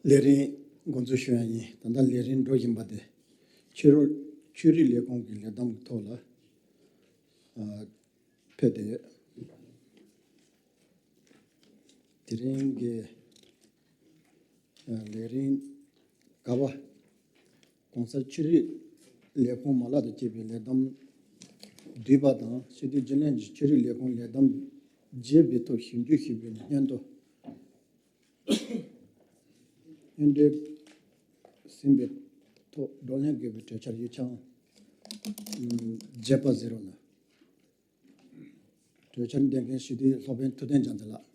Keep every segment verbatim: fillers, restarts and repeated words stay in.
ལས་རིམ་འགོ་འཛུགས་ཞུ་ཡ་ཡིན། ད་ལྟ་ལས་རིམ་འགྲོ་བཞིན་པ་དེ་ཆོས་རོགས་ཆོས་རིག་ལས་ཁུངས་ཀྱི་ལས་བསྡོམས་ཀྱི་ཐོག་ལ་ཨ་ཕེབས་བསྡད་ཡོད། དེ་རིང་གི་ཨ་ལས་རིམ་ག་པ། གོང་གསལ་ཆོས་རིག་ལས་ཁུངས་མ་ལག་དང་བཅས་པའི་ལས་བསྡོམས་བསྡུས་པ་དང་། སྤྱི་འཐུས་རྒྱུན་ལས་ཀྱིས་ཆོས་རིག་ལས་ཁུངས་ལས་བསྡོམས་བརྒྱབ་པའི་ཐོག་ཞིབ་འཇུག་ཞུས་པའི་སྙན་ཐོ། སྙན་འགྲེལ་ཟིན་པའི་ཐོག་བགྲོ་གླེང་དགོས་པའི་གྲོས་འཆར་ཡིག་ཆ་ཨང་བརྒྱད་པ་གཟིགས་རོགས་གནང་། གྲོས་འཆར་འདོན་མཁན་སྤྱི་འཐུས་ལྷག་དཔོན་ཐུབ་བསྟན་རྒྱལ་མཚན་ལགས།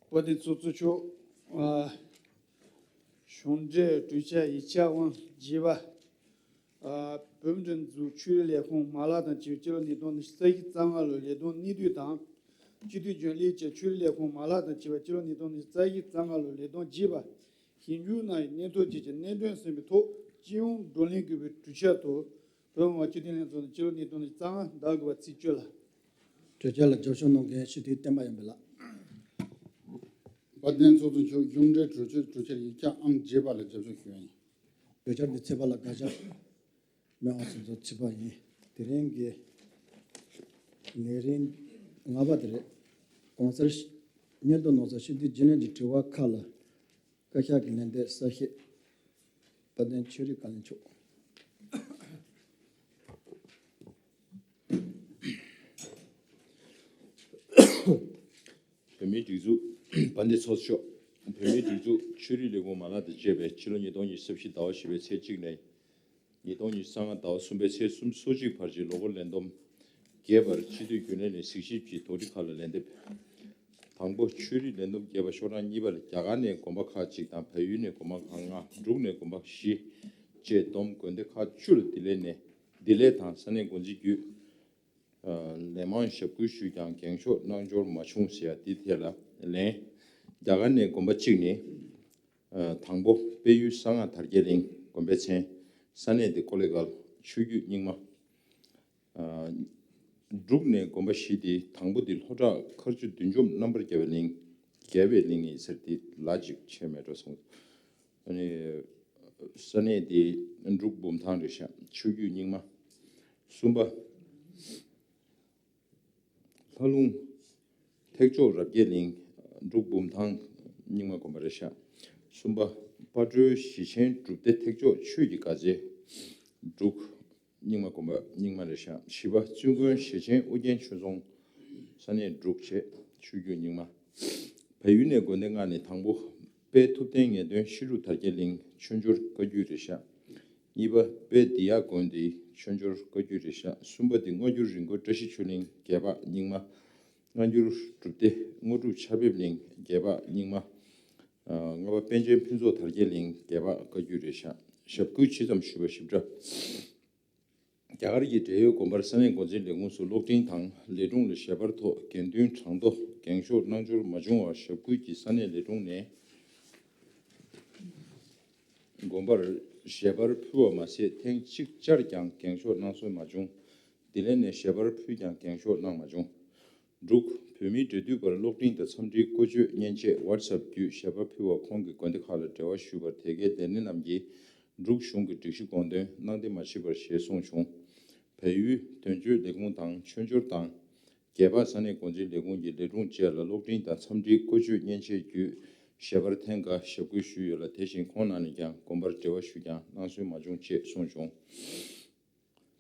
དཔལ་ལྡན་ཚོགས་གཙོ་མཆོག་ཨ་གཞུང་འབྲེལ་གྲོས་འཆར་ཡིག་ཆ་ཨང་བརྒྱད་པ། ཨ་བོད་མིའི་སྒྲིག་འཛུགས་ཆོས་རིག་ལས་ཁུངས་མ་ལག་དང་བཅས་པའི་སྤྱི་ལོ་ཉིས་སྟོང་ཉི་ཤུ་རྩ་བཞི་རྩ་ལྔ་ལོའི་ལས་བསྡོམས་སྙིང་བསྡུས་དང་། སྤྱི་འཐུས་རྒྱུན་ལས་ཀྱིས་ཆོས་རིག་ལས་ཁུངས་མ་ལག་དང་བཅས་པའི་སྤྱི་ལོ་ཉིས་སྟོང་ཉི་ཤུ་རྩ་བཞི་རྩ་ལྔ་ལོའི་ལས་བསྡོམས་བརྒྱབ་པ། ཞིབ་འཇུག་གནང་བའི་སྙན་ཐོ་བཅས་ཀྱི་སྙན་སྒྲོན་ཟིན་པའི་ཐོག་སྤྱི་ཡོངས་བགྲོ་གླེང་དགོས་པའི་གྲོས་འཆར་དུ། བོད་མི་མང་སྤྱི་འཐུས་ལྷན་ཚོགས་ནས་སྤྱི་ལོ་ཉིས་སྟོང་ཉི་ཤུ་རྩ་ལྔ་ཟླ་དགུ་པ་ཚེས་བཅུ་ལ། གྲོས་འཆར་ལ་རྒྱབ་སྐྱོར་གནང་མཁན་སྤྱི་འཐུས་བསྟན་པ་ཡར་འཕེལ་ལགས། དཔལ་ལྡན་ཚོགས་གཙོ་མཆོག་གཞུང་འབྲེལ་གྲོས་ཆོད་གྲོས་འཆར་ཡིག་ཆ་ཨང་བརྒྱད་པ་ལ་རྒྱབ་སྐྱོར་ཞུ་ཡ་ཡིན། གྲོས་འཆར་འདི་ཚེས་པ་ལ་དགག་བྱ་མེད་པ་སོང་ཙང་ཚེས་པ་ཡིན། དེ་རིང་གི་ལས་རིམ་ལྔ་པ་དེ་རེད། གོང་གསལ་སྙན་ཐོ་ནང་གསལ་སྤྱི་འཐུས་རྒྱུན་ལས་ཀྱི་དྲི་བ་ཁག་ལ་བཀའ་ཤག་གི་ལན་འདེབས་གསལ་བཤད། དཔལ་ལྡན་ཆོས་རིག་བཀའ་བློན་མཆོག་བོད་མིའི་སྒྲིག་འཛུགས། དཔལ་ལྡན་ཚོགས་གཙོ་མཆོག་བོད་མིའི་སྒྲིག་འཛུགས་ཆོས་རིག་ལས་ཁུངས་མ་ལག་དང་བཅས་པའི་ཕྱི་ལོ་ཉིས་སྟོང་ཉི་ཤུ་རྩ་བཞི་ཟླ་བ་བཞི་པའི་ཚེས་གཅིག་ནས་ཉིས་སྟོང་ཉི་ཤུ་རྩ་ལྔ་ཟླ་བ་གསུམ་པའི་ཚེས་སོ་གཅིག་བར་གྱི་ལོ་འཁོར་ལས་བསྡོམས་རྒྱས་པར་སྤྱི་འཐུས་རྒྱུན་ལས་ནས་གཟིགས་ཞིབ་ཀྱི་དོགས་འདྲི་ཁག་ལ་ལན་འདེབས། དང་པོ། ཆོས་རིག་ལས་བསྡོམས་རྒྱས་པ་ཤོག་གྲངས་གཉིས་པར་རྒྱ་གར་ནས་དགོན་པ་ཁག་གཅིག་དང་བལ་ཡུལ་ནས་དགོན་པ་ཁག་ལྔ། འབྲུག་ནས་དགོན་པ་བཞི་བཅས་བསྡོམས་དགོན་སྡེ་ཁག་བཅུ་ལ་བདེ་ལེགས་ནས་བདེ་ལེགས་དང་ས་གནས་འགོ་འཛིན་བརྒྱུད། ལན་མང་ཞབས་སྐུལ་ཞུས་ཀྱང་འགེངས་ཤོག་གནང་འབྱོར་མ་བྱུང་ཟེར་ཡ་འདི་ཐད་ལ་ལན། རྒྱ་གར་ནས་དགོན་པ་གཅིག་ནས། དང་པོ། དཔལ་ཡུལ་གསང་སྔགས་དར་རྒྱས་གླིང་དགོན་པའི་མཚན། ས་གནས་འདི་ཀོ་ལེ་གལ། ཆོས་བརྒྱུད་རྙིང་མ། འབྲུག་ནས་དགོན་པ་བཞི་སྟེ། དང་པོ་འདི་ལྷོ་བྲག་མཁར་ཆུ་བདུད་འཇོམས་རྣམ་པར་རྒྱལ་བའི་གླིང་། རྒྱལ་བའི་གླིང་ཡིན་ཟེར་ཏེ་ལ་ཅིག་ཆེ་མེད་འགྲོ་སོང་། ཨ་ནི་ས་གནས་འདི་འབྲུག་འབུམ་ཐང་རེད་ཤག་ཆོས་བརྒྱུད་རྙིང་མ། གསུམ་པ། ལྷ་ལུང་། ཐེག་མཆོག་རབ་རྒྱས་གླིང་། འབྲུག་འབུམ་ཐང་རྙིང་མ་དགོན་པ་རེད་ཤག་གསུམ་པ། དཔལ་སྤྲུལ་ཞེ་ཆེན་སྒྲུབ་སྡེ་ཐེག་མཆོག་ཆོས་ཀྱི་དགའ་ཚལ། འབྲུག་རྙིང་མ་དགོན་པ་རྙིང་མ་རེད་ཤག་བཞི་པ། བཙུན་དགོན་ཞེ་ཆེན་ཨོ་རྒྱན་ཆོས་རྫོང་། ས་གནས་འབྲུག་བཅས་ཆོས་བརྒྱུད་རྙིང་མ། བལ་ཡུལ་ནས་དགོན་སྡེ་ལྔ་ནས། དང་པོ། དཔལ་ཐུབ་བསྟན་ངེས་དོན་ཤེས་རབ་དར་རྒྱས་གླིང་། ཆོས་འབྱོར་བཀའ་བརྒྱུད་རེད་ཤག་གཉིས་པ། དཔལ་འདི་ཡག་དགོན་འདི་ཆོས་འབྱོར་བཀའ་བརྒྱུད་རེད་ཤག་གསུམ་པ་འདི་སྔ་འགྱུར་རི་མགོ་བཀྲ་ཤིས་ཆོས་གླིང་རྒྱས་པ་རྙིང་མ། སྔ་འགྱུར་སྒྲུབ་སྡེ་དངོས་གྲུབ་ཆར་འབེབས་གླིང་རྒྱས་པ་རྙིང་མ། ལྔ་པ། པཎ་ཆེན་ཕུན་ཚོགས་དར་རྒྱས་གླིང་རྒྱས་པ་བཀའ་བརྒྱུད་རེད་ཤག་ཞབས་སྐུལ་ཇི་ཙམ་ཞུས་པ་ཞིབ་ཕྲ། རྒྱ་གར་གྱི་འབྲེལ་ཡོད་དགོན་པར་ས་གནས་འགོ་འཛིན་ལས་ཁུངས་སུ་གློག་འཕྲིན་དང་ལས་དྲུང་ལ་ཞལ་པར་ཐོག་དགེ་འདུན་གྲངས་ཐོ་འགེངས་ཤོག་གནང་འབྱོར་མ་བྱུང་བར་ཞབས་སྐུལ་གྱིས་ས་གནས་ལས་དྲུང་ནས་དགོན་པར་ཞལ་པར་ཕུལ་བ་མ་ཟད། ཐེངས་གཅིག་བཅར་ཀྱང་འགེངས་ཤོག་གནང་སྲོལ་མ་བྱུང་། ལྡི་ལི་ནས་ཞལ་པར་ཕུལ་ཀྱང་འགེངས་ཤོག་གནང་མ་བྱུང་། འབྲུག་བོད་མིའི་འབྲེལ་མཐུད་པར་གློག་འཕྲིན་དང་འཚམས་འདྲིའི་བཀོལ་སྤྱོད་མཉེན་ཆས་ཝཊ་སེབ་བརྒྱུད་ཞལ་པར་ཕུལ་བ་ཁོང་གི་དགོན་སྡེ་ཁག་ལ་འབྲེལ་བ་ཞུས་པར་དེ་གའི་ལས་སྣེ་རྣམས་ཀྱིས་འབྲུག་གཞུང་གི་སྒྲིག་གཞི་དགོངས་དོན་གནང་སྟེ་མ་མཆིས་པར་ཞེས་གསུངས་བྱུང་། བལ་ཡུལ་དོན་གཅོད་ལས་ཁུངས་དང་ཆོས་འབྱོར་དང་རྒྱས་པ་ས་གནས་འགོ་འཛིན་ལས་ཁུངས་ཀྱི་ལས་དྲུང་བཅས་ལ་གློག་འཕྲིན་དང་འཚམས་འདྲིའི་བཀོལ་སྤྱོད་མཉེན་ཆས་བརྒྱུད་ཞལ་པར་ཐེངས་འགའ་ཞབས་སྐུལ་ཞུས་ཡོད་ལ། དེ་བཞིན་ཁོང་རྣམས་ནས་ཀྱང་དགོན་པར་འབྲེལ་བ་ཞུས་ཀྱང་གནང་སྲོལ་མ་བྱུང་ཅེས་གསུངས་བྱུང་།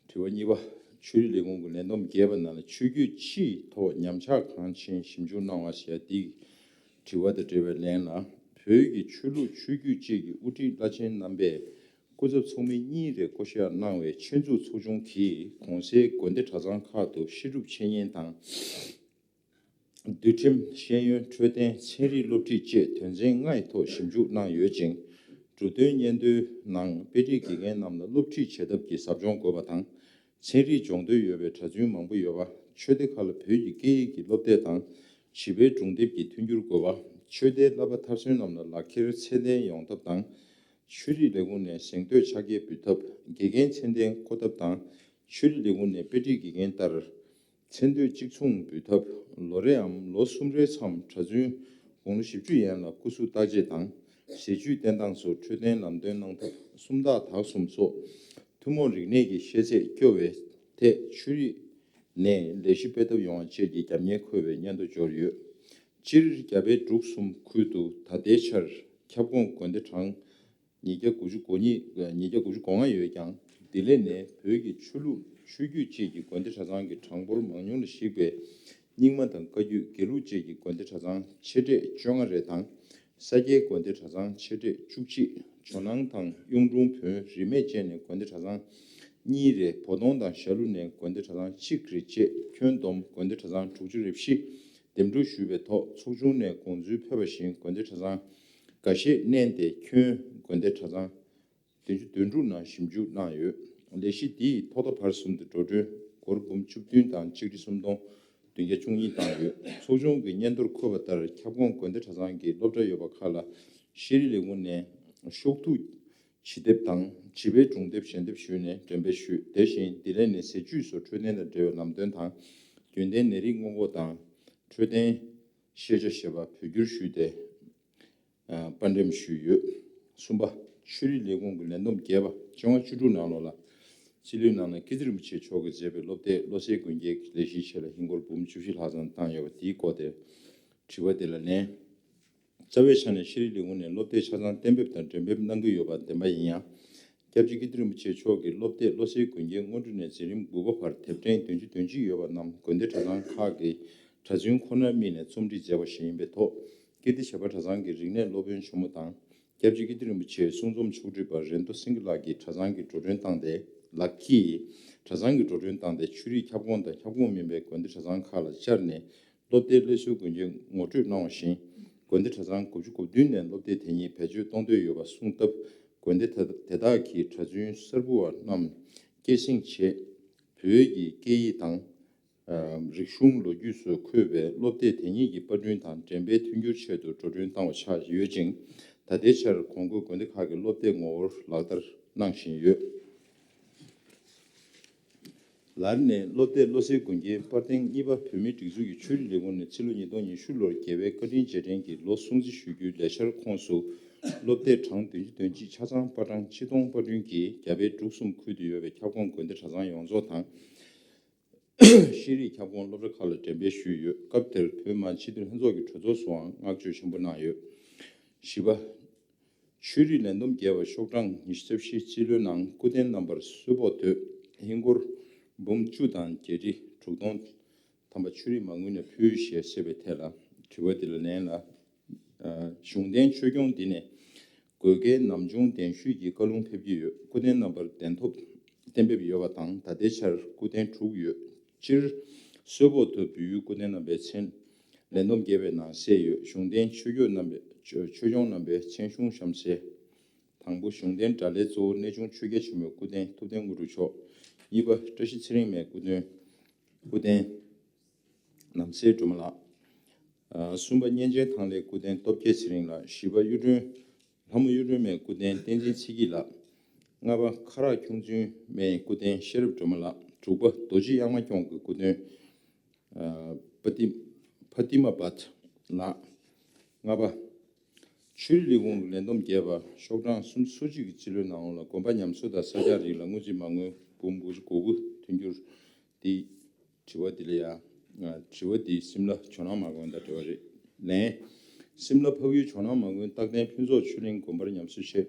དྲི་བ་གཉིས་པ། ཆོས་རིག་ལས་ཁུངས་ཀྱི་ལས་བསྡོམས་རྒྱས་པ་ནང་ལ་ཆོས་བརྒྱུད་སྤྱིའི་ཐོག་ཉམས་ཆག་གང་ཕྱིན་ཞིབ་འཇུག་གནང་བ་ཞེས་འདིའི་དྲི་བ་དང་འབྲེལ་བའི་ལན་ལ། བོད་ཀྱི་ཆོས་ལུགས་ཆོས་བརྒྱུད་བཅས་ཀྱི་དབུ་ཁྲིད་བླ་ཆེན་རྣམ་པས་སྐུ་ཚབ་ཚོགས་མི་གཉིས་རེ་བསྐོ་གཞག་གནང་བའི་ཆོས་འཛུགས་ཚོགས་ཆུང་གིས་གོང་གསལ་དགོན་སྡེ་གྲྭ་ཚང་ཁག་ཏུ་བཤད་སྒྲུབ་འཆད་ཉན་དང་། འདུལ་ཁྲིམས། ཤེས་ཡོན། འཕྲོད་བསྟེན། ཚན་རིག་སློབ་ཁྲིད་བཅས་དོན་ཚན་ལྔ་ཡི་ཐོག་ཞིབ་འཇུག་གནང་ཡོད་ཅིང་། འབྲུ་དོན་སྙན་ཐོའི་ནང་དཔེ་ཁྲིད་དགེ་རྒན་རྣམས་ལ་སློབ་ཁྲིད་བྱེད་ཐབས་ཀྱི་ཟབ་སྦྱོང་དགོས་པ་དང་། ཚན་རིག་སྦྱོང་འདོད་ཡོད་པའི་གྲྭ་བཙུན་མང་པོ་ཡོད་པ། ཆོས་སྡེ་ཁག་ལ་བོད་ཀྱི་སྐད་ཡིག་གི་སློབ་དེབ་དང་བྱིས་པའི་སྒྲུང་དེབ་ཀྱི་མཐུན་འགྱུར་དགོས་པ། ཆོས་སྡེའི་བསླབ་པ་མཐར་སོན་རྣམས་ལ་ལག་འཁྱེར་ཚད་ལྡན་ཡོང་ཐབས་དང་། ཆོས་རིག་ལས་ཁུངས་ནས་གཟེངས་བསྟོད་ཕྱག་འཁྱེར་འབུལ་ཐབས། དགེ་རྒན་ཚད་ལྡན་བསྐོ་ཐབས་དང་། ཆོས་རིག་ལས་ཁུངས་ནས་དཔེ་ཁྲིད་དགེ་རྒན་ལྟར། མཚན་སྡོད་གཅིག་མཚུངས་འབུལ་ཐབས། ལོ་རེའམ་ལོ་གསུམ་རེའི་མཚམས་གྲྭ་བཙུན་དགུང་ལོ་བཞི་བཅུ་ཡན་ལ་སྐུ་གཟུགས་བརྟག་དཔྱད་དང་། ཟས་བཅུད་བསྟེན་སྟངས་སོགས་འཕྲོད་བསྟེན་ལམ་སྟོན་གནང་ཐབས། སུམ་རྟགས་དག་གསུམ་སོགས་ཐུན་མོང་རིག་གནས་ཀྱི་ཤེས་ཚད་སྐྱོ་བའི་ཐད་ཆོས་རིག་ནས་ལས་གཞི་སྤེལ་ཐབས་ཡོང་བ་བཅས་ཀྱི་རྒྱབ་གཉེར་འཁོད་པའི་སྙན་ཐོ་འབྱོར་ཡོད། སྤྱིར་རྒྱ་བལ་འབྲུག་གསུམ་ཁུལ་དུ་ད་ལྟའི་ཆར་ཁྱབ་ཁོངས་དགོན་སྡེ་གྲངས་ཉིས་བརྒྱ་དགུ་བཅུ་གོ་གཉིས། ཉིས་བརྒྱ་དགུ་བཅུ་གོ་ལྔ་ཡོད་ཀྱང་། འདི་ལས་ནས་བོད་ཀྱི་ཆོས་ལུགས་ཆོས་བརྒྱུད་བཅས་ཀྱི་དགོན་སྡེ་གྲྭ་ཚང་གི་གྲངས་འབོར་མང་ཉུང་ལ་གཞིགས་པའི་རྙིང་མ་དང་བཀའ་བརྒྱུད་དགེ་ལུགས་བཅས་ཀྱི་དགོན་སྡེ་གྲྭ་ཚང་ཆེ་གྲས་བཅོ་ལྔ་རེ་དང་། ས་སྐྱའི་དགོན་སྡེ་གྲྭ་ཚང་ཆེ་གྲས་བཅུ་གཅིག། ཇོ་ནང་དང་གཡུང་དྲུང་བོན་རིས་མེད་བཅས་ནས་དགོན་སྡེ་གྲྭ་ཚང་གཉིས་རེ། བོ་དོང་དང་ཞྭ་ལུ་ནས་དགོན་སྡེ་གྲྭ་ཚང་གཅིག་རེ་བཅས། ཁྱོན་བསྡོམས་དགོན་སྡེ་གྲྭ་ཚང་དྲུག་ཅུ་རེ་བཞི་འདེམས་སྒྲུག་ཞུས་པའི་ཐོག་ཚོགས་ཆུང་ནས་དགོངས་ཚུལ་ཕེབས་པ་བཞིན་དགོན་སྡེ་གྲྭ་ཚང་འགའ་ཤས་བསྣན་ཏེ་ཁྱོན་དགོན་སྡེ་གྲྭ་ཚང་བདུན་ཅུ་དོན་དྲུག་ནང་ཞིབ་འཇུག་གནང་ཡོད། ལས་གཞི་འདིས་ཐོག་མཐའ་བར་གསུམ་དུ་འགྲོ་གྲོན་སྒོར་འབུམ་བཅུ་བདུན་དང་ཆིག་ཁྲི་སུམ་སྟོང་བདུན་བརྒྱ་བཅུ་གཉིས་བཏང་ཡོད། ཚོགས་ཆུང་གི་སྙན་ཐོར་འཁོད་པ་ལྟར་ཁྱབ་ཁོངས་དགོན་སྡེ་གྲྭ་ཚང་གི་སློབ་གྲྭ་ཡོད་པ་ཁག་ལ་ཤེས་རིག་ལས་ཁུངས་ནས་ཤོག་ཐུག་བྱིས་དེབ་དང་བྱིས་པའི་སྒྲུང་དེབ་ཞལ་འདེབས་ཞུས་ནས་འགྲེམས་སྤེལ་ཞུས། དེ་བཞིན་འདི་ལས་ནས་ཟས་བཅུད་སོགས་འཕྲོད་བསྟེན་དང་འབྲེལ་བའི་ལམ་སྟོན་དང་། རྒྱུན་ལྡན་ནད་རིགས་སྔོན་འགོག་དང་འཕྲོད་བསྟེན་ཤེས་བྱ་ཞེས་པ་བོད་བསྒྱུར་ཞུས་ཏེ། ཨ། པར་འགྲེམས་ཞུས་ཡོད། གསུམ་པ། ཆོས་རིག་ལས་ཁུངས་ཀྱི་ལས་བསྡོམས་རྒྱས་པ་བཅོ་ལྔ་བཅུ་དྲུག་ནང་ལོགས་ལ། སྤྱི་ལོའི་ནང་ན་ཀིརྟི་རིན་པོ་ཆེ་མཆོག་གིས་མཛད་པའི་སློབ་དེབ་བློ་གསལ་དགོན་རྒྱལ་གྱི་ལས་གཞིའི་ཆེད་ལ་ཧིན་སྒོར་འབུམ་བཅུ་བཞི་ལྷག་ཙམ་བཏང་ཡོད་པ་དེའི་སྐོར་དེར་དྲི་བ་དེ་ལ་ལན། རྩ་བའི་ཆ་ནས་ཤེས་རིག་ལས་ཁུངས་ནས་སློབ་དེབ་ཆ་ཚང་གཏན་འབེབས་དང་འགྲེམས་སྤེལ་གནང་གི་ཡོད་པ་བདེན་པ་ཡིན་ཡང་། སྐྱབས་རྗེ་ཀིརྟི་རིན་པོ་ཆེ་མཆོག་གིས་སློབ་དེབ་བློ་གསལ་དགོན་རྒྱལ་སྔོན་འགྲོ་ནས་འཛིན་རིམ་དགུ་པ་བར་དེབ་ཕྲེང་བདུན་ཅུ་དོན་གཅིག་ཡོད་པ་རྣམས་དགོན་སྡེ་གྲྭ་ཚང་ཁག་གི་གྲྭ་བཙུན་ཁོ་ནར་དམིགས་ནས་རྩོམ་སྒྲིག་མཛད་པ་ཞིག་ཡིན་པའི་ཐོག་ཀིརྟི་བྱེས་པ་གྲྭ་ཚང་གི་རིག་གནས་སློབ་དཔོན་ཆེན་མོ་དང་། སྐྱབས་རྗེ་ཀིརྟི་རིན་པོ་ཆེའི་གསུང་རྩོམ་ཕྱོགས་སྒྲིག་པ་རེ་མདོ་སེང་གེ་ལགས་ཀྱིས་གྲྭ་ཚང་གི་འགྲོ་གྲོན་བཏང་སྟེ། ལགས་ཀྱིས་གྲྭ་ཚང་གི་འགྲོ་གྲོན་བཏང་སྟེ་ཆོས་རིག་ཁྱབ་ཁོངས་དང་ཁྱབ་ཁོངས་མིན་པའི་དགོན་སྡེ་གྲྭ་ཚང་ཁག་ལ་བཅར་ནས། སློབ་དེབ་སླར་གསོའི་དགོས་འདུན་ངོ་སྤྲོད་གནང་བ་བཞིན། དགོན་སྡེ་གྲྭ་ཚང་དགུ་བཅུ་གོ་བདུན་ནས་སློབ་དེབ་དེ་ཉིད་བེད་སྤྱོད་གཏོང་འདོད་ཡོད་པ་གསུངས་སྟབས། དགོན་སྡེ་དེ་དེ་དག་གི་གྲྭ་བཙུན་གསར་བུ་བ་རྣམས་སྐྱེད་སྲིང་ཆེད། བོད་ཀྱི་སྐད་ཡིག་དང་། ཨ། རིག་གཞུང་ལོ་རྒྱུས་སོགས་འཁོད་པའི་སློབ་དེབ་དེ་ཉིད་ཀྱི་པར་སྐྲུན་དང་འགྲེམས་སྤེལ་མཐུན་འགྱུར་ཆེད་དུ་འགྲོ་གྲོན་བཏང་བ་ཆགས་ཡོད་ཅིང་། ད་ལྟའི་ཆར་གོང་འཁོད་དགོན་སྡེ་ཁག་གི་སློབ་དེབ་ངོ་བོར་ལག་བསྟར་གནང་བཞིན་ཡོད། ལར་ནས་སློབ་དེབ་བློ་གསལ་དགོན་རྒྱལ་པར་ཐེངས་གཉིས་པ་བོད་མིའི་སྒྲིག་འཛུགས་ཀྱི་ཆོས་རིག་ལས་ཁུངས་ནས་ཕྱི་ལོ་ཉིས་སྟོང་ཉི་ཤུ་ལོར་རྒྱལ་བའི་བཀའ་དྲིན་རྗེས་དྲན་གྱི་ལོ་སྲུང་བརྩི་ཞུ་རྒྱུའི་ལས་འཆར་ཁོངས་སུ། སློབ་དེབ་གྲངས་བདུན་ཅུ་དོན་གཅིག་ཆ་ཚང་པར་གྲངས་ཆིག་སྟོང་པར་སྐྲུན་གྱིས་རྒྱ་བལ་འབྲུག་གསུམ་ཁུལ་དུ་ཡོད་པའི་ཁྱབ་ཁོངས་དགོན་སྡེ་གྲྭ་ཚང་ཡོངས་རྫོགས་དང་། ཤེས་རིག་ཁྱབ་ཁོངས་སློབ་གྲྭ་ཁག་ལ་འགྲེམས་སྤེལ་ཞུས་ཡོད། སྐབས་དེར་བོད་མི་མང་སྤྱི་འཐུས་ལྷན་ཚོགས་ཀྱི་གྲོས་ཚོགས་སུའང་བསྔགས་བརྗོད་ཆེན་པོ་གནང་ཡོད། བཞི་པ། ཆོས་རིག་ལས་བསྡོམས་རྒྱས་པ་ཤོག་གྲངས་ཉི་ཤུ་རྩ་བཞི་རྩིས་ལོའི་ནང་སྐུ་རྟེན་རྣམ་པར་གསོལ་ཕོགས་དོད་ཧིན་སྒོར་འབུམ་བཅུ་དང་བརྒྱད་ཁྲི་དྲུག་སྟོང་ཐམ་པ་ཆོས་རིག་མ་དངུལ་ནས་ཕུལ་ཞེས་གསལ་བའི་ཐད་ལ་དྲི་བ་འདི་ལ་ལན་ལ། ཨ། གཞུང་རྟེན་ཆོས་སྐྱོང་འདི་ནས་དགོས་གལ་ནམ་བྱུང་གདན་ཞུས་ཀྱི་བཀའ་ལུང་ཕེབས་ཀྱི་ཡོད། སྐུ་རྟེན་རྣམ་པར་གདན་ཐོབ་གཏན་འབེབས་ཡོད་པ་དང་། ད་ལྟའི་ཆར་སྐུ་རྟེན་དྲུག་ཡོད། སྤྱིར་གསོལ་ཕོགས་དོད་བོད་ཡུལ་སྐུ་རྟེན་རྣམ་པའི་མཚན་ལས་བསྡོམས་རྒྱས་པའི་ནང་གསལ་ཡོད། གཞུང་རྟེན་ཆོས་སྐྱོང་རྣམ་པའི་ཆོས་ཆོས་སྐྱོང་རྣམ་པའི་མཚན་གཞུང་གཤམ་གསལ། དང་པོ། གཞུང་རྟེན་གྲྭ་ལས་གཙོ་བོ་གནས་ཆུང་ཆོས་རྒྱལ་ཆེན་པོའི་སྐུ་རྟེན་ཐུབ་བསྟན་དངོས་གྲུབ་མཆོག་གཉིས་པ། བཀྲ་ཤིས་ཚེ་རིང་མའི་སྐུ་རྟེན། སྐུ་རྟེན་ནམ་གསལ་སྒྲོལ་མ་ལགས། ཨ། གསུམ་པ། གཉན་ཆེན་ཐང་ལྷའི་སྐུ་རྟེན་སྟོབས་རྒྱལ་ཚེ་རིང་ལགས། བཞི་པ། གཡུ་སྒྲོན། ལྷ་མོ་གཡུ་སྒྲོན་མའི་སྐུ་རྟེན་བསྟན་འཛིན་ཚེ་སྐྱིད་ལགས། ལྔ་པ། ཁ་རག་ཁྱུང་བཙུན་མའི་སྐུ་རྟེན་ཤེས་རབ་སྒྲོལ་མ་ལགས། དྲུག་པ། རྡོ་རྗེ་གཡང་མ་སྐྱོང་གི་སྐུ་རྟེན། ཨ། པ་ཏི། ཕ་ཏི་མ་བྷ་ཏི་ལགས། ལྔ་པ། ཆོས་རིག་ལས་ཁུངས་ཀྱི་ལས་བསྡོམས་རྒྱས་པ་ཤོག་གྲངས་སུམ་ཅུ་སོ་གཅིག་གི་རྩིས་ལོའི་ནང་ལ་དགོན་པ་ཉམས་གསོ་དང་གསར་རྒྱག་རིགས་ལ་དངུལ་རྩིས་མ་དངུལ་འབུམ་དགུ་བཅུ་གོ་དགུ་མཐུན་འགྱུར། འདི། དྲི་བ་འདི་ལ་ཡ། དྲི་བ་འདི་སིམ་ལ་ཇོ་ནང་མ་དགོན་དང་འབྲེལ་བ་རེད། ལན། སིམ་ལ་འཕགས་ཡུལ་ཇོ་ནང་མ་དགོན་རྟག་བརྟན་ཕུན་ཚོགས་ཆོས་གླིང་དགོན་པར་ཉམས་གསོ་ཆེད་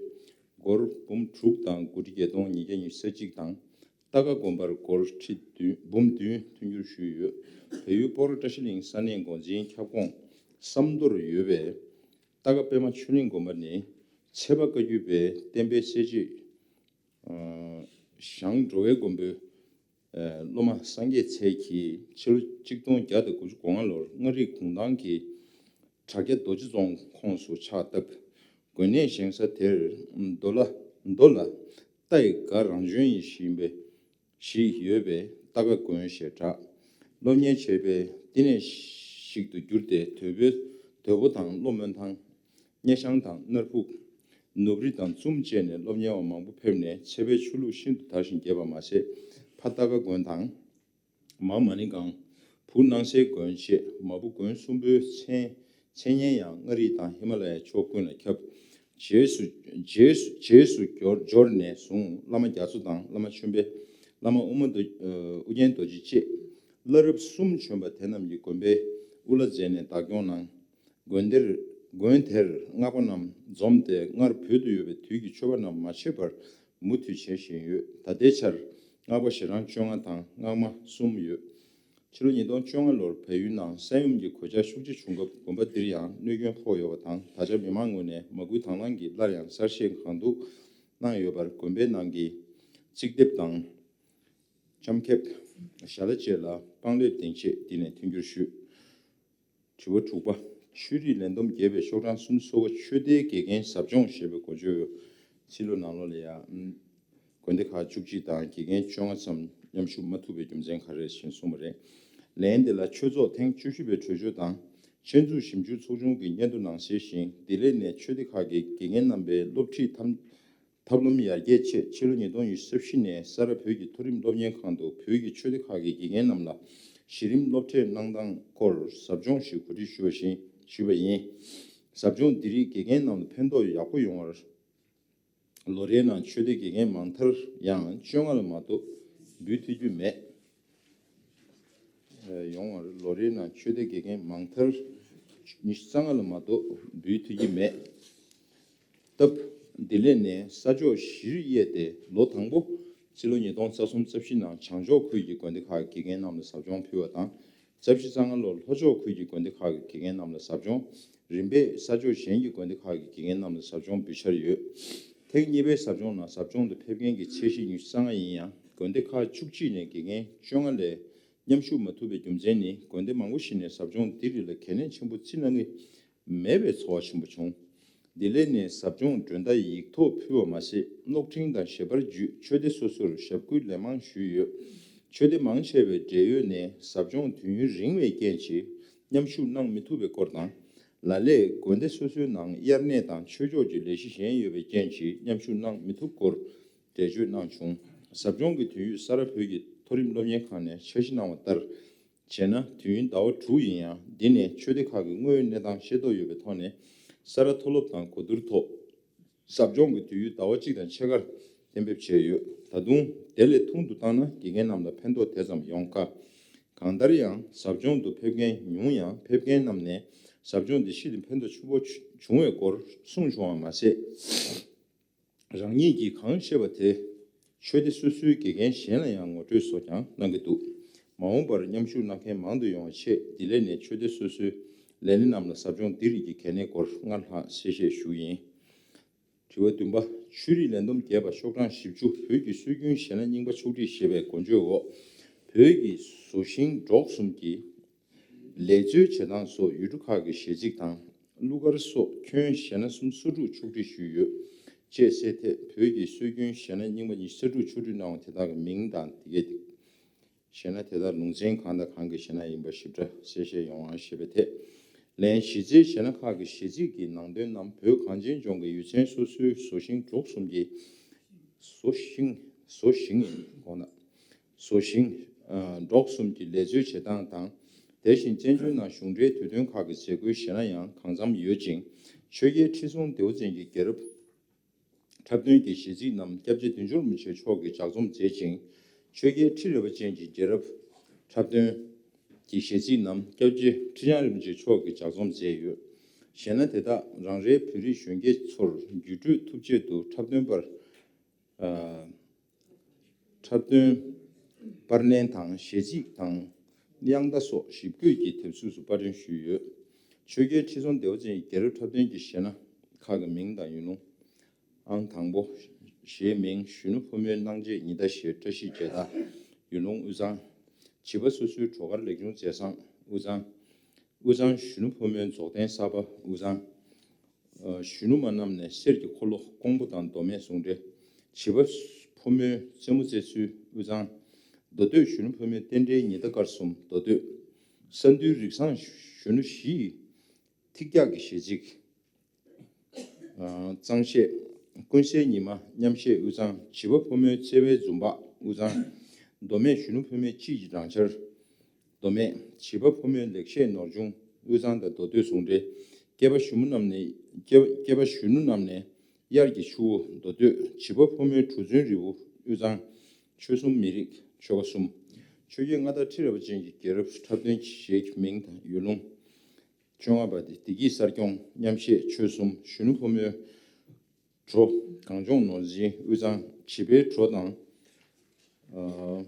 སྒོར་འབུམ་དྲུག་དང་དགུ་ཁྲི་བརྒྱད་སྟོང་ཉིས་བརྒྱ་ཉི་ཤུ་རྩ་གཅིག་དང་། རྟ་སྒ་དགོན་པར་སྒོར་ཁྲི་བདུན། འབུམ་བདུན་མཐུན་འགྱུར་ཞུས་ཡོད། བལ་ཡུལ་སྤོག་ར་བཀྲ་ཤིས་གླིང་ས་གནས་འགོ་འཛིན་ཁྱབ་ཁོངས་སམ་མདོར་ཡོད་པའི་རྟ་སྒ་པད་མ་ཆོས་གླིང་དགོན་པ་ནི་ཚེ་དཔལ་བཀའ་བརྒྱུད་པའི་བསྟན་པའི་གསལ་བྱེད་ཞང་འགྲོ་བའི་མགོན་པོའི་སློབ་མ་སངས་རྒྱས་མཚལ་གྱིས་ཕྱི་ལོ་ཆིག་སྟོང་བརྒྱ་དང་དགུ་བཅུ་གོ་ལྔ་ལོར་མངའ་རིས་གུང་ཐང་གི་བྲག་རྒྱ་རྡོ་རྗེ་རྫོང་ཁོངས་སུ་ཕྱག་བཏབ། དགོན་གནས་བཞེངས་ས་དེར་མདོ་ལ། མདོ་ལ་རྟ་ཡི་སྒ་རང་བྱོན་ཡིན་ཞེས་པའི་ཞིག་ཡོད་པས་རྟ་སྒ་དགོན་ཞེས་གྲགས། སློབ་གཉེར་བྱས་པས་བསྟི་གནས་ཤིག་ཏུ་གྱུར་ཏེ། དོལ་པོའི། དོལ་པོ་དང་ལྷོ་མོན་ཐང་། སྙེ་ཤང་དང་སྣར་ཕུག། ནུབ་རི་དང་ཙུམ་བཅས་ནས་སློབ་གཉེར་བ་མང་པོ་ཕེབས་ནས་ཚེ་དཔལ་ཆོས་ལུགས་ཤིན་ཏུ་དར་ཞིང་རྒྱས་པ་མ་ཟད། ཕ་རྟ་སྒ་དགོན་དང་། མ་མ་ཎི་སྒང་ བུ་སྣང་གསལ་དགོན་བཅས་མ་བུ་དགོན་གསུམ་པོའི་མཚན་མཚན་སྙན་ཡང་མངའ་རིས་དང་ཧི་མ་ལ་ཡའི་ཕྱོགས་ཀུན་ལ་ཁྱབ། རྗེས་སུ་རྗེས་སུ་རྗེས་སུ་འབྱོར་འབྱོར་ནས་བཟུང་བླ་མ་རྒྱ་མཚོ་དང་བླ་མ་ཆོས་འཕེལ། བླ་མ་ཨུ་མ་རྡོ་ཨུ་རྒྱན་རྡོ་རྗེ་བཅས་བླ་རབས་གསུམ་བྱོན་པ་དེ་རྣམས་ཀྱིས་དགོན་པའི་དབུ་བླ་མཛད་ནས་བདག་སྐྱོང་གནང་། དགོན་དེར་དགོན་དེར་སྔགས་པ་རྣམས་འཛོམས་ཏེ་སྔར་བོད་དུ་ཡོད་པའི་དུས་ཀྱི་མཆོད་པ་རྣམས་མ་ཆད་པར་མུ་མཐུད་བྱེད་བཞིན་ཡོད། ད་ལྟའི་ཆར་སྔགས་པ་ཞལ་གྲངས་བཅོ་ལྔ་དང་སྔགས་མ་གསུམ་ཡོད། ཕྱི་ལོ་ཉིས་སྟོང་བཅོ་ལྔ་ལོར་བལ་ཡུལ་ནང་ས་ཡོམ་གྱི་གོད་ཆག་ཤུགས་ཆེ་བྱུང་སྐབས་དགོན་པ་འདིར་ཡང་གནོད་སྐྱོན་ཕོག་ཡོད་པ་དང་། ད་ཆ་མི་མང་ངོས་ནས་མ་སྐུལ་དང་བླངས་ཀྱིས་སླར་ཡང་གསར་བཞེངས་གང་ཐུབ་གནང་ཡོད་པར་དགོན་པའི་ནང་གི་རྩིག་ལྡེབས་དང་། ལྕམ་ཁེབས། ཞལ་བྱེད་ལ་པང་ལེབ་སྟེང་བཅས་འདི་ནས་མཐུན་འགྱུར་ཞུས། དྲི་བ་དྲུག་པ། ཆོས་རིག་ལས་བསྡོམས་རྒྱས་པའི་ཤོག་གྲངས་སུམ་ཅུ་སོ་བ་ཆོས་སྡེའི་དགེ་རྒན་ཟབ་སྦྱོང་ཞེས་པའི་འགོ་བརྗོད་ཡོད། ཕྱི་ལོ་ནང་ལོགས་ལ་ཡང་དགོན་སྡེ་ཁག་བཅུ་གཅིག་དང་དགེ་རྒན་བཅོ་ལྔ་ཙམ་མཉམ་ཞུགས་མ་ཐུབ་པའི་རྒྱུ་མཚན་ག་རེ་རེད་ཞེས་གསུངས་པ་རེད། ལན། འདི་ལ་ཆོས་ཚོགས་ཐེངས་བཅུ་བཞི་པའི་གྲོས་ཆོད་དང་། ཆེད་འཛུགས་ཞིབ་འཇུག་ཚོགས་ཆུང་གི་སྙན་ཐོ་ནང་གསལ་བཞིན། བདེ་ལེགས་ནས་ཆོས་སྡེ་ཁག་གི་དགེ་རྒན་རྣམ་པའི་སློབ་ཁྲིད་ཐམ་ཐབས་ལམ་ཡར་རྒྱས་ཆེད་ཕྱི་ལོ་ཉིས་སྟོང་ཉི་ཤུ་རྩ་བཞི་ནས་ས་རཱ་བོད་ཀྱི་མཐོ་རིམ་སློབ་གཉེར་ཁང་དུ་བོད་ཀྱི་ཆོས་སྡེ་ཁག་གི་དགེ་རྒན་རྣམས་ལ་གཞི་རིམ་སློབ་ཁྲིད་གནང་སྟངས་སྐོར་ཟབ་སྦྱོང་ཞིག་གོ་སྒྲིག་ཞུས་པ་བཞིན་ཞུས་པ་ཡིན། ཟབ་སྦྱོང་འདི་རིགས་དགེ་རྒན་རྣམས་ལ་ཕན་ཐོགས་ཡག་པོ་ཡོང་བར། ལོ་རེའི་ནང་ཆོས་སྡེ་དགེ་རྒན་མང་མཐར་ཡང་བཅོ་ལྔ་ལ་མ་གཏོགས་འབུལ་ཐུབ་རྒྱུ་མེད། ཡོང་བར་ལོ་རེའི་ནང་ཆོས་སྡེ་དགེ་རྒན་མང་མཐར་ཉི་ཤུ་རྩ་ལྔ་ལ་མ་གཏོགས་འབུལ་ཐུབ་ཀྱི་མེད་སྟབས། བདེ་ལེགས་ནས་ས་ཕྱོགས་བཞིར་དབྱེ་སྟེ་ལོ་དང་པོ་ཕྱི་ལོ་ཉིས་སྟོང་རྩ་གསུམ་རྩ་བཞི་ནང་བྱང་ཕྱོགས་ཁུལ་གྱི་དགོན་སྡེ་ཁག་གི་དགེ་རྒན་རྣམས་ལ་ཟབ་སྦྱོང་ཕུལ་བ་དང་། རྩ་བཞི་རྩ་ལྔ་ལོར་ལྷོ་ཕྱོགས་ཁུལ་གྱི་དགོན་སྡེ་ཁག་གི་དགེ་རྒན་རྣམས་ལ་ཟབ་སྦྱོང་རིམ་པས་ས་ཕྱོགས་གཞན་གྱི་དགོན་སྡེ་ཁག་གི་དགེ་རྒན་རྣམས་ལ་ཟབ་སྦྱོང་འབུལ་འཆར་ཡོད། ཐེངས་གཉིས་པའི་ཟབ་སྦྱོང་ནང་ཟབ་སྦྱོང་དུ་ཕེབས་མཁན་གྱི་ཚད་གཞི་ཉི་ཤུ་རྩ་ལྔ་ཡིན་ཡང་། དགོན་སྡེ་ཁག་བཅུ་གཅིག་ནས་དགེ་རྒན་བཅོ་ལྔ་ལས་མཉམ་ཞུགས་མ་ཐུབ་པའི་རྒྱུ་མཚན་ནི། དགོན་སྡེ་མང་པོ་ཞིག་ནས་ཟབ་སྦྱོང་འདི་རིགས་ལ་གལ་གནད་ཆེན་པོ་བརྩི་གནང་གི་མེད་པའི་ཚོར་བ་ཆེན་པོ་བྱུང་། བདེ་ལེགས་ནས་ཟབ་སྦྱོང་མགྲོན་བརྡ་ཡིག་ཐོག་ཕུལ་བ་མ་ཟད། གློག་འཕྲིན་དང་ཞལ་པར་བརྒྱུད་ཆོས་སྡེ་སོ་སོར་ཞབས་སྐུལ་ལན་མང་ཞུས་ཡོད། ཆོས་སྡེ་མང་ཆེ་བའི་འབྲེལ་ཡོད་ནས་ཟབ་སྦྱོང་དུས་ཡུན་རིང་བའི་རྐྱེན་གྱིས་མཉམ་ཞུགས་གནང་མི་ཐུབ་པའི་སྐོར་དང་། ལ་ལས་དགོན་སྡེ་སོ་སོའི་ནང་དབྱར་གནས་དང་ཆོས་ཕྱོགས་ཀྱི་ལས་གཞི་གཞན་ཡོད་པའི་རྐྱེན་གྱིས་མཉམ་ཞུགས་གནང་མི་ཐུབ་སྐོར་འགྲེལ་བརྗོད་གནང་བྱུང་། ཟབ་སྦྱོང་གི་དུས་ཡུན་ས་རཱ་བོད་ཀྱི་མཐོ་རིམ་སློབ་གཉེར་ཁང་ནས་འཆར་གཞི་གནང་བ་ལྟར་བྱས་ན། དུས་ཡུན་ཟླ་བ་དྲུག་ཡིན་ཡང་། འདི་ནས་ཆོས་སྡེ་ཁག་གི་དངོས་ཡོད་གནས་སྟངས་ཤེས་རྟོགས་ཡོད་པའི་ཐོག་ནས་ས་རཱ་མཐོ་སློབ་དང་གོ་བསྡུར་ཐོག་ཟབ་སྦྱོང་གི་དུས་ཡུན་ཟླ་བ་གཅིག་དང་ཕྱེད་ཀར་གཏན་འབེབས་བྱས་ཡོད། ད་དུང་དེ་ལས་ཐུང་དུ་བཏང་ན་དགེ་རྒན་རྣམས་ལ་ཕན་ཐོགས་དེ་ཙམ་ཡོང་དཀའ། གང་ལྟར་ཡང་ཟབ་སྦྱོང་དུ་ཕེབས་མཁན་ཉུང་ཡང་། ཕེབས་མཁན་རྣམས་ནས་ཟབ་སྦྱོང་འདི་ཤིན་ཏུ་ཕན་ཐོགས་ཆེན་པོ་བྱུང་བའི་སྐོར་གསུངས་བྱུང་བ་མ་ཟད། རང་ཉིད་ཀྱིས་གང་ཤེས་པ་དེ་ཆོས་སྡེ་སོ་སོའི་དགེ་རྒན་གཞན་ལ་ཡང་ངོ་སྤྲོད་སོགས་ཀྱང་གནང་གི་འདུག། མ་འོངས་པར་མཉམ་ཞུགས་གནང་མཁན་མང་དུ་ཡོང་བ་ཆེད། བདེ་ལེགས་ནས་ཆོས་སྡེ་སོ་སོའི་ལས་སྣེ་རྣམས་ལ་ཟབ་སྦྱོང་འདི་རིགས་ཀྱི་གལ་གནད་སྐོར་སྔར་ལྷག་གསལ་བཤད་ཞུ་གི་ཡིན། དྲི་བ་བདུན་པ། ཆོས་རིག་ལས་བསྡོམས་རྒྱས་པ་ཤོག་གྲངས་བཞི་བཅུ། བོད་ཀྱི་སྲོལ་རྒྱུན་གཞས་སྣ་རྙིང་པ་ཕྱོགས་སྒྲིག་ཞེས་པའི་འགོ་བརྗོད་འོག། བོད་ཀྱི་བཟོ་ཤིང་འབྲོག་གསུམ་གྱི་ལས་རྩོལ་བྱེད་སྟངས་སོགས་ཡུལ་གྲུ་ཁག་གི་གཞས་ཚིག་དང་། གླུ་གར་སོགས་ཁྱོན་གཞས་སྣ་སུམ་ཅུ་སོ་དྲུག་ཕྱོགས་སྒྲིག་ཞུས་ཡོད། ཅེས་གསལ་ཐད། བོད་ཀྱི་སྲོལ་རྒྱུན་གཞས་སྣ་རྙིང་པ་ཉི་ཤུ་རྩ་དྲུག་ཕྱོགས་སྒྲིག་གནང་བ་དེ་དག་གི་མིང་དང་དེ་གའི་གཞས་སྣ་དེ་དག་ལུང་ཚན་གང་དང་གང་གི་གཞས་སྣ་ཡིན་པ་ཞིབ་ཕྲ་གསལ་བཤད་ཡོང་བ་ཞེས་པའི་ཐད། ལན། གཞི་རྩའི་གཞས་སྣ་ཁག་གི་གཞས་ཚིག་གི་ནང་དོན་རྣམས་བོད་གངས་ཅན་ལྗོངས་ཀྱི་ཡུལ་ཚན་སོ་སོའི་བཟོ་ཤིང་འབྲོག་གསུམ་གྱི། བཟོ་ཤིང་། བཟོ་ཤིང་ཡིན་དགོངས་ན། བཟོ་ཤིང་། ཨ། འབྲོག་གསུམ་གྱི་ལས་རྩོལ་བྱེད་སྟངས་དང་། དེ་བཞིན་བཙན་བྱོལ་ནང་གཞུང་འབྲེལ་དུས་སྟོན་ཁག་གི་མཛད་སྒོའི་གཞས་སྣ་ཡང་གང་འཚམ་ཡོད་ཅིང་། ཆོས་རྒྱལ་ཁྲི་སྲོང་ལྡེའུ་བཙན་གྱི་རྒྱལ་རབས་འཁྲབ་སྟོན་གྱི་གཞས་ཚིག་རྣམས་སྐྱབས་རྗེ་བདུད་འཇོམས་རིན་པོ་ཆེ་མཆོག་གིས་ལྗགས་རྩོམ་མཛད་ཅིང་། ཆོས་རྒྱལ་ཁྲི་རལ་པ་ཅན་གྱི་རྒྱལ་རབས་འཁྲབ་སྟོན་གྱི་གཞས་ཚིག་རྣམས་སྐྱབས་རྗེ་ཁྲི་བྱང་རིན་པོ་ཆེ་མཆོག་གིས་ལྗགས་རྩོམ་མཛད་ཡོད། གཞས་སྣ་དེ་དག་རང་རེའི་བོད་རིགས་གཞོན་སྐྱེས་ཚོར་བརྒྱུད་སྤྲོད་ཐུབ་ཆེད་དུ་འཁྲབ་སྟོན་པར། ཨ། འཁྲབ་སྟོན་པར་ལེན་དང་གཞས་ཚིག་དང་དབྱངས་རྟ་སོགས་ཞིབ་བཀོད་ཀྱིས་དེབ་གཟུགས་སུ་པར་སྐྲུན་ཞུས་ཡོད། ཆོས་རྒྱལ་ཁྲི་སྲོང་ལྡེའུ་བཙན་གྱི་རྒྱལ་རབས་འཁྲབ་སྟོན་གྱི་གཞས་སྣ་ཁག་གི་མིང་དང་ཡུལ་ལུང་། ཨང་དང་པོ། གཞས་མིང་གཞོན་ནུ་ཕོ་མོའི་སྣང་བྱེད་ཉི་ཟླ་ཞེས་བཀྲ་ཤིས་རྒྱལ་དར། ཡུལ་ལུང་དབུས་གཙང་། བྱིས་པ་སོ་སོའི་བྲོ་གར་ལེགས་བྱུང་མཛད་བཟང་དབུས་གཙང་། དབུས་གཙང་གཞོན་ནུ་ཕོ་མོའི་རྫོགས་ལྡན་གསར་པ་དབུས་གཙང་། ཨ། གཞོན་ནུ་མ་རྣམས་ནས་གསེར་གྱི་འཁོར་ལོ་ཀོང་པོ་དང་མདོ་སྨད་ཟུང་འབྲེལ། བྱིས་པ་ཕོ་མོའི་རྩེད་མོ་རྩེ་ཚུལ་དབུས་གཙང་། མདོ་སྟོད་གཞོན་ནུ་ཕོ་མོའི་རྟེན་འབྲེལ་ཉི་ཟླ་སྐར་གསུམ་མདོ་སྟོད། ས་འདུལ་རིགས་བཟང་གཞོན་ནུ་བཞི་ཡི་ཐིག་རྒྱག་གི་གཞས་ཚིག། ཨ། གཙང་གཞས། ཀུན་གསལ་ཉི་མ་མཉམ་གཞས་དབུས་གཙང་། བྱིས་པ་ཕོ་མོའི་བརྩེ་བའི་འཛུམ་བག་དབུས་གཙང་། མདོ་སྨད་གཞོན་ནུ་ཕོ་མོའི་དཔྱིད་ཀྱི་སྦྲང་ཆར། མདོ་སྨད་བྱིས་པ་ཕོ་མོའི་ལེགས་བཤད་ནོར་གཞུང་དབུས་གཙང་དང་མདོ་སྟོད་ཟུང་འབྲེལ། སྐྱེས་པ་གཞོན་ནུ་རྣམས་ནས་སྐྱེས་པ་སྐྱེས་པ་གཞོན་ནུ་རྣམས་ནས་དབྱར་གྱི་ཆུ་བོ་མདོ་སྟོད། བྱིས་པ་ཕོ་མོའི་གྲུ་གཟིངས་རི་བོ་དབུས་གཙང་། ཆོལ་གསུམ་མི་རིགས་ཆོལ་ཁ་གསུམ། ཆོས་བརྒྱུད་མངའ་བདག་ཁྲི་རལ་པ་ཅན་གྱི་རྒྱལ་རབས་འཁྲབ་སྟོན་གྱི་གཞས་ཀྱི་མིང་དང་ཡུལ་ལུང་། བཅོ་ལྔ་པ་དེ་བདེ་སྐྱིད་གསར་སྐྱོང་མཉམ་བཞད་ཆོལ་གསུམ། གཞོན་ནུ་ཕོ་མོའི་བྲོ་གངས་ལྗོངས་ནོར་འཛིན་དབུས་གཙང་། བྱིས་པའི་བྲོ་དང་། ཨ།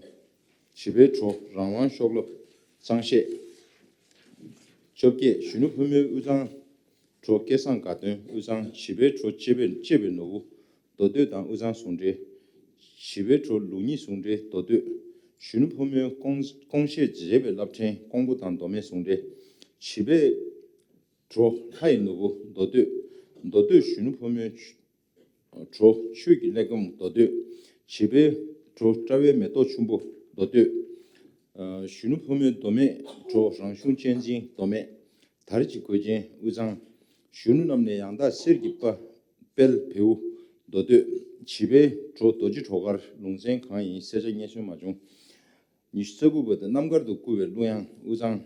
བྱིས་པའི་བྲོ་རང་དབང་གཤོག་རླབས་གཙང་བཤད། བཅོ་བརྒྱད། གཞོན་ནུ་ཕོ་མོའི་དབུས་གཙང་བྲོ་སྐལ་བཟང་དགའ་སྟོན་དབུས་གཙང་། བྱིས་པའི་བྲོ་གཅེས་པའི་གཅེས་པའི་ནོར་བུ་མདོ་སྟོད་དང་དབུས་གཙང་ཟུང་འབྲེལ། བྱིས་པའི་བྲོ་ལུགས་གཉིས་ཟུང་འབྲེལ་མདོ་སྟོད། གཞོན་ནུ་ཕོ་མོའི་ཀོང་ཀོང་གཞས་མཛེས་པའི་རླབས་ཕྲེང་ཀོང་པོ་དང་མདོ་སྨད་ཟུང་འབྲེལ། བྱིས་པའི་བྲོ་ལྷ་ཡི་ནོར་བུ་མདོ་སྟོད། མདོ་སྟོད་གཞོན་ནུ་ཕོ་མོའི་བྲོ་ཆོས་ཀྱི་ཀླད་སྒོམ་མདོ་སྟོད། བྱིས་པའི་བྲོ་སྤྲ་བའི་མེ་ཏོག་ཆུན་པོ་མདོ་སྟོད། ཨ། གཞོན་ནུ་ཕོ་མོའི་མདོ་སྨད་བྲོ་རང་གཞུང་གཅེས་འཛིན་མདོ་སྨད། དར་གྱི་གོས་ཆེན་དབུས་གཙང་། གཞོན་ནུ་རྣམས་ནས་ཡང་དག་གསེར་གྱི་དཔལ་བེའུ་མདོ་སྟོད། བྱིས་པའི་བྲོ་རྡོ་རྗེ་བྲོ་མཁར་ལུང་ཚན་གང་ཡིན་གསལ་ཆ་རྙེད་སོན་མ་བྱུང་། ཉི་ཤུ་རྩ་དགུ་པ་དེ་རྣམ་དཀར་དུ་བསྐུལ་བའི་གླུ་དབྱངས་དབུས་གཙང་།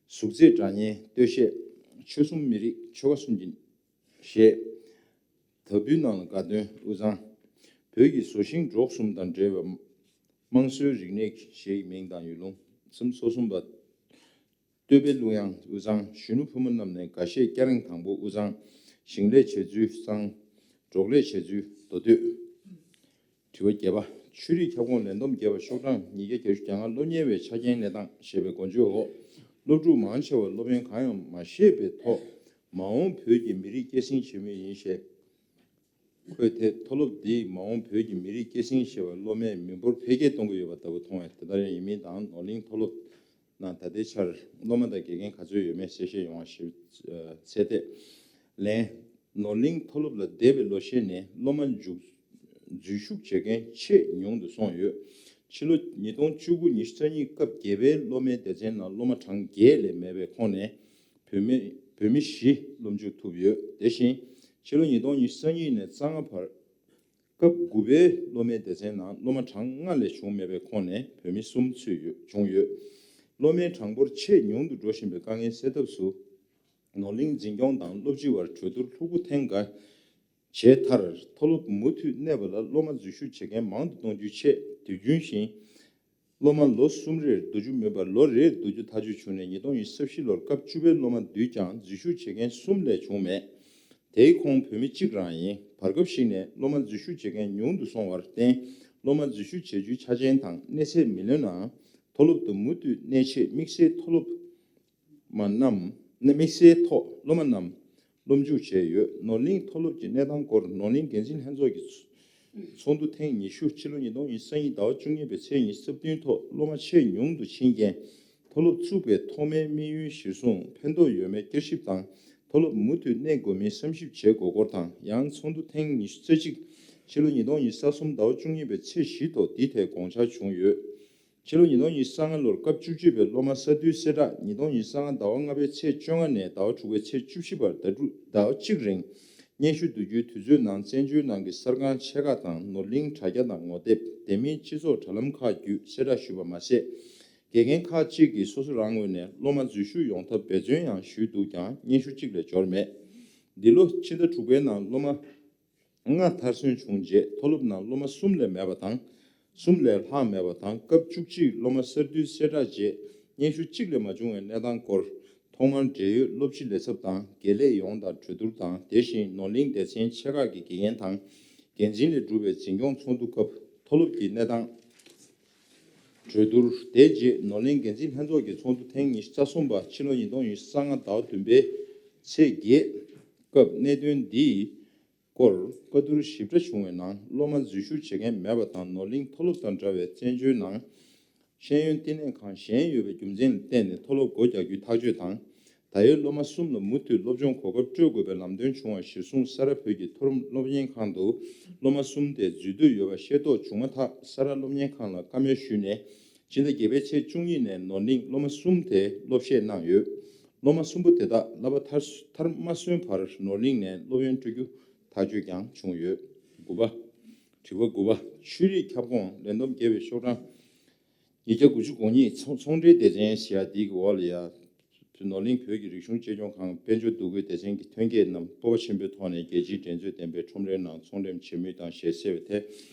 གཟུགས་མཛེས་སྒྲ་སྙན་སྟོད་གཞས། ཆོལ་གསུམ་མི་རིགས་ཆོལ་ཁ་གསུམ་གྱི་གཞས། དྭགས་པོའི་ནང་ལ་དགའ་སྟོན་དབུས་གཙང་། བོད་ཀྱི་བཟོ་ཤིང་འབྲོག་གསུམ་དང་འབྲེལ་བའི་དམངས་སྲོལ་རིག་གནས་ཀྱི་གཞས་ཀྱི་མིང་དང་ཡུལ་ལུང་། གསུམ་སོ་གསུམ་པ། བསྟོད་པའི་གླུ་དབྱངས་དབུས་གཙང་། གཞོན་ནུ་ཕོ་མོ་རྣམས་ནས་དགའ་གཞས་སྐྱ་རེངས་དང་པོ་དབུས་གཙང་། ཞིང་ལས་བྱེད་ཚུལ་གཙང་། འབྲོག་ལས་བྱེད་ཚུལ་མདོ་སྟོད། དྲི་བ་བརྒྱད་པ། ཆོས་རིག་ཁྱབ་ཁོངས་ལས་བསྡོམས་བརྒྱད་པ་ཤོག་གྲངས་ཉིས་བརྒྱ་བརྒྱད་ཅུ་གྱ་ལྔ། སློབ་གཉེར་བའི་ཆ་རྐྱེན་གནས་སྟངས་ཞེས་པའི་འགོ་བརྗོད་འོག་སློབ་ཕྲུག་མང་ཆེ་བ་སློབ་ཡོན་གང་ཡང་མ་བཞེས་པའི་ཐོག་མ་འོངས་བོད་ཀྱི་མི་རིགས་སྐྱེད་སྲིང་བྱེད་མུས་ཡིན་ཞེས། འཁོད་དེ། མཐོ་སློབ་འདིས་མ་འོངས་བོད་ཀྱི་མི་རིགས་སྐྱེད་སྲིང་བྱེད་པར་སློབ་མའི་མི་འབོར་འཕེལ་རྒྱས་གཏོང་གི་ཡོད་པ་ལྟ་བུ་མཐོང་བས། དེ་ལྟར་ཡིན་མིན་དང་ནོར་གླིང་མཐོ་སློབ་ནང་ད་ལྟའི་ཆར་སློབ་མ་དང་དགེ་རྒན་ག་ཚོད་ཡོད་མེད་གསལ་བཤད་ཡོང་བ་ཞིག་འཚོལ་ཏེ། ལན། ནོར་གླིང་མཐོ་སློབ་ལ་འདས་པའི་ལོ་ཤས་ནས་སློབ་མ་འཛུལ་འཛུལ་ཞུགས་བྱེད་མཁན་ཆེས་ཉུང་དུ་སོང་ཡོད། ཕྱི་ལོ་ཉིས་སྟོང་བཅུ་དགུ་ཉི་ཤུ་རྩ་གཉིས་སྐབས་བརྒྱད་པའི་སློབ་མའི་སྡེ་ཚན་ནང་སློབ་མ་གྲངས་བརྒྱད་ལས་མེད་པའི་ཁོངས་ནས་བོད་མི་བོད་མི་བཞི་སློབ་འཇུག་ཐུབ་ཡོད། དེ་བཞིན་ཕྱི་ལོ་ཉིས་སྟོང་ཉི་ཤུ་རྩ་གཉིས་ནས་རྩ་ལྔ་བར་སྐབས་དགུ་པའི་སློབ་མའི་སྡེ་ཚན་ནང་སློབ་མ་གྲངས་ལྔ་ལས་བྱུང་མེད་པའི་ཁོངས་ནས་བོད་མི་གསུམ་ཚུད་ཡོད་བྱུང་ཡོད། སློབ་མའི་གྲངས་འབོར་ཆེས་ཉུང་དུ་འགྲོ་བཞིན་པའི་དཀའ་ངལ་སེལ་ཐབས་སུ། ནོར་གླིང་འཛིན་སྐྱོང་དང་སློབ་སྤྱི་བར་གྲོས་བསྡུར་ལྷུག་པོ་ཐེངས་འགའ་བྱས་མཐར། མཐོ་སློབ་མུ་མཐུད་གནས་པ་ལ་སློབ་མ་འཛུལ་ཞུགས་བྱེད་མཁན་མང་དུ་གཏོང་རྒྱུའི་ཆེད། དུས་རྒྱུན་བཞིན་སློབ་མ་ལོ་གསུམ་རེར་བསྡུ་རྒྱུ་མིན་པར་ལོ་རེར་བསྡུ་རྒྱུ་ཐག་གཅོད་བྱུང་ནས། ཉིས་སྟོང་ཉི་ཤུ་རྩ་བཞི་ལོར་སྐབས་བཅུ་པའི་སློབ་མ་བསྡུས་ཀྱང་འཛུལ་ཞུགས་བྱེད་མཁན་གསུམ་ལས་བྱུང་མེད། དེའི་ཁོངས་བོད་མི་གཅིག་རང་ཡིན། བར་སྐབས་ཤིག་ནས་སློབ་མ་འཛུལ་ཞུགས་བྱེད་མཁན་ཉུང་དུ་སོང་བར་བརྟེན། སློབ་མ་འཛུལ་ཞུགས་བྱེད་རྒྱུའི་ཆ་རྐྱེན་དང་གནས་ཚད་མི་ལོན་ནའང་། མཐོ་སློབ་ཏུ་མུ་མཐུད་གནས་ཆེད་དམིགས་བསལ་མཐོ་སློབ་མ་རྣམས། དམིགས་བསལ་ཐོག་སློབ་མ་རྣམས་སློབ་འཇུག་བྱས་ཡོད། ནོར་གླིང་མཐོ་སློབ་ཀྱི་གནས་སྟངས་སྐོར་ནོར་གླིང་འགན་འཛིན་ལྷན་ཚོགས་ཀྱི་ཚོགས་འདུ་ཐེངས་ཉི་ཤུ། ཕྱི་ལོ་ཉིས་སྟོང་ཉི་ཤུ་རྩ་གཉིས་ཟླ་བ་བཅུ་གཉིས་པའི་ཚེས་ཉི་ཤུ་རྩ་བདུན་ཐོག་སློབ་མ་ཆེས་ཉུང་དུ་ཕྱིན་རྐྱེན། མཐོ་སློབ་བཙུགས་པའི་ཐོག་མའི་དམིགས་ཡུལ་གཞིར་བཟུང་ཕན་ཐོགས་ཡོད་མེད་བསྐྱར་ཞིབ་དང་། མཐོ་སློབ་མུ་མཐུད་གནས་དགོས་མིན་བསམ་ཞིབ་བྱེད་དགོས་སྐོར་དང་། ཡང་ཚོགས་འདུ་ཐེངས་ཉི་ཤུ་རྩ་གཅིག། ཕྱི་ལོ་ཉིས་སྟོང་ཉི་ཤུ་རྩ་གསུམ་ཟླ་བ་བཅུ་གཉིས་པའི་ཚེས་བཞི་ཐོག་འདིའི་ཐད་དགོངས་འཆར་བྱུང་ཡོད། ཕྱི་ལོ་ཉིས་སྟོང་ཉི་ཤུ་རྩ་ལྔ་ལོར་སྐབས་བཅུ་གཅིག་པའི་སློབ་མ་ས་འཐུས་གསལ་བསྒྲགས། ཉིས་སྟོང་ཉི་ཤུ་རྩ་ལྔ་ཟླ་བ་ལྔ་པའི་ཚེས་བཅོ་ལྔ་ནས་ཟླ་བ་དྲུག་པའི་ཚེས་བཅུ་བཞི་བར་ཟླ་དྲུག་ཟླ་བ་གཅིག་རིང་སྙན་ཞུ་བསྡུ་རྒྱུའི་དུས་ཚོད་ནང་བཙན་བྱོལ་ནང་གི་གསར་ཁང་ཆེ་ཁག་དང་ནོར་གླིང་དྲ་རྒྱ་དང་ངོ་དེབ། དེ་མིན་སྤྱི་ཚོགས་དྲ་ལམ་ཁག་བརྒྱུད་གསལ་བསྒྲགས་ཞུས་པ་མ་ཟད། དགེ་རྒན་ཁག་ཅིག་གིས་སོ་སོ་རང་ངོས་ནས་སློབ་མ་འཛུལ་ཞུགས་ཡོང་ཐབས་འབད་བརྩོན་ཡང་ཞུས་འདུག་ཀྱང་སྙན་ཞུ་གཅིག་ལས་འབྱོར་མེད། འདི་ལོ་ཕྱི་ཟླ་དྲུག་པའི་ནང་སློབ་མ་ལྔ་མཐར་སོན་བྱུང་རྗེས་མཐོ་སློབ་ནང་སློབ་མ་གསུམ་ལས་མེད་པ་དང་། གསུམ་ལས་ལྷག་མེད་པ་དང་། སྐབས་བཅུ་གཅིག་སློབ་མ་གསར་འདུས་གསལ་བསྒྲགས་རྗེས་སྙན་ཞུ་གཅིག་ལས་མ་བྱུང་བའི་གནས་སྟངས་སྐོར། ཐོག་མར་འབྲེལ་ཡོད་སློབ་སྤྱི་ལས་ཚབ་དང་དགེ་ལས་ཡོངས་དང་གྲོས་བསྡུར་དང་། དེ་བཞིན་ནོར་གླིང་སྡེ་ཚན་ཆེ་ཁག་གི་དགེ་རྒན་དང་འགན་འཛིན་ལས་གྲུབ་པའི་འཛིན་སྐྱོང་ཚོགས་འདུ་སྐབས་མཐོ་སློབ་ཀྱི་གནས་སྟངས་གྲོས་བསྡུར། དེ་རྗེས་ནོར་གླིང་འགན་འཛིན་ལྷན་ཚོགས་ཀྱི་ཚོགས་འདུ་ཐེངས་ཉི་ཤུ་རྩ་གསུམ་པ་ཕྱི་ལོ་ཉིས་སྟོང་ཉི་ཤུ་རྩ་ལྔ་ཟླ་བ་བདུན་པའི་ཚེས་བརྒྱད་སྐབས་གནད་དོན་འདིའི་སྐོར་བཀའ་བསྡུར་ཞིབ་ཕྲ་བྱུང་བའི་ནང་སློབ་མ་འཛུལ་ཞུགས་བྱེད་མཁན་མེད་པ་དང་ནོར་གླིང་མཐོ་སློབ་དང་འདྲ་བའི་བཙན་བྱོལ་ནང་ཤེས་ཡོན་བསྟི་གནས་ཁང་གཞན་ཡོད་པའི་རྒྱུ་མཚན་ལ་བརྟེན་ནས་མཐོ་སློབ་སྒོ་རྒྱག་རྒྱུའི་ཐག་གཅོད་དང་། ད་ཡོད་སློབ་མ་གསུམ་ལ་མུ་མཐུད་སློབ་སྦྱོང་གོ་སྐབས་སྤྲོད་དགོས་པའི་ལམ་སྟོན་བྱུང་བ་གཞིར་བཟུང་ས་རཱ་བོད་ཀྱི་མཐོ་རིམ་སློབ་གཉེར་ཁང་དུ་སློབ་མ་གསུམ་དེ་འཛུལ་འདོད་ཡོད་པ་ཤེས་རྟོགས་བྱུང་མ་ཐག་ས་རཱ་སློབ་གཉེར་ཁང་ལ་བཀའ་མོལ་ཞུས་ནས་སྤྱི་ཟླ་བརྒྱད་པའི་ཚེས་བཅུ་གཉིས་ནས་ནོར་གླིང་སློབ་མ་གསུམ་དེ་སློབ་བཤད་གནང་ཡོད། སློབ་མ་གསུམ་པོ་དེ་དག་བསླབ་པ་མཐར་མཐར་མ་སོན་བར་ནོར་གླིང་ནས་སློབ་ཡོན་སྤྲོད་རྒྱུ་ཐག་གཅོད་ཀྱང་བྱུང་ཡོད། དགུ་པ། དྲི་བ་དགུ་པ། ཆོས་རིག་ཁྱབ་ཁོངས་ལས་བསྡོམས་བརྒྱད་པའི་ཤོག་གྲངས་ ཉིས་བརྒྱ་དགུ་བཅུ་གོ་གཉིས་ཚོང་ཚོང་འབྲེལ་སྡེ་ཚན་ཟེར་ཡ་འདི་གི་འོག་ལ་ཡ། ནོར་གླིང་བོད་ཀྱི་རིག་གཞུང་གཅེས་སྐྱོང་ཁང་དཔལ་འབྱོར་འདུ་འགོད་སྡེ་ཚན་གྱི་ཐོན་སྐྱེད་རྣམས་སྤོབས་པ་ཆེན་པོའི་ཐོག་ནས་རྒྱལ་སྤྱིའི་འགྲན་རྩོད་ལྡན་པའི་ཁྲོམ་རའི་ནང་ཚོང་འགྲེམས་བྱེད་མུས་དང་ཞེས་གསལ་བའི་ཐད།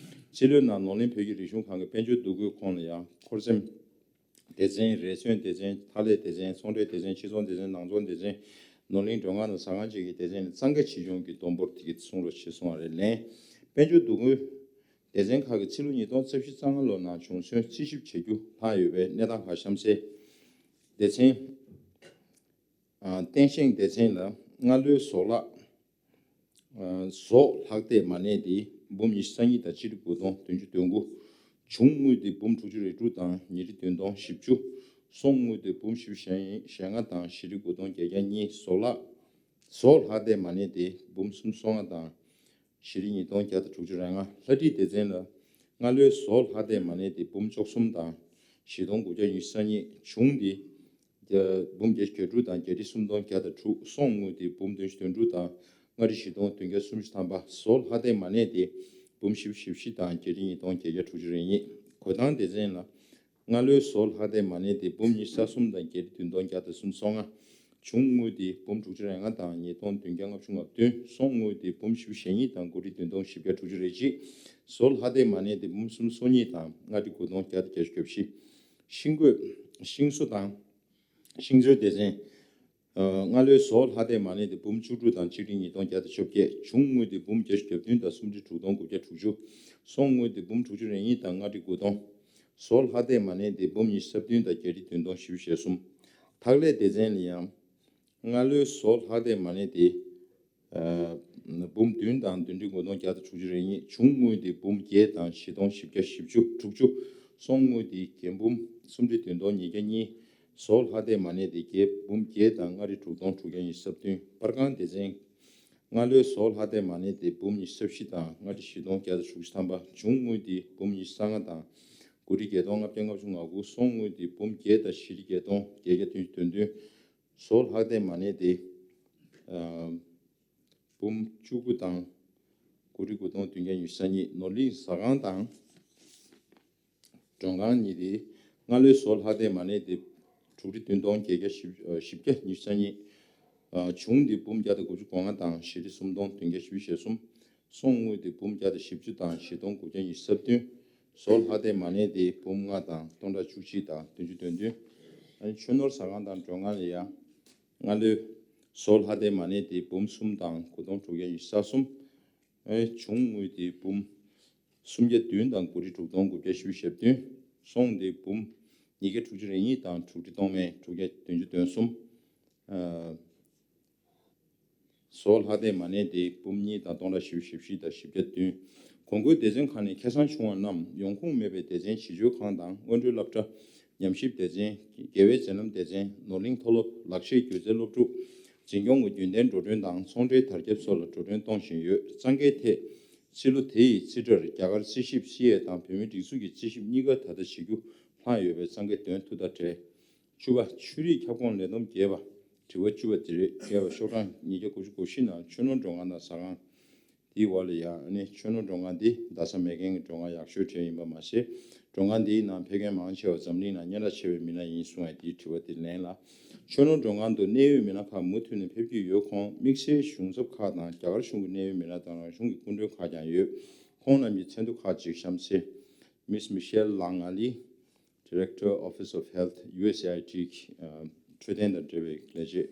སྤྱི་ལོའི་ནང་ནོར་གླིང་བོད་ཀྱི་རིག་གཞུང་ཁང་གི་དཔལ་འབྱོར་འདུ་འགོད་ཁང་ལ་ཡང་འཁོར་སེམས་སྡེ་ཚན། རས་ཚོན་སྡེ་ཚན། འཐག་ལས་སྡེ་ཚན། ཚོང་འབྲེལ་སྡེ་ཚན། ཕྱིར་ཚོང་སྡེ་ཚན། ནང་ཚོང་སྡེ་ཚན། ནོར་གླིང་མགྲོན་ཁང་དང་ཟ་ཁང་བཅས་ཀྱི་སྡེ་ཚན་ནས་གཙང་ཁེ་ཆེ་ཆུང་གི་བསྡོམས་འབོར་དེ་གའི་གསུང་རོགས་ཞེས་གསུངས་པ་རེད། ལན། དཔལ་འབྱོར་འདུ་འགོད་སྡེ་ཚན་ཁག་གིས་ཕྱི་ལོ་ཉིས་སྟོང་རྩ་བཞི་རྩ་ལྔ་ལོ་ནང་བྱུང་སོན་རྩིས་ཞིབ་བྱ་རྒྱུ་ལྷག་ཡོད་པའི་གནས་སྟངས་ཁག་གཤམ་གསལ། སྡེ་ཚན། ཨ། སྟངས་ཤིང་སྡེ་ཚན་ལ་སྔ་ལོའི་ཟོག་ལྷག་ཨ། ཟོག་ལྷག་བསྡད་མ་གནས་དེ་འབུམ་ཉི་ཤུ་རྩ་གཉིས་དང་ཆིག་ཁྲི་དགུ་སྟོང་བདུན་ཅུ་དོན་དགུ། བྱུང་དངུལ་དེ་འབུམ་དྲུག་ཅུ་རེ་དྲུག་དང་ཉིས་ཁྲི་བདུན་སྟོང་བཞི་བཅུ། སོང་དངུལ་དེ་འབུམ་བཞི་བཅུ་ཞེ་ལྔ་དང་བཞི་ཁྲི་དགུ་སྟོང་བརྒྱད་བརྒྱ་གཉིས། ཟོག་ལྷག་ཟོག་ལྷག་བསྡད་མ་གནས་དེ་འབུམ་སུམ་ཅུ་སོ་ལྔ་དང་བཞི་ཁྲི་ཉིས་སྟོང་བརྒྱ་དང་དྲུག་ཅུ་རེ་ལྔ། ལྷ་བྲིས་སྡེ་ཚན་ལ་སྔ་ལོའི་ཟོག་ལྷག་བསྡད་མ་གནས་དེ་འབུམ་བཅུ་གསུམ་དང་བཞི་སྟོང་དགུ་བརྒྱ་ཉི་ཤུ་རྩ་གཉིས། བྱུང་དེ་འབུམ་བརྒྱད་ཅུ་གྱ་དྲུག་དང་བརྒྱད་ཁྲི་སུམ་སྟོང་བརྒྱ་དང་དྲུག། སོང་དངུལ་དེ་འབུམ་བདུན་ཅུ་དོན་དྲུག་དང་ལྔ་ཁྲི་བཞི་སྟོང་བདུན་བརྒྱ་སུམ་ཅུ་ཐམ་པ། ཟོག་ལྷག་བསྡད་མ་གནས་དེ་འབུམ་བཞི་བཅུ་ཞེ་བཞི་དང་བརྒྱད་ཁྲི་ཉིས་སྟོང་བརྒྱད་བརྒྱ་དྲུག་ཅུ་རེ་གཉིས། གོས་ཐང་སྡེ་ཚན་ལ་སྔ་ལོའི་ཟོག་ལྷག་བསྡད་མ་གནས་དེ་འབུམ་ཉི་ཤུ་རྩ་གསུམ་དང་བརྒྱད་ཁྲི་བདུན་སྟོང་བརྒྱ་དང་སུམ་ཅུ་སོ་ལྔ། བྱུང་དངུལ་དེ་འབུམ་དྲུག་ཅུ་རེ་ལྔ་དང་ཉིས་སྟོང་བདུན་བརྒྱ་ལྔ་བཅུ་ང་བདུན། སོང་དངུལ་དེ་འབུམ་བཞི་བཅུ་ཞེ་གཉིས་དང་དགུ་ཁྲི་བདུན་སྟོང་བཞི་བརྒྱ་དྲུག་ཅུ་རེ་གཅིག། ཟོག་ལྷག་བསྡད་མ་གནས་དེ་འབུམ་སུམ་ཅུ་སོ་གཉིས་དང་ལྔ་ཁྲི་དགུ་སྟོང་བརྒྱ་དང་བརྒྱད་ཅུ་གྱ་བཞི། ཤིང་བརྐོས་ཤིང་བཟོ་དང་ཤིང་བཟོའི་སྡེ་ཚན། ཨ། སྔ་ལོའི་ཟོག་ལྷག་བསྡད་མ་གནས་དེ་འབུམ་བཅུ་དྲུག་དང་ཆིག་ཁྲི་ཉིས་སྟོང་བརྒྱ་དང་བཅོ་བརྒྱད། བྱུང་དངུལ་དེ་འབུམ་བརྒྱད་ཅུ་གྱ་བདུན་དང་སུམ་ཁྲི་དྲུག་སྟོང་དགུ་བརྒྱ་དྲུག་ཅུ། སོང་དངུལ་དེ་འབུམ་དྲུག་ཅུ་རེ་གཉིས་དང་ལྔ་ཁྲི་དགུ་སྟོང་། ཟོག་ལྷག་བསྡད་མ་གནས་དེ་འབུམ་ཉི་ཤུ་རྩ་བདུན་དང་བརྒྱད་ཁྲི་བདུན་སྟོང་བཞི་བཅུ་ཞེ་གསུམ། འཐག་ལས་སྡེ་ཚན་ལ་ཡང་སྔ་ལོའི་ཟོག་ལྷག་བསྡད་མ་གནས་དེ། ཨ། འབུམ་བདུན་དང་བདུན་ཁྲི་དགུ་སྟོང་བརྒྱ་དང་དྲུག་ཅུ་རེ་གཉིས། བྱུང་དངུལ་དེ་འབུམ་བརྒྱད་དང་བཞི་སྟོང་བཞི་བརྒྱ་བཞི་བཅུ་དྲུག་ཅུ། སོང་དངུལ་དེ་བརྒྱད་འབུམ་སུམ་ཁྲི་བདུན་སྟོང་ཉིས་བརྒྱ་གཉིས། ཟོག་ལྷག་བསྡད་མ་གནས་དེ་བརྒྱད་འབུམ་བརྒྱད་དང་ལྔ་ཁྲི་དྲུག་སྟོང་དྲུག་བརྒྱ་ཉི་ཤུ་རྩ་བདུན། པར་ཁང་སྡེ་ཚན། སྔ་ལོའི་ཟོག་ལྷག་བསྡད་མ་གནས་དེ་འབུམ་ཉི་ཤུ་རྩ་བཞི་དང་ལྔ་ཁྲི་བཞི་སྟོང་བརྒྱ་དང་དྲུག་ཅུ་ཐམ་པ། བྱུང་དངུལ་དེ་འབུམ་ཉི་ཤུ་རྩ་ལྔ་དང་དགུ་ཁྲི་བརྒྱད་སྟོང་ལྔ་བརྒྱ་ལྔ་བཅུ་ང་དགུ། སོང་དངུལ་དེ་འབུམ་བརྒྱད་དང་བཞི་ཁྲི་བརྒྱད་སྟོང་བརྒྱད་བརྒྱ་བདུན་ཅུ་དོན་བདུན། ཟོག་ལྷག་བསྡད་མ་གནས་དེ། ཨ། འབུམ་བཅུ་དགུ་དང་དགུ་ཁྲི་དགུ་སྟོང་བདུན་བརྒྱ་ཉི་ཤུ་རྩ་གཉིས། ནོར་གླིང་ཟ་ཁང་དང་མགྲོན་ཁང་གཉིས་དེ་སྔ་ལོའི་ཟོག་ལྷག་བསྡད་མ་གནས་དེ་དྲུག་ཁྲི་བདུན་སྟོང་བརྒྱད་བརྒྱ་བཞི་བཅུ་ཉི་ཤུ་རྩ་གཉིས། ཨ། བྱུང་དེ་འབུམ་བརྒྱ་དང་དགུ་བཅུ་གོ་ལྔ་དང་བཞི་ཁྲི་སུམ་སྟོང་བདུན་བརྒྱ་བཞི་བཅུ་ཞེ་གསུམ། སོང་དངུལ་དེ་འབུམ་བརྒྱ་དང་བཞི་བཅུ་དང་བཞི་སྟོང་དགུ་བརྒྱ་ཉི་ཤུ་རྩ་བདུན། ཟོག་ལྷག་བསྡད་མ་གནས་དེ་འབུམ་ལྔ་དང་སྟོང་ཕྲག་བཅུ་གཅིག་དང་བདུན་ཅུ་དོན་བདུན། ཨ་ནི་ཆོས་ནོར་ཟ་ཁང་དང་མགྲོན་ཁང་ལ་ཡང་སྔ་ལོའི་ཟོག་ལྷག་བསྡད་མ་གནས་དེ་འབུམ་གསུམ་དང་དགུ་སྟོང་དྲུག་བརྒྱ་ཉི་ཤུ་རྩ་གསུམ། ཨ་ནི་བྱུང་དངུལ་དེ་འབུམ་སུམ་བརྒྱ་བདུན་དང་དགུ་ཁྲི་དྲུག་སྟོང་དགུ་བརྒྱ་བཞི་བཅུ་ཞེ་བདུན། སོང་དེ་འབུམ་ཉིས་བརྒྱ་དྲུག་ཅུ་རེ་གཉིས་དང་དྲུག་ཁྲི་སྟོང་མེད་དྲུག་བརྒྱ་བདུན་ཅུ་དོན་གསུམ། ཨ། ཟོག་ལྷག་བསྡད་མ་གནས་དེ་འབུམ་གཉིས་དང་སྟོང་ཕྲག་བཞི་བཅུ་ཞེ་བཞི་དང་བཞི་བརྒྱ་བདུན། གོང་འཁོད་སྡེ་ཚན་ཁག་ནས་ཁེ་བཟང་བྱུང་བ་རྣམས་ཡོང་ཁུངས་མེད་པའི་སྡེ་ཚན་བྱིས་བཅོལ་ཁང་དང་སྔོན་འགྲོའི་སློབ་གྲྭ། ཉམས་ཞིབ་སྡེ་ཚན། རྒྱལ་བའི་མཛད་རྣམ་སྡེ་ཚན། ནོར་གླིང་མཐོ་སློབ། ལག་ཤེས་སྒྱུ་རྩལ་སློབ་ཕྲུག་འཛིན་སྐྱོང་གི་རྒྱུན་ལྡན་འགྲོ་གྲོན་དང་ཚོང་འབྲེལ་དར་ཁྱབ་སོགས་ལ་འགྲོ་གྲོན་གཏོང་བཞིན་ཡོད། གཙང་ཁེའི་ཐད་ཕྱི་ལོ་དེ་ཡི་རྩིས་ཁྲར་རྒྱ་གར་རྩིས་ཞིབ་སི་ཨེ་དང་བོད་མིའི་སྒྲིག་འཛུགས་ཀྱི་རྩིས་ཞིབ་གཉིས་ཀ་ད་ལྟ་བྱེད་རྒྱུ་ལྷག་ཡོད་པའི་གཙང་ཁེ་དོན་ཐུག་དང་འབྲེལ། བཅུ་པ། ཆོས་རིག་ཁྱབ་ཁོངས་ལས་བསྡོམས་རྒྱས་པ། དྲི་བ་བཅུ་པ་དེ་རེད། རྒྱས་པ་ཤོག་གྲངས་ཉིས་བརྒྱ་དགུ་བཅུ་གོ་བཞི་ནང་ཆོས་ནོར་མགྲོན་ཁང་དང་ཟ་ཁང་། དེའི་འོག་ལ་ཡང་ཨ་ནི་ཆོས་ནོར་མགྲོན་ཁང་འདི་རྡ་ས་མེག་གྷན་གྱི་མགྲོན་ཁང་ཡག་ཤོས་གྲས་ཡིན་པ་མ་ཟད། མགྲོན་ཁང་འདིའི་ནང་ཕེབས་མཁན་མང་ཆེ་བ་འཛམ་གླིང་ནང་སྙན་གྲགས་ཆེ་བའི་མི་སྣ་ཡིན་གསུང་བའི་དེའི་དྲི་བ་དེ་ལན་ལ། ཆོས་ནོར་མགྲོན་ཁང་དུ་གནད་ཡོད་མི་སྣ་ཁག་མུ་མཐུད་ནས་ཕེབས་ཀྱི་ཡོད། ཁོང་དམིགས་བསལ་གཞུང་ཚབ་ཁག་དང་རྒྱ་གར་གཞུང་གི་གནད་ཡོད་མི་སྣ་དང་རང་གཞུང་གི་སྐུ་མགྲོན་ཁག་ཀྱང་ཡོད། ཁོང་རྣམས་ཀྱི་མཚན་ཐོ་ཁག་ཅིག་གཤམ་གསལ། Miss Michelle Lang Ali, Director, Office of Health, ཡུ་ཨེས་ཨེ་ཨའི་ཊི། ཨ། འཕྲོད་བསྟེན་དང་འབྲེལ་བའི་ལས་བྱེད།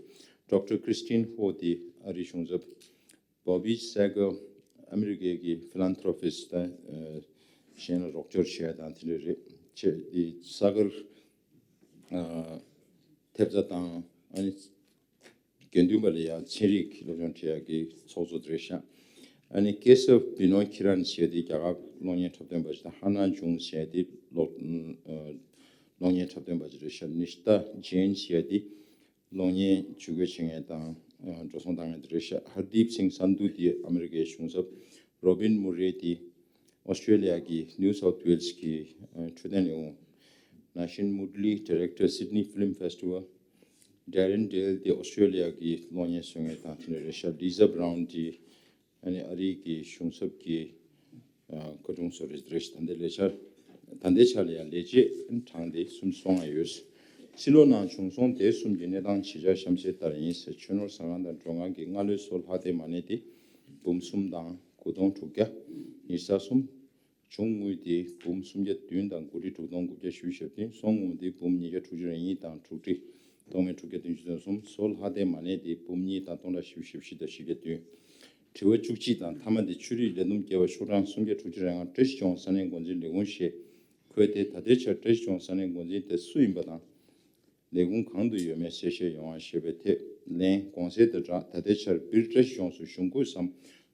Doctor Christine Ho དེ་ཨ་རིའི་གཞུང་ཚབ། Bobby Segal, ཨ་མི་རི་ཀའི་གི་ཕི་ལན་ཐྲོ་ཕིསི་ཊི་དང་། ཨ། གཞན་ལ་རོགས་སྐྱོར་བྱེད་ཡ་དང་དེ་འདྲ་རེད། ཆེད་དེ་ས་གར། ཨ། ཐེབས་རྩ་དང་ཨ་ནི་དགེ་འདུན་པ་ལ་ཡང་ཚན་རིག་སློབ་སྦྱོང་སྤྲད་ཡག་གི་ཚོགས་གཙོ་དེ་རེད་ཤག་ཨ་ནི་ཀེ་སབ་བི་ནོད་ཁི་རན་ཟེར་དེ་རྒྱ་གར་གློག་བརྙན་འཁྲབ་སྟོན་པ་ཞིག་དང་། ཧ་ན་ཇུང་ཟེར་དེ་གློག་གློག་བརྙན་འཁྲབ་སྟོན་པ་ཞིག་རེད་ཤག་ནི་ཤི་ཏ་ཇེན་ཟེར་དེ་གློག་བརྙན་ཇུས་འགོད་བྱེད་མཁན་དང་འགྲོ་སོང་གཏོང་མཁན་དེ་རེད་ཤག་ཧར་དིབ་སིང་སན་དུ་དེ་ཨ་མི་རི་ཀའི་གཞུང་ཚབ། རོ་བིན་མུ་རེ་དེ་ཨོ་སི་ཀྲེ་ལི་ཡ་གི་ནིའུ་སའུཐ་ཝེལ་སི་གི་འཕྲོད་བསྟེན་ལས་ཁུངས། ནཱ་ཤིན་མུད་ལི། Director, Sydney Film Festival། ཌེ་རན་ཌེལ་དེ་ཨོ་སི་ཀྲེ་ལི་ཡ་གི་གློག་བརྙན་བཟོ་མཁན་དང་དེ་འདྲ་རེད་ཤག་ལི་ཛ་བྷ་རའུན་དེ་ཨ་ནི་ཨ་རིའི་གི་གཞུང་ཚབ་ཀྱི་ཨ་བཀའ་དྲུང་བཟོ་རེད་རེད་ཤག་ད་ལྟའི་ལས་འཆར་ ད་ལྟའི་ཆ་ལ་ཡང་ལས་བྱེད་གྲངས་དེ་སུམ་ཅུ་སོ་ལྔ་ཡོད། ཕྱི་ལོགས་ནང་བྱུང་སོང་དེ་གསུམ་གྱི་གནས་སྟངས་ཇི་ཆགས་གཤམ་གསལ་ལྟར་ཡིན། ཆུ་ནོར་ཟ་ཁང་དང་མགྲོན་ཁང་གི་སྔ་ལོའི་སོ་ལྷག་སྟེ་མ་གནས་ཏེ་འབུམ་གསུམ་དང་དགུ་སྟོང་དྲུག་བརྒྱ། ཉི་ཤུ་རྩ་གསུམ། བྱུང་དངུལ་དེ་འབུམ་སུམ་བརྒྱ་བདུན་དང་དགུ་ཁྲི་དྲུག་སྟོང་དགུ་བརྒྱ་བཞི་བཅུ་ཞེ་བདུན། སོང་དངུལ་དེ་འབུམ་ཉིས་བརྒྱ་དྲུག་ཅུ་རེ་གཉིས་དང་དྲུག་ཁྲི་སྟོང་མེད་དྲུག་བརྒྱ་བདུན་ཅུ་དོན་གསུམ། སོ་ལྷག་སྟེ་མ་གནས་ཏེ་འབུམ་གཉིས་དང་སྟོང་ཕྲག་བཞི་བཅུ་ཞེ་བཞི་དང་བཞི་བརྒྱ་བདུན། དྲི་བ་བཅུ་གཅིག་དང་མཐའ་མ་དེ་ཆོས་རིག་ལས་བསྡོམས་བརྒྱབ་པ་ཤོག་གྲངས་སུམ་བརྒྱ་དྲུག་ཅུ་རེ་ལྔ་བཀྲ་ཤིས་ལྗོངས་ས་གནས་འགོ་འཛིན་ལས་ཁུངས་ཞེས་འཁོད་དེ། ད་ལྟའི་ཆར་བཀྲ་ཤིས་ལྗོངས་ས་གནས་འགོ་འཛིན་དེ་སུ་ཡིན་པ་དང་། ལས་ཁུངས་གང་དུ་ཡོད་མེད་གསལ་བཤད་ཡོང་བ་ཞེས་པའི་ཐད་ལན། གོང་གསལ་དང་སྦྲགས་ད་ལྟའི་ཆར་སྦིར་བཀྲ་ཤིས་ལྗོངས་སུ་གཞུང་སྐུ་སམ་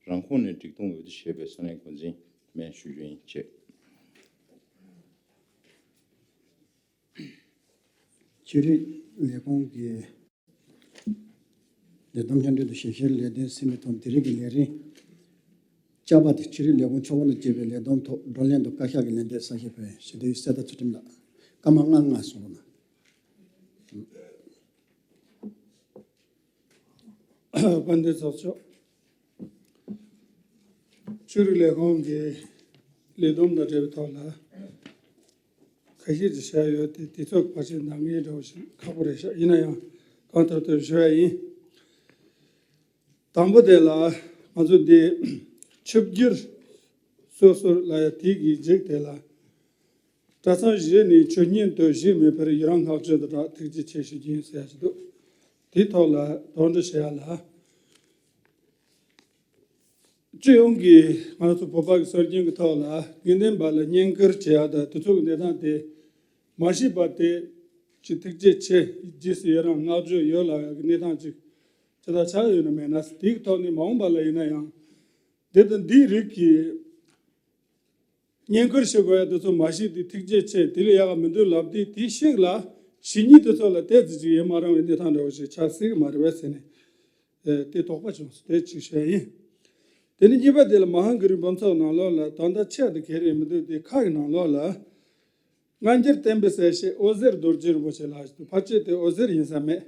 རང་ཁོངས་ནས་སྒྲིག་གཏོང་འོས་བསྡུ་བྱས་པའི་ས་གནས་འགོ་འཛིན་མེད་ཞུ་རྒྱུ་ཡིན། བྱས། ཆོས་རིག་ལས་ཁུངས་ཀྱི་ལས་བསྡོམས་མཉམ་འབྲེལ་དང་ཞིབ་བཤེར་ལས་དོན་སེལ་མི་ཐོག་དེ་རིང་གི་ལས་རིམ་བཅའ་བ་དེ་ཆོས་རིག་ལས་ཁུངས་ཕྱོགས་ཁག་ལ་བྱས་པའི་ལས་བསྡོམས་ཐོག་བགྲོ་གླེང་དང་བཀའ་ཤག་གི་ལན་འདེབས་གསལ་བཤད་ཕུལ་ཞུ་དོན་གསལ་ཐར་ཚུལ་ཁྲིམས་ལགས། སྐར་མ་ལྔ་ལྔ་གསུང་རོགས་གནང་། དཔལ་ལྡན་ཚོགས་གཙོ། ཆོས་རིག་ལས་ཁུངས་ཀྱི་ལས་བསྡོམས་དང་འབྲེལ་བའི་ཐོག་ལ་ཁ་ཤས་ཅིག་བཤད་ཡོད་དེ། དུས་ཚོད་ཕལ་ཆེར་འདང་ངེས་འདྲ་བོ་ཞིག་ཁག་པོ་རེད་ཤག་ཡིན་ན་ཡང་གང་ཐུབ་ཐུབ་ཞུ་ཡ་ཡིན། དང་པོ་དེ་ལ་ང་ཚོ་འདི་ཆིབས་བསྒྱུར་སོ་སོར་ལ་ཡ་དེ་གི་མཇུག་དེ་ལ། གྲྭ་ཚང་བཞི་ནས་ཆོས་ཉན་དུ་བཞེས་མེད་པར་ཡི་རང་བསྔགས་བརྗོད་དང་སྦྲགས་ཐུགས་རྗེ་ཆེ་ཞུ་རྒྱུ་ཡིན་ཟེར་ཡ་ཞིག་འདུག་དེའི་ཐོག་ལ་དོགས་འདྲི་བྱེད་ཡ་ལ། སྤྱི་ཡོངས་ཀྱི་ང་ཚོ་བོད་པ་གི་སྲོལ་རྒྱུན་གྱི་ཐོག་ལ་དགེ་འདུན་པ་ལ་བསྙེན་བཀུར་བྱེད་ཡ་དང་དུས་ཚོད་ཀྱི་གནས་སྟངས་དེ་མ་ཤེས་པ་དེ་ཅིག་ཐུགས་རྗེ་ཆེ། རྗེས་སུ་ཡི་རང་བསྔགས་བརྗོད་ཡོད་ལབ་ཡ་གི་གནས་སྟངས་ཅིག་ཇི་ལྟར་ཆགས་ཡོད་ན་མེད་ན། དེའི་ཐོག་ནས་མ་འོངས་པ་ལ་ཡིན་ན་ཡང་འདི་དང་འདིའི་རིགས་ཀྱི་བསྙེན་བཀུར་བྱེད་དགོས་ཡ་དེ་ཚོ་མ་ཤེས་ཏེ་ཐུགས་རྗེ་ཆེ། དེ་ལས་ཡག་ག་མི་འདུག་ལབ་དུས་དེའི་ཤུགས་ལ་ཕྱི་ཉིན་དེ་ཚོ་ལ་ཏོག་ཙམ་ཅིག་ཡིད་མ་རངས་པའི་གནས་སྟངས་འདྲ་བོ་ཞིག་ཆགས་སྲིད་ཀྱི་མ་རེད་པས་ཟེར་ནས། ཨེ། དེ་དོགས་པ་བྱུང་སོང་། དེ་གཅིག་བཤད་ཡིན། དེ་ནས་གཉིས་པ་དེ་ལ་མ་ཧཱ་གུ་རུའི་འབུམ་ཚོགས་ནང་ལོགས་ལ་ད་ལྟ་ཆེད་དུ་གལ་རེད་མི་འདུག་དེ་ཁག་གི་ནང་ལོགས་ལ་སྔ་འགྱུར་བསྟན་པའི་གསལ་བྱེད་འོད་ཟེར་རྡོ་རྗེ་རིན་པོ་ཆེ་ལགས་ཞིག་འདུག་ཕལ་ཆེར་དེ་འོད་ཟེར་ཡིན་ས་མེད།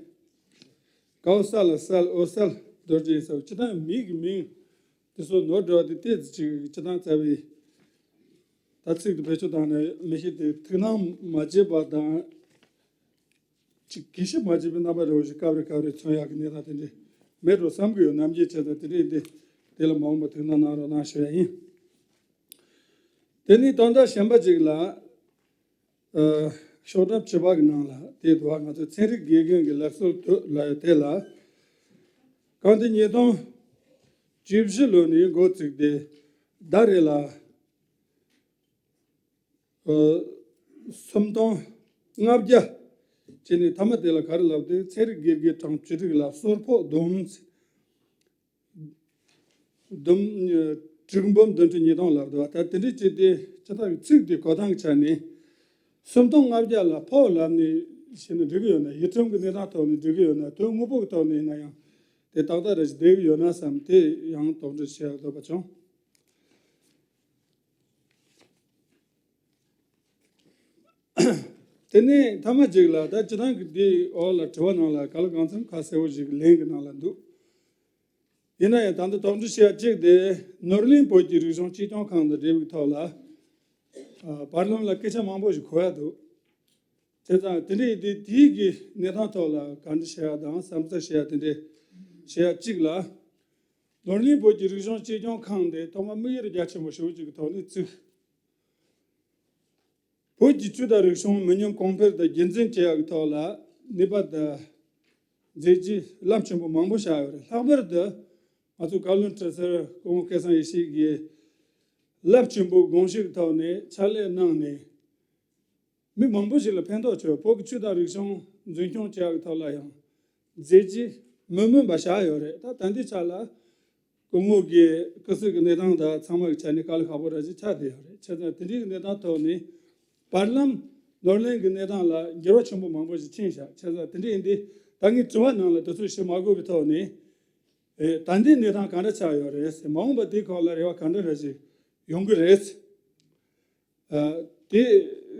གའོ་ས་ལ་གསལ་འོད་གསལ་རྡོ་རྗེ་ཡིན་ས། སྤྱིར་བཏང་མི་གི་མིང་དེ་ཚོ་ནོར་འགྲོ་བ་དེ་ཏོག་ཙམ་ཅིག་སྤྱིར་བཏང་རྩ་བའི་ད་ཚིག་དེ་བེད་སྤྱོད་བཏང་ནས་མི་ཤེས་ཏེ་ཐུགས་སྣང་མ་བྱེད་པ་དང་། ཅིག་གུས་ཞབས་མ་བྱས་པའི་རྣམ་པ་རེ་བ་ཞིག་སྐབས་རེ་སྐབས་རེ་མཚོན་ཡག་གི་གནས་སྟངས་དེ་འདྲས་མེད་འགྲོ་བསམ་གྱི་ཡོད། ནམ་རྒྱུན་བྱས་ཙང་དེ་འདྲས་འདི་དེ་ལ་མ་འོངས་པ་ཐུགས་སྣང་གནང་རོགས་གནང་ཞུ་ཡ་ཡིན། དེ་ནས་དོན་དག་གཞན་པ་ཅིག་ལ། ཨ། ཤོག་གྲངས་བཅུ་པ་གི་ནང་ལ་དེ་འདུག་བ། ང་ཚོ་ཚན་རིག་དགེ་རྒན་གྱི་ལག་སྲོལ་དུ་ལ་ཡ་དེ་ལ། གང་དེ་ཉིས་སྟོང་བཅུ་བཞི་ལོ་ནས་འགོ་བཙུགས་ཏེ་ཟླ་རེ་ལ། ཨ། སུམ་སྟོང་ལྔ་བརྒྱ་བྱས་ནས་མཐའ་མ་དེ་ལ་ག་རེ་ལབ་དུས་ཚན་རིག་དགེ་རྒན་གྲངས་བཅུ་དྲུག་ལ་གསོལ་ཕོགས་བསྡོམས། བསྡོམས། དྲུག་འབུམ་བདུན་ཁྲི་ཉིས་སྟོང་ལབ་འདུག་ད་དེ་འདྲའི་ཅིག་དེ་སྤྱིར་བཏང་གི་ཚིག་དེ་གོ་སྟངས་ཀྱི་ཆ་ནས་སུམ་སྟོང་ལྔ་བརྒྱ་ལ་ཕོགས་ལབ་ནས་བྱས་ན་འགྲིག་གི་ཡོད་ན། ཡིག་ཁྲིམས་ཀྱི་གནས་སྟངས་ཐོག་ནས་འགྲིག་གི་ཡོད་ན། དོན་དངོས་པོ་གི་ཐོག་ནས་ཡིན་ན་ཡང་དེ་ཏག་ཏག་རེ་ཞིག་བསྡད་ཀྱི་ཡོད་ན་བསམ་དེ་ཡང་དོགས་འདྲི་བྱེད་ཡག་འདོད་པ་བྱུང་། དེ་ནས་མཐའ་མ་གཅིག་ལ་ད་སྤྱིར་བཏང་གི་འདིའི་འོག་ལ་དྲི་བ་ནང་ལ་ག་ལ་གང་འཚམ་ཁ་གསལ་བོ་ཞིག་ལན་གྱི་ནང་ལ་འདུག་ཡིན་ན་ཡང་ད་ལྟ་དོགས་འདྲི་བྱེད་ཡ་གཅིག་དེ་ནོར་གླིང་བོད་ཀྱི་རིག་གཞུང་གཅེས་སྐྱོང་ཁང་དང་འབྲེལ་བའི་ཐོག་ལ། ཨ། བར་ལམ་ལ་སྐད་ཆ་མང་པོ་ཞིག་གོ་ཡ་འདུག་བྱས་ཙང་དེ་འདྲ་ཡིན་དུས་དེའི་གི་གནས་སྟངས་ཐོག་ལ་བཀའ་འདྲི་བྱེད་ཡ་དང་བསམ་ཚུལ་བཤད་ཡ་དེ་འདྲ་བྱེད་ཡ་གཅིག་ལ། ནོར་གླིང་བོད་ཀྱི་རིག་གཞུང་གཅེས་སྐྱོང་ཁང་དེ་ཐོག་མ་དམིགས་ཡུལ་རྒྱ་ཆེན་པོ་ཞེ་པོ་ཅིག་གི་ཐོག་ནས་བཙུགས། བོད་ཀྱི་ཆོས་དང་རིག་གཞུང་མི་ཉམས་གོང་འཕེལ་དང་རྒྱུན་འཛིན་བྱེད་ཡག་གི་ཐོག་ལ་ནུས་པ་དང་མཛད་རྗེས་རླབས་ཆེན་པོ་མང་པོ་བཞག་ཡོད་རེད། ལྷག་པར་དུ་ང་ཚོ་བཀའ་བློན་ཁྲི་ཟུར་སྐུ་ངོ་སྐལ་བཟང་ཡེ་ཤེས་ཀྱིས་རླབས་ཆེན་པོ་དགོངས་བཞེས་ཀྱི་ཐོག་ནས་ཕྱག་ལས་གནང་ནས། མི་མང་པོ་ཞིག་ལ་ཕན་ཐོགས་བྱུང་། བོད་ཀྱི་ཆོས་དང་རིག་གཞུང་འཛིན་སྐྱོང་བྱེད་ཡག་གི་ཐོག་ལ་ཡང་མཛད་རྗེས་མི་སྨོན་པ་བཞག་ཡོད་རེད། ད་ད་ལྟའི་ཆ་ལ་སྐུ་ངོ་གི་སྐུ་སྲོག་གི་གནས་སྟངས་དང་ཚང་མ་གི་ཆ་ནས་དཀའ་ལས་ཁག་པོ་ར་ཅིག་ཆགས་བསྡད་ཡོད་རེད། བྱས་ཙང་དེ་འདྲའི་གི་གནས་སྟངས་ཐོག་ནས་བར་ལམ་ནོར་གླིང་གི་གནས་སྟངས་ལ་འགྱུར་བ་ཆེན་པོ་མང་པོ་ཞིག་ཕྱིན་བཞག་བྱས་ཙང་དེ་འདྲ་ཡིན་དུས་ད་ངས་དྲི་བ་ནང་ལ་དེ་ཚོ་ཞུ་མ་དགོས་པའི་ཐོག་ནས། ཨེ། ད་ལྟའི་གནས་སྟངས་ག་འདྲ་ཆགས་ཡོད་རེད་ཟེར། མ་འོངས་པ་དེའི་སྐོར་ལ་རེ་བ་ག་འདྲ་ར་ཞིག་ཡོང་གི་རེད། ཨ། དེ་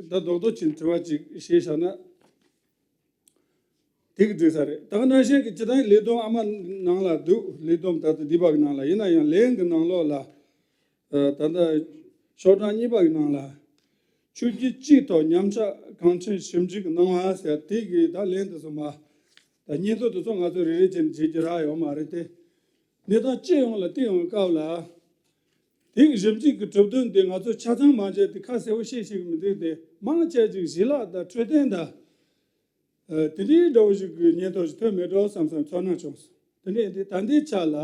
ད་རྡོག་རྡོག་ཅིག་དྲི་བ་ཅིག་བྱས་བཞག་ན་དེ་གི་འགྲིག་ས་རེད། ད་ག་ནང་བཞིན་གྱི་སྤྱིར་བཏང་ལས་བསྡོམས་ཨ་མ་ནང་ལ་འདུག་ལས་བསྡོམས་ད་ལྟ་འདི་པ་གི་ནང་ལ་ཡིན་ན་ཡང་ལན་གྱི་ནང་ལོགས་ལ། ཨ། ད་ལྟ་ཤོག་གྲངས་གཉིས་པ་གི་ནང་ལ། ཆོས་བརྒྱུད་གཅིག་ཐོག་ཉམས་ཆག་གང་འཕྲལ་ཞིབ་འཇུག་གནང་བ་ཟེར་དེ་གི་ད་ལན་དུ་སོང་བ། ད་སྙན་ཐོ་དེ་ཚོ་ང་ཚོ་རེ་རེ་བྱས་ནས་བྱེད་རྒྱུ་རག་ཡོད་མ་རེད་དེ། གནས་སྟངས་སྤྱི་ཡོངས་ལ་བལྟས་ཡོང་སྐབས་ལ། དེ་གི་ཞིབ་འཇུག་གི་གྲུབ་དོན་དེ་ང་ཚོ་ཆ་ཚང་མ་བྱས་ཏེ་ཁ་གསལ་པོ་བཤད་ཤེས་ཀྱི་མི་འདུག་སྟེ། མང་ཆེ་ཅིག་ཞི་ལྷག་དང་འཕྲོད་བསྟེན་དང་། ཨ། དེ་འདྲའི་འདྲ་བོ་ཞིག་གི་སྙན་ཐོ་ཞིག་ཐོན་མེད་འགྲོ་བསམ་བསམ་ཚོར་སྣང་བྱུང་སོང་། དེ་འདྲ་ཡིན་དུས་ད་ལྟའི་ཆ་ལ།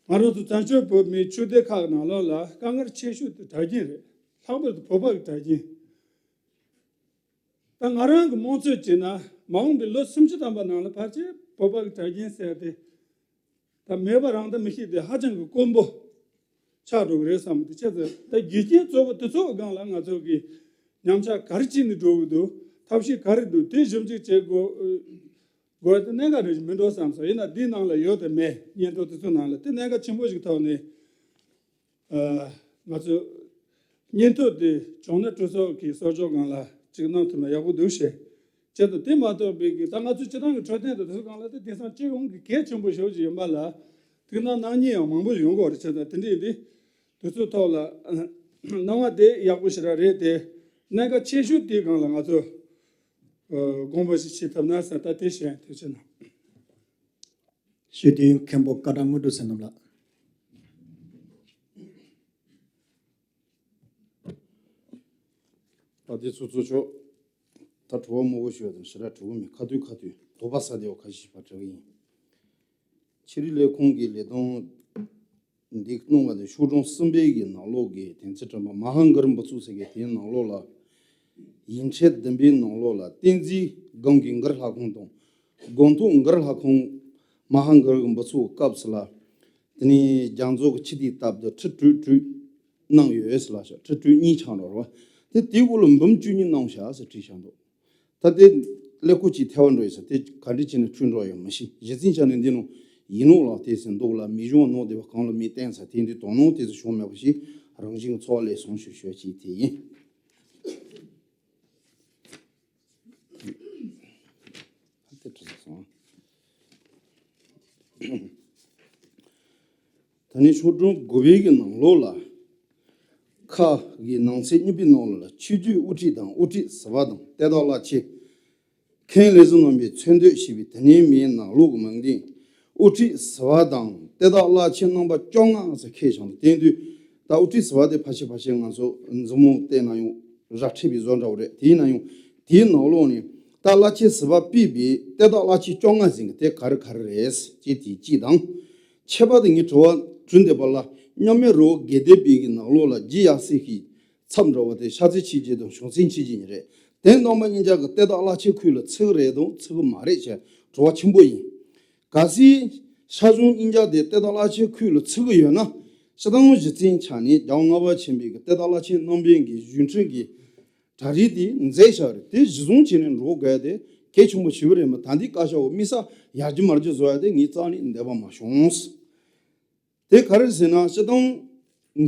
ང་རང་ཚོ་བཙན་བྱོལ་བོད་མིའི་ཆོས་སྡེ་ཁག་ནང་ལོགས་ལ་དཀའ་ངལ་ཆེ་ཤོས་དེ་གྲྭ་རྒན་རེད། ལྷག་པར་དུ་བོད་པ་གི་གྲྭ་རྒན། ད་ང་རང་གི་མང་ཚོད་བྱས་ན་མ་འོངས་པའི་ལོ་སུམ་ཅུ་ཐམ་པ་ནང་ལ་ཕལ་ཆེར་བོད་པ་གི་གྲྭ་རྒན་ཟེར་ཏེ། ད་མེད་པ་རང་ད་མི་ཤེས་ཏེ་ཧ་ཅང་གི་དཀོན་པོ་ཆགས་འགྲོ་གི་རེད་བསམ་གི་འདུག་བྱས་ཙང་ད་རྒྱུ་རྐྱེན་གཙོ་བོ་དེ་ཚོ་གི་སྒང་ལ་ང་ཚོ་གི་ཉམས་ཆག་ག་རེ་བྱས་ནས་འགྲོ་གི་འདུག་ཐབས་ཤེས་ག་རེ་འདུག་དེ་ཞིབ་འཇུག་བྱེད་དགོས་དགོས་དེ་གནད་འགག་རེ་ཞིག་མིན་འགྲོ་བསམ་སོང་། ཡིན་ན་འདིའི་ནང་ལ་ཡོད་དེ་མེད། སྙན་ཐོ་དེ་ཚོ་ནང་ལ་དེ་གནད་འགག་ཆེན་པོ་ཞིག་ཐོག་ནས། ཨ། ང་ཚོས་སྙན་ཐོ་དེ་བྱུང་ན་གྲོས་ཚོགས་ཀྱི་གསར་འགྱུར་སྒང་ལ་ཅིག་གནང་ཐུབ་ན་ཡག་པོ་འདུག་ཞེས། བྱས་ཙང་དེ་མ་གཏོགས་པའི་གི་ད་ང་ཚོའི་སྤྱི་བཏང་གི་འཕྲོད་བསྟེན་དང་དེ་ཚོ་སྒང་ལ་དེ་དེང་སང་སྤྱི་ཡོངས་ཀྱི་གལ་ཆེན་པོ་ཞེ་པོ་ཅིག་ཡིན་པ་ལ་ཐུགས་སྣང་གནང་མཁན་ཡང་མང་པོ་ཡོང་གི་ཡོད་རེད། བྱས་ཙང་དེ་འདྲ་ཡིན་དུས་དེ་ཚོའི་ཐོག་ལ་གནང་བ་དེ་ཡག་པོ་ཞེ་དྲག་རེད་དེ། གནད་འགག་ཆེ་ཤོས་དེའི་སྒང་ལ་ང་ཚོ་དགོངས་པ་ཞིག་བཞེས་ཐུབ་ན་བསམ། ད་དེ་བཤད། ཐུགས་རྗེ་གནང་། སྤྱི་འཐུས་མཁན་པོ་ཀ་ཊ་དངོས་གྲུབ་བསོད་ནམས་ལགས། ད་དེ་ཚོ་གཙོ་ཆོག་ད་དྲི་བ་མང་པོ་ཞུ་བ་དང་ཞེ་དྲག་དྲི་བ་མེད། ཁ་ཐུག་ཁ་ཐུག་དོགས་པ་ཟ་བདེ་བ་ཁ་ཤས་ཤིག་ཕར་དྲི་བ་ཡིན། ཕྱི་དྲིལ་ལས་ཁུངས་ཀྱི་ལས་དོན་འདི་གནང་བ་དེ་ཤོག་གྲངས་གསུམ་པའི་གི་ནང་ལོགས་ཀྱི་དོན་ཚན་དྲུག་པ་མ་ཧཱ་གར་འབུ་ཚུགས་ཟེར་གི་དེའི་ནང་ལོགས་ལ། ཡིག་ཆ་བདུན་པའི་ནང་ལོགས་ལ་བསྟན་འཛིན་སྒང་གི་མགར་ལྷ་ཁང་དང་། དགོན་ཐོག་མགར་ལྷ་ཁང་། མ་ཧཱ་གར་གྱི་འབུ་ཚུགས་སྐབས་སུ་ལ། དེ་ནས་རྒྱ་མཚོ་གི་ཆུ་དེའི་སྟབས་དུ་ཁྲི་དྲུག་དྲུག་གནང་ཡོད་ཟེར་ལ་ཤག་ཁྲི་དྲུག་གཉིས་ཆགས་འགྲོ་རེད་བ། དེ་དེའི་འོག་ལ་འབུམ་བཅུ་གཉིས་གནང་ཤག་ཟེར་བྲིས་བཞག་འདུག་ད་དེ་ཀླད་ཀོར་ཅིག་ཐལ་བ་འགྲོ་ཡོད་ས་དེ་ག་འདྲ་བྱས་ནས་འཁྲུལ་འགྲོ་ཡོད་མི་ཤེས། གཞི་རྩའི་ཆ་ནས་འདི་ནང་ཡིན་ནོ་ལགས་དེ་ཟེར་འདུག་ལ། མི་གཞུང་ནང་དེ་བ་གང་ལ་མི་བརྟེན་ས་དེ་འདི་དོ་སྣང་དེ་ཚོ་བྱུང་མེད་པ་ཞིག་རང་བཞིན་གྱི་ཚོར་བ་སླེབས་སོང་ཞུ་ཞུ་ཅིག་དེ་ཡིན། ད་ནི་ཤོག་གྲངས་དགུ་པའི་གི་ནང་ལོགས་ལ། ཁ་གི་ནང་གསེས་གཉིས་པའི་ནང་ལོགས་ལ་ཆོས་བརྒྱུད་དབུ་ཁྲིད་དང་དབུ་ཁྲིད་ཟུར་པ་དང་དེ་དག་བླ་ཆེན། མཁན་ལས་བཟོ་རྣམ་པའི་མཚན་བསྟོད་ཞེས་པའི་དེ་ནས་མིའི་ནང་ལོགས་ཀྱི་མིང་འདི། དབུ་ཁྲིད་ཟུར་པ་དང་དེ་དག་བླ་ཆེན་རྣམ་པ་བཅོ་ལྔ་ཟེར་ཁས་བཞག་འདུག་དེ་དུས་ད་དབུ་ཁྲིད་ཟུར་པ་དེ་ཕལ་ཆེར་ཕལ་ཆེར་ང་ཚོ་མཛུབ་མོ་བསྟན་ན་ཡང་ར་འཕྲོད་པའི་བཟོ་འདྲ་བོ་རེད། དེ་ཡིན་ན་ཡང་དེའི་ནང་ལོགས་ནས་ད་བླ་ཆེན་ཟུར་པ་ཕུད་པའི་དེ་དག་བླ་ཆེན་བཅོ་ལྔ་ཟེར་མཁན་དེ་ག་རེ་ག་རེ་རེད་ཅེས་དེ་གཅིག་དང་། ཁྱད་པར་དུ་ངས་དྲི་བ་དྲིས་བསྡད་པ་ལ་མཉམ་མེད་རི་བོ་དགེ་ལྡན་པའི་གི་ནང་ལོགས་ལ་རྗེ་ཡབ་སྲས་ཀྱི་ཚབ་འདྲ་བ་དེ་ཤར་རྩེ་ཆོས་རྗེ་དང་བྱང་རྩེ་ཆོས་རྗེ་གཉིས་རེད། དེ་རྣམ་པ་གཉིས་ཆ་གི་དེ་དག་བླ་ཆེན་ཁུལ་ལ་ཚུད་ཀྱི་རེད་དང་ཚུད་ཀྱི་མ་རེད་ཅེས་དྲི་བ་ཆེན་པོ་ཡིན། གལ་སྲིད་ཤར་བྱང་གཉིས་ཆ་དེ་དེ་དག་བླ་ཆེན་ཁུལ་ལ་ཚུད་ཀྱི་ཡོད་ན། སྤྱིར་བཏང་གཞི་རྩའི་ཆ་ནས་རྒྱལ་བ་ལྔ་པ་ཆེན་པོའི་གི་དེ་དག་བླ་ཆེན་རྣམ་པའི་གི་བཞུགས་ཁྲི་གི་གྲྭ་རིགས་དེ་མཛད་བཞག་རེད། དེ་གཞི་བཟུང་བྱས་ནས་འགྲོ་དགོས་དེ་གལ་ཆེན་པོ་ཞིག་རེད་མོད། ད་འདི་བཀའ་ཤག་འོག་དམིགས་བསལ་ཡར་རྒྱས་མར་རྒྱས་བཟོ་ཡ་དེ་ངས་རྩ་ནས་འདོད་པ་མ་བྱུང་། དེ་ག་རེ་ཟེར་ན་སྤྱིར་བཏང་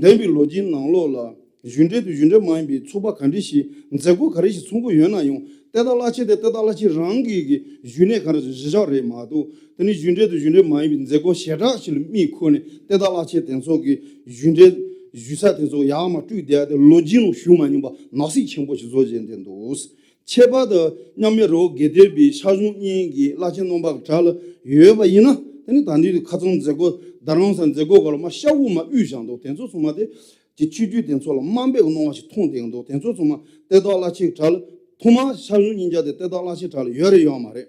འདས་པའི་ལོ་རྒྱུས་ནང་ལོགས་ལ་བཞུགས་གྲལ་དང་བཞུགས་གྲལ་མ་ཡིན་པའི་ཚོགས་པ་ག་འདྲ་ཞིག་མཛད་སྒོ་ག་རེ་ཞིག་ཚོགས་ཀྱི་ཡོད་ན་ཡང་དེ་དག་བླ་ཆེན་དེ་དེ་དག་བླ་ཆེན་རང་གི་གི་བཞུགས་གནས་ག་རེ་གཞི་བཞག་རེད་མ་གཏོགས། དེ་ནི་བཞུགས་གྲལ་དང་བཞུགས་གྲལ་མ་ཡིན་པའི་མཛད་སྒོ་ཞེ་དྲག་ཞིག་ལ་དམིགས་ཁུལ་ནས་དེ་དག་བླ་ཆེན་དེ་ཚོ་གི་བཞུགས་གྲལ་བཞུགས་ས་དེ་ཚོ་ཡར་མར་དཀྲུགས་བསྡད་དེ་ལོ་རྒྱུས་ནང་ཞུགས་མ་མྱོང་པ་ནག་སྲིད་ཆེན་པོ་ཞིག་བཟོ་བཞིན་དེ་འདུག་ཁྱད་པར་དུ་མཉམ་མེད་རི་བོ་དགེ་ལྡན་པའི་ཤར་བྱང་གཉིས་ཀྱི་བླ་ཆེན་རྣམ་པ་གི་གྲས་ལ་ཡོད་པ་ཡིན་ན། དེ་ནི་ད་འདི་ཁ་ཚང་མཛད་སྒོ་རྡ་རམ་ས་མཛད་སྒོ་སྒང་ལ་མར་ཤ་འུ་མ་དབུས་བཞག་འདུག་དེ་ཚོ་ཚང་མ་དེ་ཀྱི་ཆོས་བརྒྱུད་དེ་ཚོ་ལ་དམའ་འབེབས་གནང་བ་ཞིག་མཐོང་བསྡད་འདུག་དེ་ཚོ་ཚང་མ་དེ་དག་བླ་ཆེན་གྲས་ལ་ཐོག་མར་ཤར་བྱང་གཉིས་ཆ་དེ་དེ་དག་བླ་ཆེན་གྲས་ལ་ཡོད་རེད་ཡོད་མ་རེད།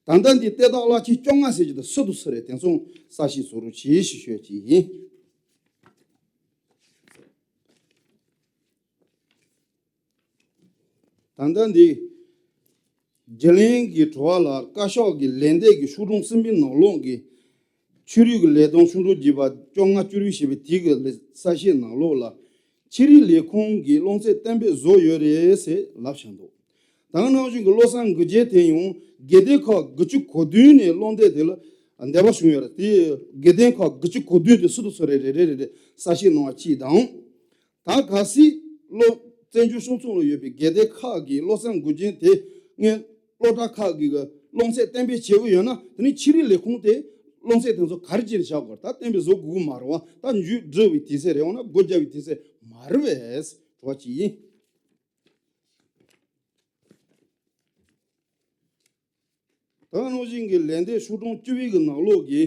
ད་ལྟ་འདི་དེ་དག་བླ་ཆེན་བཅོ་ལྔ་ཟེར་གྱི་དེ་སུ་དང་སུ་རེད། དེ་ཚོ་གསལ་བཤད་བཟོ་རོགས་གྱིས་ཞེས་ཞུ་ཡས་ཅིག་ཡིན། ད་ལྟ་འདི་རྒྱུན་ལས་ཀྱི་དྲི་བ་ལ་བཀའ་ཤག་གི་ལན་འདེབས་ཀྱི་ཤོག་གྲངས་གསུམ་པའི་ནང་ལོགས་ཀྱི་ཆོས་རིག་གི་ལས་དོན་ཤོག་གྲངས་བརྒྱད་པ་བཅོ་ལྔ་བཅུ་དྲུག་ཞེས་པའི་དེ་གི་གསལ་བཤད་ནང་ལོགས་ལ་ཆོས་རིག་ལས་ཁུངས་ཀྱི་བློ་འཚབ་གཏན་འབེབས་བཟོ་ཡོད་རེད་ཟེར་ལབ་བཞག་འདུག་ད་ག་ནང་བཞིན་གྱི་བློ་བཟང་དགེ་རྒྱན་དེ་ཡང་དགེ་ལྡན་ཁག་དགུ་བཅུ་གོ་བདུན་ནས་བློ་འདེབས་དེ་ལ་འདེབས་པ་བྱུང་ཡོད་རེད། དེ་དགེ་ལྡན་ཁག་དགུ་བཅུ་གོ་བདུན་དེ་སུ་དང་སུ་རེད་རེ་རེ་རེ་རེ་གསལ་བཤད་གནང་བ་གཅིག་དང་། ད་གལ་སྲིད་བློ་བཙན་བྱོལ་སྤྱི་ཚོགས་ལ་ཡོད་པའི་དགེ་ལྡན་ཁག་གིས་བློ་བཟང་དགེ་རྒྱན་དེ་སྔོན་སློབ་གྲྭ་ཁག་གི་གི་བློ་འཚབ་གཏན་འབེབས་བྱེད་དགོས་ཡོད་ན། དེ་ནི་ཆོས་རིག་ལས་ཁུངས་དེ་བློ་འཚབ་དེ་ཚོ་ག་རེ་བྱས་ནས་བཞག་དགོས་རེད། ད་གཏན་འབེབས་བཟོ་དགོས་ཀྱི་མ་རེད་བ། ད་མཇུག་སྒྲིལ་བའི་དུས་ཚོད་རེད། འོ་ན་སྒོ་བརྒྱབ་པའི་དུས་ཚོད་མ་རེད་པས་དྲི་བ་ཅིག་ཡིན། ད་ག་ནང་བཞིན་གྱི་ལན་འདེབས་ཤོག་གྲངས་བཅུ་པའི་གི་ནང་ལོགས་ཀྱི་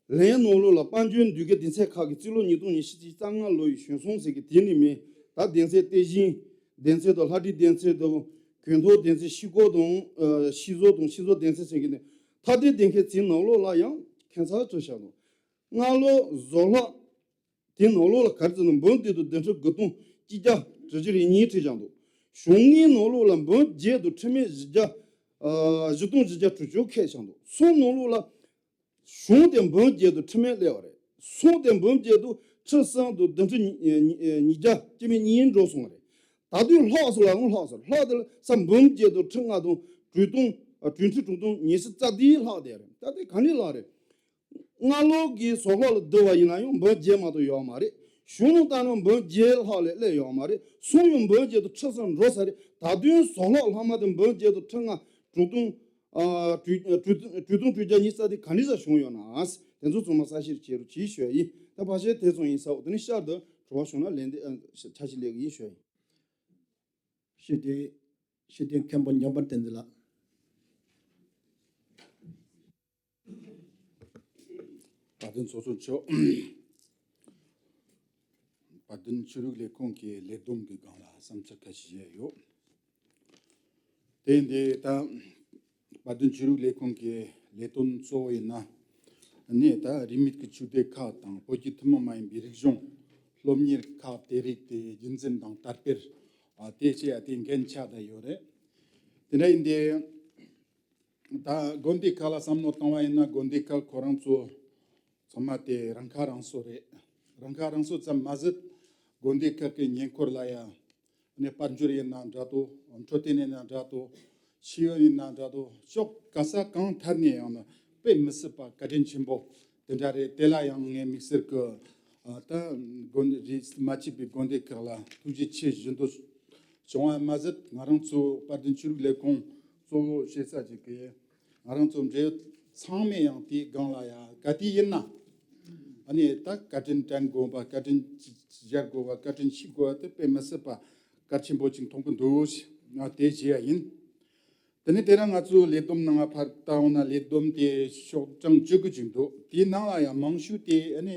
ལན་ནང་ལོགས་ལ་དཔལ་འབྱོར་འདུས་སྒར་སྡེ་ཚན་ཁག་གི་རྩིས་ལོ་ཉིས་སྟོང་ཉི་ཤུ་རྩ་ལྔ་ལོ་ཡི་གཞུང་སྲུང་ཟེར་གི་དེ་ནི་མེད། ད་སྡེ་ཚན་རྟེན་གཞི་སྡེ་ཚན་དང་ལྷ་བྲིས་སྡེ་ཚན་དང་གོས་ཐོག་སྡེ་ཚན་ཤིང་ཀོ་དང་ཤིང་བཟོ་དང་ཤིང་བཟོ་སྡེ་ཚན་ཟེར་གི་ནི་ཐ་དད་སྡེ་ཁག་ཚིག་ནང་ལོགས་ལ་ཡང་ཁྱད་མཚར་བཟོ་བཞག་འདུག་སྔ་ལོ་བཟོ་ལྷག་དེ་ནང་ལོགས་ལ་ག་རེ་ཟེར་ན་འབུམ་བརྒྱད་དང་བདུན་ཕྲག་དགུ་སྟོང་གཅིག་བརྒྱ་དྲུག་ཅུ་རེ་གཉིས་བྲིས་བཞག་འདུག་གཞུང་དངུལ་ནང་ལོགས་ལ་འབུམ་བརྒྱད་དང་ཁྲི་མེད་བཞི་བརྒྱ་ཨ་བཞི་སྟོང་བཞི་བརྒྱ་དྲུག་ཅུ་ཁེལ་བཞག་འདུག་གསུམ་ནང་ལོགས་ལ་གཞུང་དེ་འབུམ་བརྒྱད་དང་ཁྲི་མེད་སླེབས་པ་རེད། གསུམ་དེ་འབུམ་བརྒྱད་དང་ཁྲི་གསུམ་དང་བདུན་ཕྲག་ཉིས་ཉིས་བརྒྱ་སྐྱེ་མེད་གཉིས་འགྲོ་སོང་བ་རེད། ད་དུང་ལྷག་སོང་ལ་འོང་ལྷག་སོང་ལྷག་དེ་ལ་ས་འབུམ་བརྒྱད་དང་ཁྲི་ལྔ་དང་དྲུག་སྟོང་ཨ་དྲུག་ཁྲི་དྲུག་སྟོང་ཉི་ཤུ་རྩ་བདུན་ལྷག་དེ་རེད། ད་དེ་ག་ནས་ལྷག་རེད། སྔ་ལོགས་ཀྱི་བཟོ་ལྷག་ལ་བསྡུ་བ་ཡིན་ན་ཡང་འབུམ་བརྒྱད་མ་གཏོགས་ཡོད་མ་རེད། གཞུང་ནང་ལྟར་ན་འབུམ་བརྒྱད་ལྷག་ལས་སླེབས་ཡོད་མ་རེད། གསུམ་ཡང་འབུམ་བརྒྱད་དང་ཁྲི་གསུམ་འགྲོ་ས་རེད། ད་དུང་བཟོ་ལྷག་ལྷག་མ་དེ་འབུམ་བརྒྱད་དང་ཁྲི་ལྔ་དྲུག་སྟོང་ཨ་དྲུག་དྲུག་དྲུག་སྟོང་དྲུག་བརྒྱ་ཉི་ཤུ་རྩ་བདུན་ག་འདྲ་ཟ་བྱུང་ཡོད་ན། དེ་ཚོ་ཚང་མ་གསལ་བཤད་བྱེད་རོགས་གྱིས་ཞུ་ཡ་ཡིན། ད་ཕལ་ཆེར་དེ་ཙམ་ཡིན་ས། འོ་དེ་ནས་ཤར་དུ་དྲི་བ་བྱུང་ན་ལན་འདེབས་ཨ་ཆ་ཤས་ལས་ཀྱི་ཡིན་ཞུ་ཡ་ཡིན། ཤེས་ལྡན་ཤེས་ལྡན་མཁན་པོ་ཉམས་པ་བསྟན་འཛིན་ལགས། བཀའ་དྲིན་ཚོགས་གཙོ་མཆོག་བཀའ་དྲིན་ཆོས་རིག་ལས་ཁུངས་ཀྱི་ལས་བསྡོམས་ཀྱི་སྒང་ལ་བསམ་འཆར་ཁ་ཤས་བཤད་ཡོད། དེ་འདི་ད་བཀའ་དྲིན་ཆོས་རིག་ལས་ཁུངས་ཀྱི་ལས་དོན་གཙོ་བོ་ཡིན་ན་ནི་ད་རིས་མེད་ཀྱི་ཆོས་སྡེ་ཁག་དང་བོད་ཀྱི་ཐུན་མོང་མ་ཡིན་པའི་རིག་གཞུང་སློབ་གཉེར་ཁག་དེ་རིགས་དེ་རྒྱུན་འཛིན་དང་དར་སྤེལ་དེ་བྱེད་ཡ་དེ་འགན་ཆགས་བསྡད་ཡོད་རེད། དེ་འདྲ་ཡིན་དེ། ད་དགོན་སྡེ་ཁག་ལ་བསམ་བློ་བཏང་བ་ཡིན་ན་དགོན་སྡེ་ཁག་ཁོ་རང་ཚོ་ཚང་མ་དེ་རང་ཁ་རང་གསོ་རེད། རང་ཁ་རང་གསོ་ཙམ་མ་ཟད་དགོན་སྡེ་ཁག་གི་ཉེ་འཁོར་ལ་ཡང་ནས་དཔལ་འབྱོར་ཡིན་ན་འདྲ་དོ། འཕྲོད་བསྟེན་ཡིན་ན་འདྲ་དོ། ཤེས་ཡོན་ཡིན་ན་འདྲ་དོ། ཕྱོགས་ག་ས་གང་ཐད་ནས་ཡང་ན་དཔེ་མི་སྲིད་པ་བཀའ་དྲིན་ཆེན་པོ་དེ་འདྲ་རེད། དེ་ལ་ཡང་ངས་དམིགས་བསལ་གྱི་ད་དགོན་རིས་མ་ཆད་པའི་དགོན་སྡེ་ཁག་ལ་ཐུགས་རྗེ་ཆེ་ཞུ་འདོད་བྱུང་བ་མ་ཟད། ང་རང་ཚོ་དཔལ་ལྡན་ཆོས་རིག་ལས་ཁུངས་གཙོ་བོ་བྱེད་ས་ཅིག་གིས་ང་རང་ཚོ་འབྲེལ་ཡོད་ཚང་མས་ཡང་དེའི་སྒང་ལ་ཡང་ག་དུས་ཡིན་ན་ཨ་ནི་ད་བཀའ་དྲིན་དྲན་དགོས་པ། བཀའ་དྲིན་སྦྱར་དགོས་པ། བཀའ་དྲིན་ཞུ་དགོས་པ་དེ་དཔེ་མི་སྲིད་པ་གལ་ཆེན་པོ་ཅིག་མཐོང་གི་འདུག། ང་དེ་བྱས་ཡ་ཡིན། དེ་ནས་དེ་རིང་ང་ཚོའི་ལས་བསྡོམས་ནང་ཕར་བལྟ་འོང་ན་ལས་བསྡོམས་དེ་ཤོག་གྲངས་བཅུ་དགུ་ཅིག་འདུག། དེའི་ནང་ལ་ཡང་མང་ཤོས་དེ་ཨ་ནི་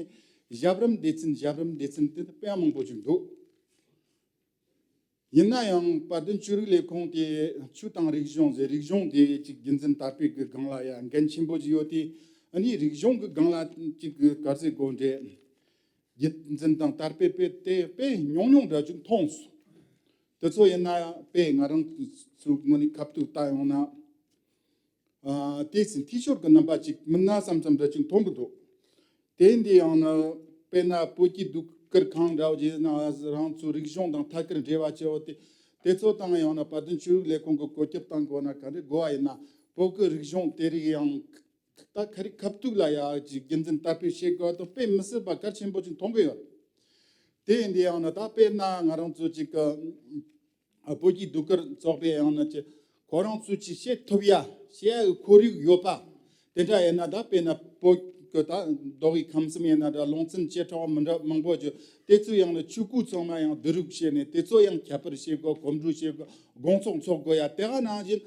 ཞབས་རིམ་སྡེ་ཚན་ཞབས་རིམ་སྡེ་ཚན་དེ་དཔེ་མང་པོ་ཅིག་འདུག། ཡིན་ན་ཡང་དཔལ་ལྡན་ཆོས་རིག་ལས་ཁུངས་དེ་ཆོས་དང་རིག་གཞུང་ཟེར། རིག་གཞུང་དེ་ཅིག་རྒྱུན་འཛིན་དར་སྤེལ་གྱི་སྒང་ལ་ཡང་འགན་ཆེན་པོ་ཅིག་ཡོད་དེ། ཨ་ནི་རིག་གཞུང་གི་སྒང་ལ་ཅིག་ག་རེ་ཟེར་དགོས་རེད། རྒྱུན་འཛིན་དང་དར་སྤེལ་དཔེ་དེ་དཔེ་ཉུང་ཉུང་འདྲ་ཅིག་མཐོང་སོང་། དེ་ཚོ་ཡིན་ན་ཡང་དཔེ་ང་རང་ཚོ་དངོས་གནས་ཁ་ཐུག་བལྟ་ཡོང་ན། ཨ་དེ་ཚོ་འཐུས་ཤོར་གྱི་རྣམ་པ་ཅིག་མིན་ན་བསམ་བསམ་འདྲ་ཅིག་མཐོང་གི་འདུག། དེ་འདི་ཡང་ན་དཔེར་ན་བོད་ཀྱི་ཟློས་གར་ཁང་འདྲ་བོ་ཅིག་ན་རང་ཚོ་རིག་གཞུང་དང་ཐད་ཀར་འབྲེལ་བ་ཆེ་བ་དེ། དེ་ཚོ་དང་ཡང་ན་དཔལ་ལྡན་ཆོས་རིག་ལས་ཁུངས་ཀྱིས་བཀོད་ཁྱབ་བཏང་དགོས་ན་ག་འདྲ་དགོས་པ་ཡིན་ན། བོད་ཀྱི་རིག་གཞུང་དེ་རིགས་ཡང་ད་ག་རེ་ཁ་ཐུག་ལ་ཡ་ཅིག་རྒྱུན་འཛིན་དར་སྤེལ་བྱེད་དགོས་དང་དཔེ་མི་སྲིད་པ་གལ་ཆེན་པོ་ཅིག་མཐོང་གི་ཡོད། དེ་ཡིན་དུས་ཡང་ན་ད་དཔེར་ན་ང་རང་ཚོ་ཅིག་གི་ཨ་བོད་ཀྱི་ཟློས་གར་ཚོགས་པའི་ཡང་ན་ཅིག་ཁོ་རང་ཚོས་ཅིག་བྱེད་ཐུབ་ཡ་བྱེད་ཡ་གི་ཁོར་ཡུག་ཡོད་པ། དེ་འདྲ་ཡིན་ན་ད་དཔེར་ན་བོད་ཀྱི་ད་མདོ་དབུས་ཁམས་གསུམ་ཡིན་ན་འདྲ། ལུང་ཚན་བྱེ་བྲག་མི་འདྲ་མང་པོ་ཅིག་དེ་ཚོ་ཡང་ན་ཆོས་སྐུ་ཚང་མ་ཡང་བསྡུ་རུབ་བྱས་ནས་དེ་ཚོ་ཡང་ཁྱད་པར་བྱེད་དགོས། གོམ་བགྲོད་བྱེད་དགོས། དགོང་ཚོགས་འཚོགས་དགོས་ཡ། དེ་ག་ནང་བཞིན་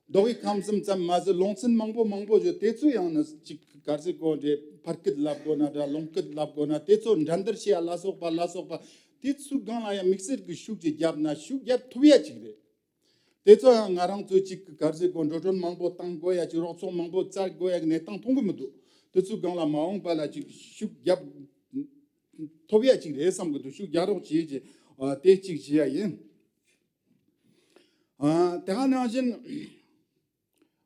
མདོ་དབུས་ཁམས་གསུམ་ཙམ་མ་ཟད་ལུང་ཚན་མང་པོ་མང་པོ་ཡོད། དེ་ཚོ་ཡང་ན་ཅིག་ག་རེ་ཟེར་དགོས་རེད། ཕ་སྐད་ལབ་དགོས་ན་འདྲ། ལུང་སྐད་ལབ་དགོས་ན། དེ་ཚོ་འགྲན་བསྡུར་བྱེད་ཡ་ལ་སོགས་པ་ལ་སོགས་པ་དེ་ཚོའི་སྒང་ལ་ཡང་དམིགས་བསལ་གྱི་ཤུགས་ཅིག་བརྒྱབ་ན་ཤུགས་རྒྱབ་ཐུབ་ཡ་ཅིག་རེད། དེ་ཚོ་ཡང་ང་རང་ཚོས་ཅིག་ག་རེ་ཟེར་དགོས། འགྲོ་གྲོན་མང་པོ་བཏང་དགོས་ཡ་ཅིག། རོགས་ཚོགས་མང་པོ་བཙལ་དགོས་ཡ་གི་གནས་སྟངས་མཐོང་གི་མི་འདུག། དེ་ཚོའི་སྒང་ལ་མ་འོངས་པ་ལ་ཅིག་ཤུགས་རྒྱབ་ཐུབ་ཡ་ཅིག་རེད་བསམ་གི་འདུག། ཤུགས་རྒྱག་རོགས་བྱེད་ཅེས་དེ་ཅིག་བྱེད་ཡ་ཡིན། ཨ་དེ་ག་ནང་བཞིན་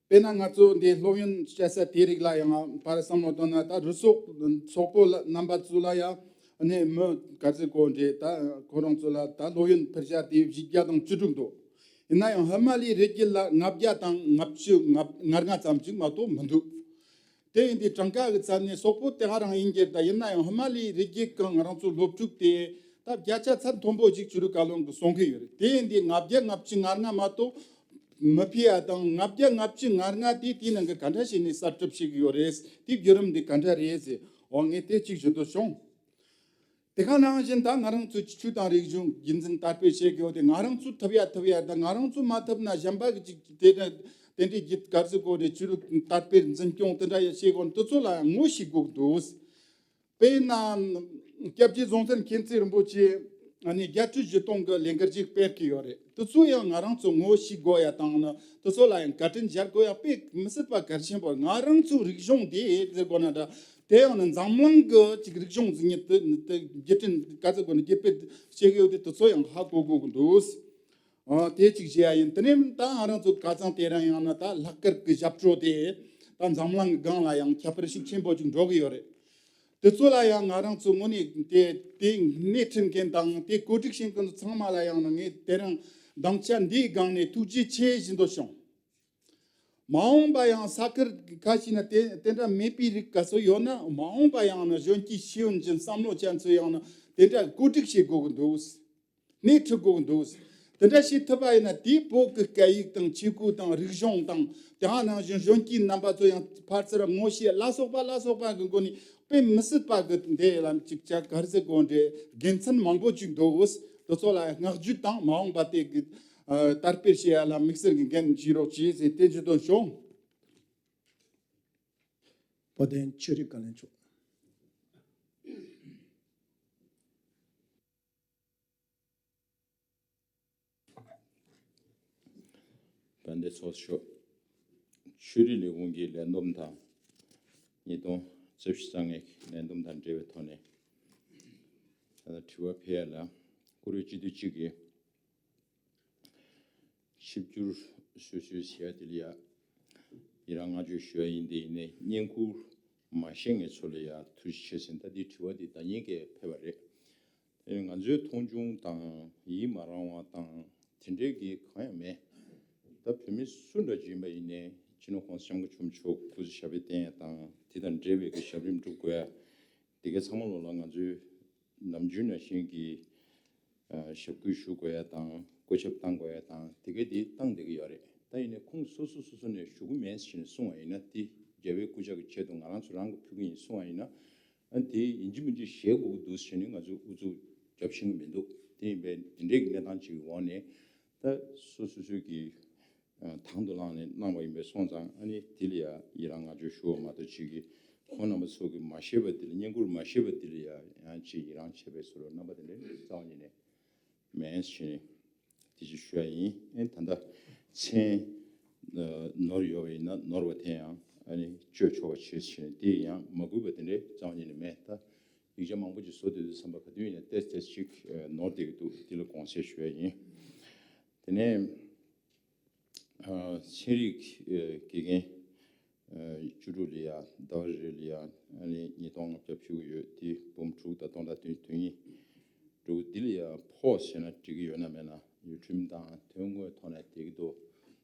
དཔེར་ན་ང་ཚོ་འདི་སློབ་ཡོན་བྱེད་ས་དེ་རིགས་ལ་ཡང་ཕར་བསམ་བློ་བཏང་ན། ད་རུ་ཚོགས་ཚོགས་པ་ལ་རྣམ་པ་ཚོ་ལ་ཡང་ནས་མི་ག་ཚོད་གོ་འདྲེ་ད་ཁོ་རང་ཚོ་ལ་ད་སློབ་ཡོན་ཕུལ་བྱ་དེ་བཞི་བརྒྱ་དང་བཅུ་དྲུག་འདུག། ཡིན་ན་ཡང་ཧི་མ་ལའི་རི་རྒྱུད་ལ་ལྔ་བརྒྱ་དང་ལྔ་བཅུ་ང་ལྔ་ཙམ་ཅིག་མ་གཏོགས་མི་འདུག། དེ་ཡིན་དུས་གྲངས་ཀ་གི་ཚད་ནས་སོག་པོ་དེ་ག་རང་ཡིན་གྱི། ད་ཡིན་ན་ཡང་ཧི་མ་ལའི་རི་རྒྱུད་ཀྱི་ང་རང་ཚོ་སློབ་ཕྲུག་དེ་ད་བརྒྱ་ཆ་ཚད་མཐོན་པོ་ཅིག་ཆོས་རིག་བཀའ་བློན་གྱིས་གསུང་གི་ཡོད་རེད། དེ་ཡིན་དུས་ལྔ་བརྒྱ་ལྔ་བཅུ་ང་ལྔ་མ་གཏོགས་མི་ཕུལ་ཡ་དང་། ལྔ་བརྒྱ་ལྔ་བཅུ་ང་ལྔ་དེ་དེའི་ནང་གི་ག་འདྲ་བྱས་ནས་གསར་སྒྲུབ་བྱེད་ཀྱི་ཡོད་རེད། དེའི་བརྒྱུད་རིམ་དེ་ག་འདྲ་རེད་ཟེར། འོ་ངས་དེ་གཅིག་ཞུ་འདོད་བྱུང་། དེ་ག་ནང་བཞིན་ད་ང་རང་ཚོའི་ཆོས་དང་རིག་གཞུང་རྒྱུན་འཛིན་དར་སྤེལ་བྱེད་དགོས་ཏེ། ང་རང་ཚོས་ཐུབ་ཡ་ཐུབ་ཡ་དང་། ང་རང་ཚོས་མ་ཐུབ་ན་གཞན་པ་གི་ཅིག་དེ་དེ་ དེ་འདྲའི་རྒྱུད་ག་རེ་ཟེར་དགོས་རེད། ཆོས་ལུགས་དར་སྤེལ་འཛིན་སྐྱོང་དེ་འདྲ་ཡང་བྱེད་དགོས། དེ་ཚོ་ལ་ཡང་ངོ་ཤེས་དགོས་འདུག། དཔེར་ན། སྐྱབས་རྗེ་རྫོང་སར་མཁྱེན་བརྩེ་རིན་པོ་ཆེ་ཨ་ནི་རྒྱལ་སྤྱིའི་གཞིས་གྲོང་གི་ལས་འགུལ་ཅིག་སྤེལ་གྱི་ཡོད་རེད། དེ་ཚོ་ཡང་ང་རང་ཚོ་ངོ་ཤེས་དགོས་ཡ་དང་ནི་དེ་ཚོ་ལ་ཡང་བཀའ་དྲིན་འཇལ་དགོས་ཡ་དཔེ་མི་སྲིད་པ་གལ་ཆེན་པོ། ང་རང་ཚོའི་རིག་གཞུང་དེ་ཟེར་དགོས་ན་འདྲ། དེ་ཡང་ནི་འཛམ་གླིང་གི་ཅིག་རིག་གཞུང་ཟེར་མཁན་དེ་དེ་བརྒྱུད་འཕྲིན་ག་ཚོད་དགོས་ན་བརྒྱུད་སྤེལ་བྱེད་ཀྱི་ཡོད་དེ་དེ་ཚོ་ཡང་ཧ་གོ་དགོས་ཀྱི་འདུག། ཨ། དེ་གཅིག་བཤད་ཡ་ཡིན། དེ་ནས་ད་ང་རང་ཚོ་ཁ་སང་དེ་རིང་ཡང་ན་ད་ལྷག་དཀར་གྱི་ཞབས་བྲོ་དེ་ད་འཛམ་གླིང་གི་སྒང་ལ་ཡང་ཁྱབ་པར་ཤུགས་ཆེན་པོ་ཅིག་འགྲོ་གི་ཡོད་རེད། དེ་ཚོ་ལ་ཡང་ང་རང་ཚོ་དངོས་གནས་དེ་དེ་སྣེ་ཁྲིད་མཁན་དང་དེ་གོ་སྒྲིག་བྱེད་མཁན་ཚོ་ཚང་མ་ལ་ཡང་ན་ངས་དེ་རིང་སྡིངས་ཆ་འདིའི་སྒང་ནས་ཐུགས་རྗེ་ཆེ་ཞུ་འདོད་བྱུང་། མ་འོངས་པ་ཡང་ས་ཁུལ་ཁ་ཤས་ན་དེ་དེ་འདྲ་མེད་པའི་རིགས་ག་ཚོད་ཡོད་ན། མ་འོངས་པ་ཡང་ན་གཞོན་སྐྱེས་ཤེས་ཡོན་ཅན་བསམ་བློ་ཅན་ཚོ་ཡང་ན་དེ་འདྲ་གོ་སྒྲིག་བྱེད་དགོས་ཀྱི་འདུག། སྣེ་ཁྲིད་དགོས་ཀྱི་འདུག། དེ་འདྲ་བྱེད་ཐུབ་པ་ཡིན་ན་དེའི་བོད་ཀྱི་སྐད་ཡིག་དང་ཆས་གོས་དང་རིག་གཞུང་དང་དེ་ནང་བཞིན་གཞོན་སྐྱེས་རྣམ་པ་ཚོ་ཡང་ཕར་ཚུར་ངོ་ཤེས་ལ་སོགས་པ་ལ་སོགས་པ་གི་སྒོ་ནས་དཔེ་མི་སྲིད་པ་གི་འདི་ལ་ཅིག་ཅག་ག་རེ་ཟེར་དགོས་འདྲ་དགེ་མཚན་མང་པོ་ཅིག་འདུག། དེ་ཚོ་ལ་བསྔགས་བརྗོད་དང་མ་འོངས་པ་དེ་གི་ཨ། དར་སྤེལ་བྱེད་ཡ་ལ་དམིགས་བསལ་གྱི་འགན་བཞེས་རོགས་གྱིས་ཟེར་དེ་ཞུ་འདོད་བྱུང་། བཀའ་དྲིན་ཆེ། རིག་བཀའ་བློན་མཆོག། བན་དེ་ཚོགས་ཞོག། ཆོས་རིག་ལས་ཁུངས་ཀྱི་ལས་བསྡོམས་དང་། ཉིས་སྟོང་རྩ་བཞི་རྩ་ལྔའི་ལས་བསྡོམས་དང་འབྲེལ་བའི་ཐོག་ནས། ད་ལྟ་དྲི་བ་ཕེབས་ཡ་ལ། བཀུར་འོས་སྤྱི་འཐུས་གཅིག་གིས། ཆིབས་བསྒྱུར་སོ་སོའི་བྱས་དེ་ལ་ཡ། ཡི་རང་བསྔགས་བརྗོད་ཞུ་ཡ་ཡིན་དེ་ཡིན་ནའི་བསྙེན་བཀུར་མ་ཤེས་མཁན་ཚོ་ལ་ཡ་ཐུགས་རྗེ་ཆེ་ཟེར། ད་འདི་དྲི་བ་འདི་ཟླ་ཉིན་གས་ཕེབས་པ་རེད། དེ་ང་ཚོའི་མཐོང་ཆུང་དང་ཡིད་མ་རངས་པ་དང་དེ་འདྲའི་གི་གང་ཡང་མེད། ད་བོད་མི་སུ་འདྲ་ཅིག་ཡིན་པ་ཡིན་ནའི་སྤྱི་ནོར་༸གོང་ས་༸སྐྱབས་མགོན་ཆེན་པོ་མཆོག་སྐུ་ཚེ་ཞབས་པད་བརྟན་ཡ་དང་དེ་དང་འབྲེལ་བའི་གི་ཞབས་རིམ་སྒྲུབ་དགོས་ཡ། དེ་གའི་ཚང་མ་ལོ་ལ་ང་ཚོའི་ནམ་རྒྱུན་ནང་བཞིན་གྱི་ཨ། ཞབས་སྐུལ་ཞུ་དགོས་ཡ་དང་བཀོད་ཁྱབ་བཏང་དགོས་ཡ་དང་དེ་གའི་དེ་བཏང་བསྡད་ཀྱི་ཡོད་རེད། ད་ཡིན་ནའི་ཁོང་སོ་སོ་སོ་སོ་ནས་ཞུ་གི་མེད་ཟེར་ནས་གསུང་བ་ཡིན་ན། དེ་རྒྱལ་བའི་སྐུ་ཕྱྭ་གི་ཆེད་དུ་ང་རང་ཚོ་རང་གི་ཕུལ་གི་ཡིན་གསུང་བ་ཡིན་ན། ཨ། དེ་ཡིན་གཅིག་མིན་གཅིག་བཞེས་དགོས་ཀྱི་འདུག་ཟེར་ནས་ང་ཚོས་ཨུ་ཚུགས་རྒྱབ་ཤེས་ཀྱི་མི་འདུག། དེ་ཡིན་པས་འདི་འདྲའི་གི་གནས་སྟངས་ཅིག་གི་འོག་ནས་ད་སོ་སོ་སོའི་གི་ཨ། དང་དུ་བླངས་ནས་གནང་བ་ཡིན་པས་སོང་ཙང་། ཨ་ནི་དེ་ལ་ཡ་ཡི་རང་བསྔགས་བརྗོད་ཞུ་བ་མ་གཏོགས་ཅིག་གི་ཁོང་རྣམ་པ་ཚོ་གི་མ་ཤེས་པ་དེ་ལ། བསྙེན་བཀུར་མ་ཤེས་པ་དེ་ལ་ཡ་ཡང་ཅིག་ཡི་རང་བྱས་པའི་བཟོ་འདྲ་རྣམ་པ་དེ་འདྲ་རྩ་བ་ཉིད་ནས་མེད་ཟེར་ནས་དེ་ཅིག་ཞུ་ཡ་ཡིན། ཨ་ནི་ད་ལྟ་མཚན་ཨ། ནོར་ཡོད་པ་ཡིན་ན་ནོར་བ་དེ་ཡང་ཨ་ནི་བཅོས་ཆོག་པ་བྱེད་ཟེར་ནས། དེ་ཡང་མ་གུས་པ་དེ་འདྲའི་རྩ་བ་ཉིད་ནས་མེད། ད་ཡིག་ཆ་མང་པོ་ཅིག་བཟོ་བསྡད་དུས་ཙམ་པ་ག་དུས་ཡིན་ན་ཏོག་ཙམ་ཅིག་ཨ། ནོར་བསྡད་ཀྱི་འདུག། དེ་ལ་དགོངས་སེལ་ཞུ་ཡ་ཡིན། དེ་ནས་ཨ། ཚན་རིག་ཨ། དགེ་རྒན་ཨ། བཅུ་དྲུག་ལ་ཡ་ཟླ་བ་རེ་རེ་ལ་ཡ་ཨ་ནི་ཉིས་སྟོང་ལྔ་བརྒྱ་ཕུལ་གྱི་ཡོད། དེ་འབུམ་དྲུག་དང་སྟོང་ཕྲག་དོན་དོན་གཉིས་འདུག། འདི་ལ་ཡ་ཕོགས་ཟེར་ན་འགྲིག་གི་ཡོད་ན་མེད་ན། ཡུལ་ཁྲིམས་དང་དོན་དངོས་ཐོག་ནས་བསྡད་ཀྱི་འདུག།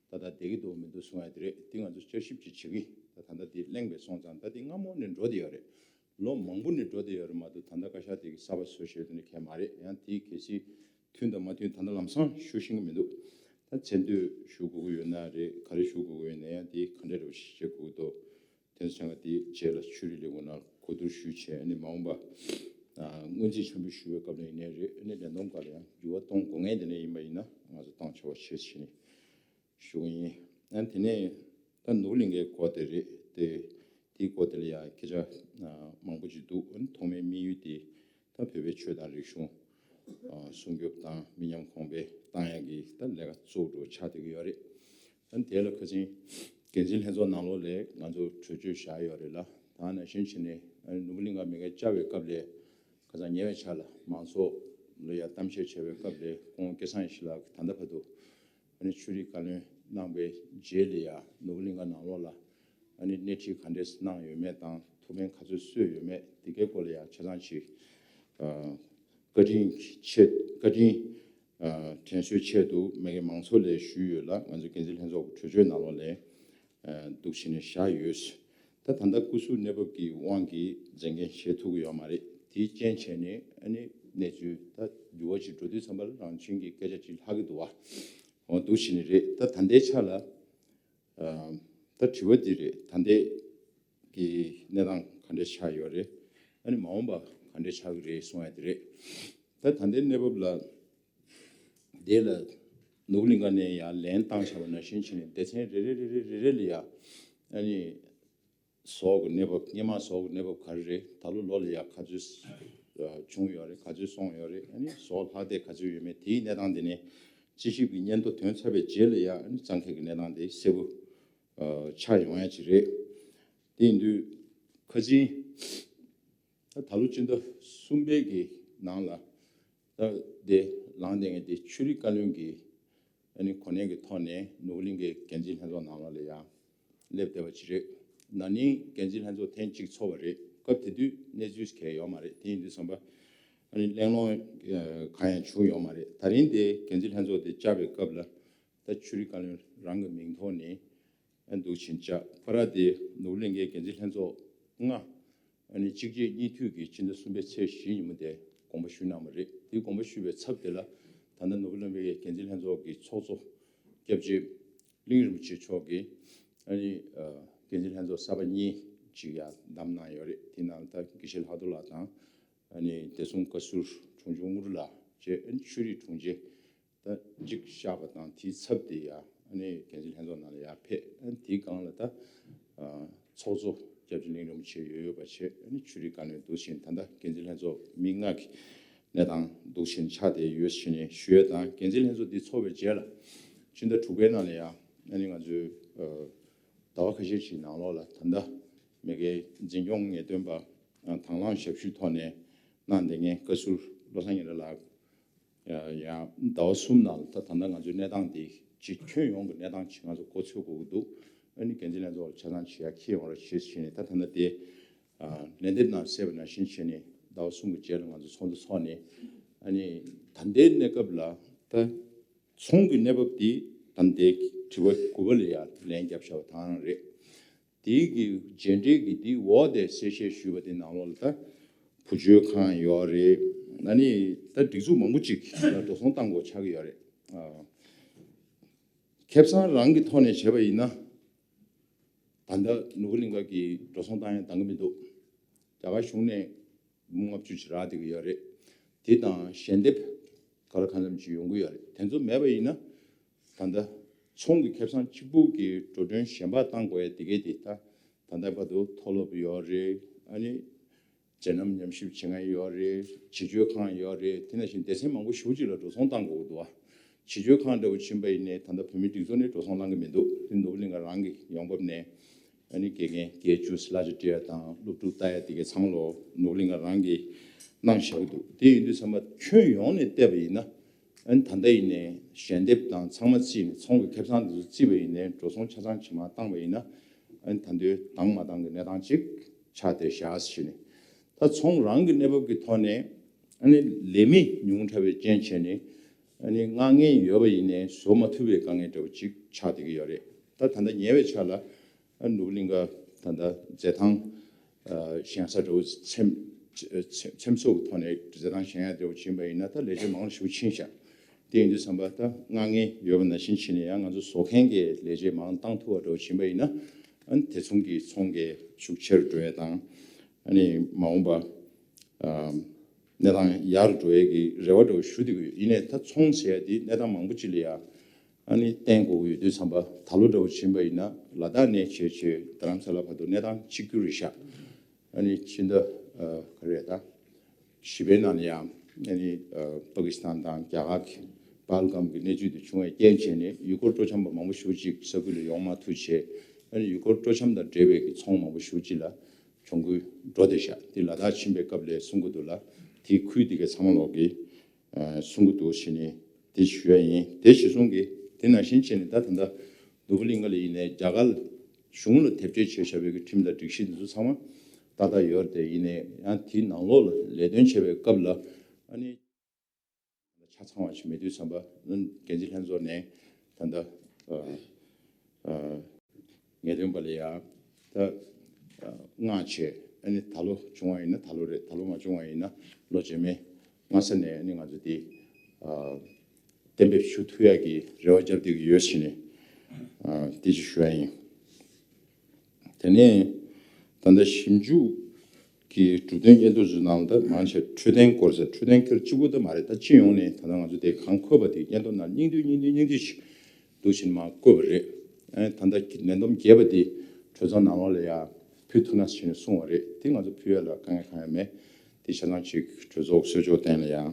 ད་ལྟ་བསྡད་ཀྱི་འདུག་མི་འདུག་གསུང་ཡ་དེ་རེད། དེ་ང་ཚོ་བསྐྱར་ཞིབ་ཅིག་བྱེད་ཀྱི། ད་ད་ལྟ་དེ་གླེང་བས་སོང་ཙང་། ད་དེ་སྔ་མོ་ནས་འགྲོ་བསྡད་ཡོད་རེད། ལོ་མང་པོ་ནས་འགྲོ་བསྡད་ཡོད་རེད་མ་གཏོགས། ད་ལྟ་བཀའ་ཤག་དེ་གི་གསར་པ་བཟོ་བཞག་དེ་འདྲ་གང་ཡང་མ་རེད། ཡང་དེ་གལ་སྲིད་མཐུན་དང་མ་མཐུན་ད་ལྟ་ལམ་སང་ཞུ་ཤེས་ཀྱི་མི་འདུག། ད་མཚན་ཐོ་ཞུ་དགོས་ཀྱི་ཡོད་ན་རེད། ག་རེ་ཞུ་དགོས་ཀྱི་ཡོད་ན་ཡང་དེ་ག་འདྲ་རེད་པ་ཞིག་བྱེད་དགོས་འདུག། དེ་ཚོ་ཚང་མ་དེ་རྗེས་ལ་ཆོས་རིག་ལས་ཁུངས་ནང་གོ་བསྡུར་ཞུས་བྱས། ཨ་ནི་མ་འོངས་པ་ཨ། སྔོན་རྩིས་ཆེན་པོ་ཞུ་བའི་སྐབས་ལ་ཡིན་ནའི་རེད། ཨ་ནི་ལས་བསྡོམས་སྒང་ལ་ཡང་འགྱུར་བ་གཏོང་དགོས་མཁན་དེ་འདྲ་ཡིན་པ་ཡིན་ན་ང་ཚོ་བཏང་ཆོག་པ་བྱེད་ཟེར་ནས་ཞུ་གི་ཡིན། ཨ་ནི་དེ་ནས་ད་ནོར་བུ་གླིང་གའི་སྐོར་དེ་རེད་དེ། དེའི་སྐོར་དེ་ལ་ཡང་སྐད་ཆ་ཨ། མང་པོ་ཅིག་འདུག། ཨ་ནི་ཐོག་མའི་དམིགས་ཡུལ་དེ་ད་བོད་པའི་ཆོས་དང་རིག་གཞུང་ཨ། སྲུང་སྐྱོབ་དང་མི་ཉམས་གོང་འཕེལ་བཏང་ཡག་གི་ད་ལས་ཀ་གཙོ་བོ་འདྲ་ཆགས་བསྡད་ཀྱི་ཡོད་རེད། ཨ་ནི་དེ་ལ་ཁ་སང་འགན་འཛིན་ལྷན་ཚོགས་ནང་ལོགས་ལ་ང་ཚོ་གྲོས་ཆོད་བཞག་ཡོད་རེད་ལ། ད་ནང་བཞིན་བྱས་ནས་ཨ་ནི་ནོར་བུ་གླིང་ག་མེ་ཁལ་བཅག་པའི་སྐབས་ལ་ཁ་སང་ཉེ་བའི་ཆར་ལ་མང་ཚོགས་ལ་ཡ་གཏམ་བཤད་བྱས་པའི་སྐབས་ལ་ཁོང་སྐལ་བཟང་ཡེ་ཤེས་ལགས་ཀྱིས་ད་ལྟ་བར་དུ་ཨ་ནི་ཆོས་རིག་བཀའ་བློན་གནང་བའི་རྗེས་ལ་ཡ་ནོར་བུ་གླིང་ག་ནང་ལོགས་ལ་ཨ་ནི་སྣེ་ཁྲིད་ག་འདྲས་གནང་ཡོད་མེད་དང་ཐུགས་ཕན་ག་ཚོད་གསོས་ཡོད་མེད་དེ་གའི་སྐོར་ལ་ཡང་ཆ་ཚང་ཅིག་ཨ། བཀའ་དྲིན་ཆེ། བཀའ་དྲིན་ཨ། དྲན་གསོའི་ཆེད་དུ་མེ་ཁལ་མང་ཚོགས་ལ་ཞུས་ཡོད་ལ། ང་ཚོ་འགན་འཛིན་ལྷན་ཚོགས་ཀྱི་གྲོས་ཆོད་ནང་ལོགས་ལ་ཨ། འདུག་བྱས་ནས་བཞག་ཡོད། ད་ད་ལྟ་སྐུ་གཟུགས་གནས་བབ་ཀྱི་དབང་གིས་མཛད་འགན་བཞེས་ཐུབ་ཀྱི་ཡོད་མ་རེད། དེའི་རྐྱེན་བྱས་ནས་ཨ་ནི་གནས་ཚུལ་ད་འགྱུར་བ་ཅིག་འགྲོ་དུས་ཙམ་པ་ལ་རང་བཞིན་གྱིས་སྐད་ཆ་ཅིག་ལྷག་གི་འདུག་བ། འོ་འདུག་བྱས་ནས་རེད། ད་ད་ལྟའི་ཆ་ལ་ཨ། ད་དྲི་བ་འདི་རེད། ད་ལྟའི་གི་གནས་སྟངས་ག་འདྲས་ཆགས་ཡོད་རེད། ཨ་ནི་མ་འོངས་པ་ག་འདྲས་ཆགས་ཀྱི་རེད་གསུང་ཡ་དེ་རེད། ད་ད་ལྟའི་གནས་བབ་ལ་དེ་ལ་ ནོར་བུ་གླིང་ག་ནས་ཡར་ལན་བཏང་བཞག་པ་ནང་བཞིན་བྱས་ནས། སྡེ་ཚན་རེ་རེ་རེ་རེ་རེ་རེ་ལ་ཡ་ཨ་ནི་ཟོག་གི་གནས་བབ། སྔོན་མ་ཟོག་གི་གནས་བབ་ག་རེ་རེད། ད་ལོ་ལོ་ལ་ཡ་ག་ཚོད་བྱུང་ཡོད་རེད། ག་ཚོད་སོང་ཡོད་རེད། ཨ་ནི་ཟོག་ལྷག་བསྡད་ག་ཚོད་ཡོད་མེད། དེའི་གནས་སྟངས་དེ་ནས་དཔྱད་ཞིབ་ཀྱི་སྙན་ཐོ་ཐོན་ཚར་བའི་རྗེས་ལ་ཡ་ཨ་ནི་གཙང་ཁེལ་གྱི་གནས་སྟངས་དེ་གསལ་པོ་ཆགས་ཡོང་ཡ་ཅིག་རེད། དེ་ཡིན་དུས་ཁ་སང་ད་ད་ལོ་སྤྱི་ཟླ་གསུམ་པའི་གི་ནང་ལ། ད་དེ་ལངས་བསྡད་མཁན་དེ་ཆོས་རིག་བཀའ་བློན་གྱི་ཨ་ནི་གོ་གནས་ཀྱི་ཐོག་ནས་ནོར་བུ་གླིང་གའི་འགན་འཛིན་ལྷན་ཚོགས་ནང་ལོགས་ལ་ཡང་སླེབས་བསྡད་པ་ཅིག་རེད། ན་ནིང་འགན་འཛིན་ལྷན་ཚོགས་ཐེངས་གཅིག་ཚོགས་པ་རེད། སྐབས་དེ་དུས་གནས་ཚུལ་གང་ཡང་ཡོད་མ་རེད། དེ་ཡིན་དུས་ཙམ་པ་ཨ་ནི་གླེང་སློང་གང་ཡང་བྱུང་ཡོད་མ་རེད། ད་རིང་དེ་འགན་འཛིན་ལྷན་ཚོགས་དེ་བཅར་བའི་སྐབས་ལ་ད་ཆོས་རིག་བཀའ་བློན་རང་གི་མིང་ཐོག་ནས་ཨ་འདུག་ཕྱིན་བཅར། ཕར་དེ་ནོར་བུ་གླིང་གའི་འགན་འཛིན་ལྷན་ཚོགས་ལྔ་ཨ་ནི་གཅིག་རྗེས་གཉིས་མཐུད་ཀྱིས་ཕྱི་ཟླ་གསུམ་པའི་ཚེས་བཞི་ཉིན་མོ་དེ་དགོངས་པ་ཞུས་གནང་བ་རེད། དེ་དགོངས་པ་ཞུས་པའི་ཚབ་དེ་ལ་ད་ལྟ་ནོར་བུ་གླིང་གའི་འགན་འཛིན་ལྷན་ཚོགས་ཀྱི་ཚོགས་གཙོ་སྐྱབས་རྗེ་གླིང་རིན་པོ་ཆེ་མཆོག་གིས་ཨ་ནི་འགན་འཛིན་ལྷན་ཚོགས་གསར་པ་གཉིས་ཅིག་ཡང་བདམས་གནང་ཡོད་རེད། དེ་ནང་ད་དགེ་བཤེས་ལྷག་རྡོར་ལགས་དང་ཨ་ནི་བདེ་སྲུང་བཀའ་ཟུར་དྲུང་ཆེ་དངུལ་ལགས་བཅས། ཨ་ནི་ཆོས་རིག་དྲུང་ཆེ་ད་གཅིག་བཞག་པ་དང་། དེའི་ཚབ་དེ་ཡང་ཨ་ནི་འགན་འཛིན་ལྷན་ཚོགས་ནང་ལ་ཡར་ཕེབས། ཨ་ནི་དེའི་སྒང་ལ་ད་ཚོགས་གཙོ་སྐྱབས་རྗེ་གླིང་རིན་པོ་ཆེ་ཡོད་ཡོད་པ་བྱས། ཨ་ནི་ཆོས་རིག་བཀའ་བློན་འདུག་ཕྱིན། ད་ལྟ་འགན་འཛིན་ལྷན་ཚོགས་མི་ལྔ་གི་གནས་སྟངས་འདུག་ཕྱིན་ཆགས་བསྡད་ཡོད་ཕྱིན་ནས་ཞུ་ཡས་དང་། འགན་འཛིན་ལྷན་ཚོགས་འདི་ཚོགས་པའི་རྗེས་ལ་ཕྱི་ཟླ་དྲུག་པའི་ནང་ལ་ཡང་ཨ་ནི་ང་ཚོའི་ཟླ་བ་ཁ་ཤས་ཤིག་ནང་ལོགས་ལ་ད་ལྟ་མ་གིའི་འཛིན་སྐྱོང་ངེས་སྟོན་པ་དང་བླངས་ཞབས་ཞུའི་ཐོག་ནས་གནང་བསྡད་མཁན་བཀའ་ཟུར་བློ་བཟང་ཉི་ཟླ་ལགས། ཡང་ཟླ་བ་གསུམ་ནང་ལ་ད་ད་ལྟ་ང་ཚོའི་གནས་སྟངས་འདི་སྤྱི་ཁྱོན་ཡོངས་ཀྱི་གནས་སྟངས་ཅིག་ང་ཚོ་མགོ་ཚོད་དགོས་ཀྱི་འདུག་ཨ་ནི་འགན་འཛིན་ལྷན་ཚོགས་ལ་ཆ་ཚང་ཅིག་ཡར་འཁྱེར་ཡོང་རོགས་བྱེད་ཟེར་ནས། ད་ད་ལྟ་དེ་ལན་འདེབས་ནང་གསལ་བ་ནང་བཞིན་བྱས་ནས་ཟླ་བ་གསུམ་གྱི་རྗེས་ལ་ང་ཚོ་ཚོགས་འདུ་ཚོགས་ནས། ཨ་ནི་ད་ལྟའི་གནས་སྐབས་ལ་ད་ཚོང་གི་གནས་བབ་འདི་ད་ལྟའི་དྲི་བ་དགུ་པ་ལ་ཡང་ལན་བརྒྱབ་བཞག་པ་དེ་རང་རེད། དེའི་གི་རྗེས་འབྲེལ་གྱི་དེའི་འོག་དེ་གསལ་བཤད་ཞུས་པ་དེ་ནང་ལོགས་ལ་ད་བུ་བཅོལ་ཁང་ཡོད་རེད། ཨ་ནི་ད་སྒྲིག་འཛུགས་མང་པོ་ཅིག་ལ་འགྲོ་སོང་བཏང་དགོས་ཆགས་ཀྱི་ཡོད་རེད། ཨ། ཁེ་བཟང་རང་གི་ཐོག་ནས་བྱས་པ་ཡིན་ན། ད་ལྟ་ནོར་བུ་གླིང་ག་གི་འགྲོ་སོང་བཏང་ཡ་འདང་གི་མི་འདུག་རྒྱ་གར་གཞུང་ནས་འབུམ་ལྔ་བཅུ་ཅིག་རག་བསྡད་ཀྱི་ཡོད་རེད། དེ་དང་ཞལ་འདེབས་ག་ལ་གང་འཚམ་ཅིག་ཡོང་གི་ཡོད་རེད། དེ་ཚོ་མེད་པ་ཡིན་ན། ད་ལྟ་ཚོང་གི་ཁེ་བཟང་གཅིག་པུ་གི་འགྲོ་གྲོན་གཞན་པ་བཏང་དགོས་ཡ་དེ་གས་དེ་ད་ད་ལྟ་བར་དུ་མཐོ་སློབ་ཡོད་རེད། ཨ་ནི་མཛད་རྣམ་ཉམས་ཞིབ་བྱེད་མཁན་ཡོད་རེད། བྱིས་བཅོལ་ཁང་ཡོད་རེད། དེ་ནང་བཞིན་སྡེ་ཚན་མང་པོ་ཞེ་པོ་ཅིག་ལ་འགྲོ་སོང་བཏང་དགོས་ཀྱི་འདུག་བ། བྱིས་བཅོལ་ཁང་འདྲ་བོ་ཕྱིན་པ་ཡིན་ནའི་ད་ལྟ་བོད་མིའི་སྒྲིག་འཛུགས་ནས་འགྲོ་སོང་བཏང་གི་མི་འདུག་དེ་ནོར་བུ་གླིང་ག་རང་གི་ཡོང་འབབ་ནས་ཨ་ནི་དགེ་རྒན་དགེ་བཅུ་གླ་ཆ་སྤྲད་ཡ་དང་སློབ་ཕྲུག་ལྟ་ཡ་དེ་གའི་ཚང་མ་ལོ་ནོར་བུ་གླིང་ག་རང་གིས་གནང་བཞག་གི་འདུག་དེ་ཡིན་དུས་ཙམ་པ་ཁྱོན་ཡོངས་ནས་བལྟས་པ་ཡིན་ན། ཨ་ནི་ད་ལྟ་ཡིན་ནའི་ཞལ་འདེབས་དང་ཚང་མ་བརྩིས་ནས་ཚོང་གི་ཁེ་བཟང་དེ་ཚོ་བརྩིས་པ་ཡིན་ནའི་འགྲོ་སོང་ཆ་ཚང་ཇི་མ་བཏང་བ་ཡིན་ན། ཨ་ནི་ད་དུང་བཏང་མ་བཏང་གི་གནས་སྟངས་ཅིག་ཆགས་བསྡད་བཞག་ཟེར་ནས། ད་ཚོང་རང་གི་གནས་བབ་ཀྱི་ཐོག་ནས་ཨ་ནི་ལས་མི་ཉུང་དྲགས་པའི་རྐྱེན་བྱས་ནས་ཨ་ནི་མངགས་མཁན་ཡོད་པ་ཡིན་ནའི་བཟོ་མ་ཐུབ་པའི་དཀའ་ངལ་འདྲ་བོ་ཅིག་ཆགས་བསྡད་ཀྱི་ཡོད་རེད། ད་ད་ལྟ་ཉེ་བའི་ཆར་ལ་ཨ་ནོར་བུ་གླིང་ག་ད་ལྟ་རྫས་ཐང་ཨ་བཞེངས་ས་འདྲ་བོ་འཚེམ་འཚེམ་འཚེམ་བཟོ་གི་ཐོག་ནས་རྫས་ཐང་བཞེངས་ཡ་འདྲ་བོ་ཕྱིན་པ་ཡིན་ན་ད་ལས་བྱེད་མང་རུ་ཞེ་པོ་ཕྱིན་ཤག་དེ་ཡིན་དུས་ཙམ་པ་ད་མངགས་མཁན་ཡོད་པ་ནང་བཞིན་བྱས་ནས་ཡང་ང་ཚོ་བཟོ་མཁན་གྱི་ལས་བྱེད་མང་བཏང་ཐུབ་པ་འདྲ་བོ་ཕྱིན་པ་ཡིན་ན། ཨ་ནི་དེ་མཚུངས་ཀྱི་ཚོང་གི་ཤུགས་ཆེ་རུ་འགྲོ་ཡ་དང་། ཨ་ནི་མ་འོངས་པ་ཨ་གནས་སྟངས་ཡག་རུ་འགྲོ་ཡ་གི་རེ་བ་འདྲ་བོ་ཞུ་བསྡད་ཀྱི་ཡོད། ཡིན་ནའི་ད་ཚོང་ཟེར་ཡ་དེ་གནས་སྟངས་མང་པོ་ཅིག་ལ་ཡ་ཨ་ནི་བརྟེན་དགོས་ཀྱི་ཡོད་དུས་ཙམ་པ། ད་ལོ་འདྲ་བོ་ཕྱིན་པ་ཡིན་ན་ལ་དྭགས་ནས་བྱས་བྱས་རྡ་རམ་ས་ལ་བར་དུ་གནས་སྟངས་གཅིག་གྱུར་རེད་ཤག་ཨ་ནི་ཕྱི་ཟླ་ཨ་ག་རེ་ད་བཞི་པའི་ནང་ལ་ཡང་ཨ་ནི་ཨ་པ་ཀི་སི་ཐན་དང་རྒྱ་གར་གྱི་པཱལ་གམ་གྱི་གནས་ཚུལ་དེ་བྱུང་བའི་རྐྱེན་བྱས་ནས་ཡུལ་སྐོར་སྤྲོ་འཆམ་པ་མང་པོ་ཞེ་པོ་ཅིག་ས་ཁུལ་ལ་ཡོང་མ་ཐུབ་བྱས། ཨ་ནི་ཡུལ་སྐོར་སྤྲོ་འཆམ་དང་འབྲེལ་བའི་གི་ཚོང་མང་པོ་ཞེ་པོ་ཅིག་ལ་གྱོང་གུན་འགྲོ་བསྡད་ཤག་དེ་ལ་དྭགས་ཕྱིན་པའི་སྐབས་ལ་གསུང་གི་འདུག་ལ། དེ་ཁུལ་དེ་གའི་ཚང་མ་ལོག་གི་ཨ་གསུང་གི་འདུག་ཟེར་ནས་དེ་ཞུ་ཡ་ཡིན། དེ་གཞིར་བཟུང་གི་དེ་ནང་བཞིན་བྱས་ནས་ད་ད་ལྟ་ནོར་བུ་གླིང་ག་ལ་ཡིན་ནའི་རྒྱ་གར་གཞུང་ལ་དེབ་སྐྱེལ་བྱས་བཞག་པའི་གི་ཁྲིམས་དང་སྒྲིག་གཞི་དེ་ཚོ་ཚང་མ་ཏག་ཏག་ཡོད་རེད། དེ་ཡིན་ནའི་ཡང་དེའི་ནང་ལོགས་ལ་ལས་དོན་བྱེད་པའི་སྐབས་ལ་ཨ་ནི་ཆ་ཚང་བ་ཞིག་མེད་དུས་ཙམ་པ། འགན་འཛིན་ལྷན་ཚོགས་ནས་ད་ལྟ་ཨ་ཨ་ངེས་སྟོན་པ་ལ་ཡང་ད་ཨ་མངགས་བྱས། ཨ་ནི་ད་ལོ་བྱུང་བ་ཡིན་ན་ད་ལོ་རེད། ད་ལོ་མ་བྱུང་བ་ཡིན་ན་ལོ་རྗེས་མའི་སྔ་ས་ནས་ཨ་ནི་ང་ཚོ་འདི་ཨ་གཏན་འབེབས་ཞུ་ཐུབ་ཡག་གི་རེ་བ་བརྒྱབ་བསྡད་ཀྱི་ཡོད་ཟེར་ནས་ཨ་དེ་ཅིག་ཞུ་ཡ་ཡིན། དེ་ནས་ད་ལྟ་ཞིབ་འཇུག་ གི་གྲུབ་དོན་སྙན་ཐོ་ཚོའི་ནང་ལ་ད་མང་ཆེ་འཕྲོད་བསྟེན་སྐོར་ཟེར། འཕྲོད་བསྟེན་སྐོར་གཅིག་པུ་ད་མ་རེད། ད་སྤྱི་ཡོངས་ནས་ད་ལྟ་ང་ཚོ་དེ་གང་འཁོད་པ་དེ་སྙན་ཐོ་ནང་སྙིང་བསྡུས་སྙིང་བསྡུས་སྙིང་བསྡུས་ཤིག་འདུག་བཞིན་མ་བཀོད་པ་རེད། ཨ་ནི་ད་ལྟ་ལས་བསྡོམས་རྒྱས་པ་དེ་གྲོས་ཚོགས་ནང་ལོགས་ལ་ཡང་ཕུལ་ཐུབ་ན་ཞེས་ནས་གསུངས་པ་རེད། དེ་ང་ཚོ་ཕུལ་ཡ་ལ་དཀའ་ངལ་གང་ཡང་མེད། དེ་ཆ་ཚང་ཅིག་གྲོས་ཚོགས་གསོལ་ལྕོག་སྟེང་ལ་ཡང་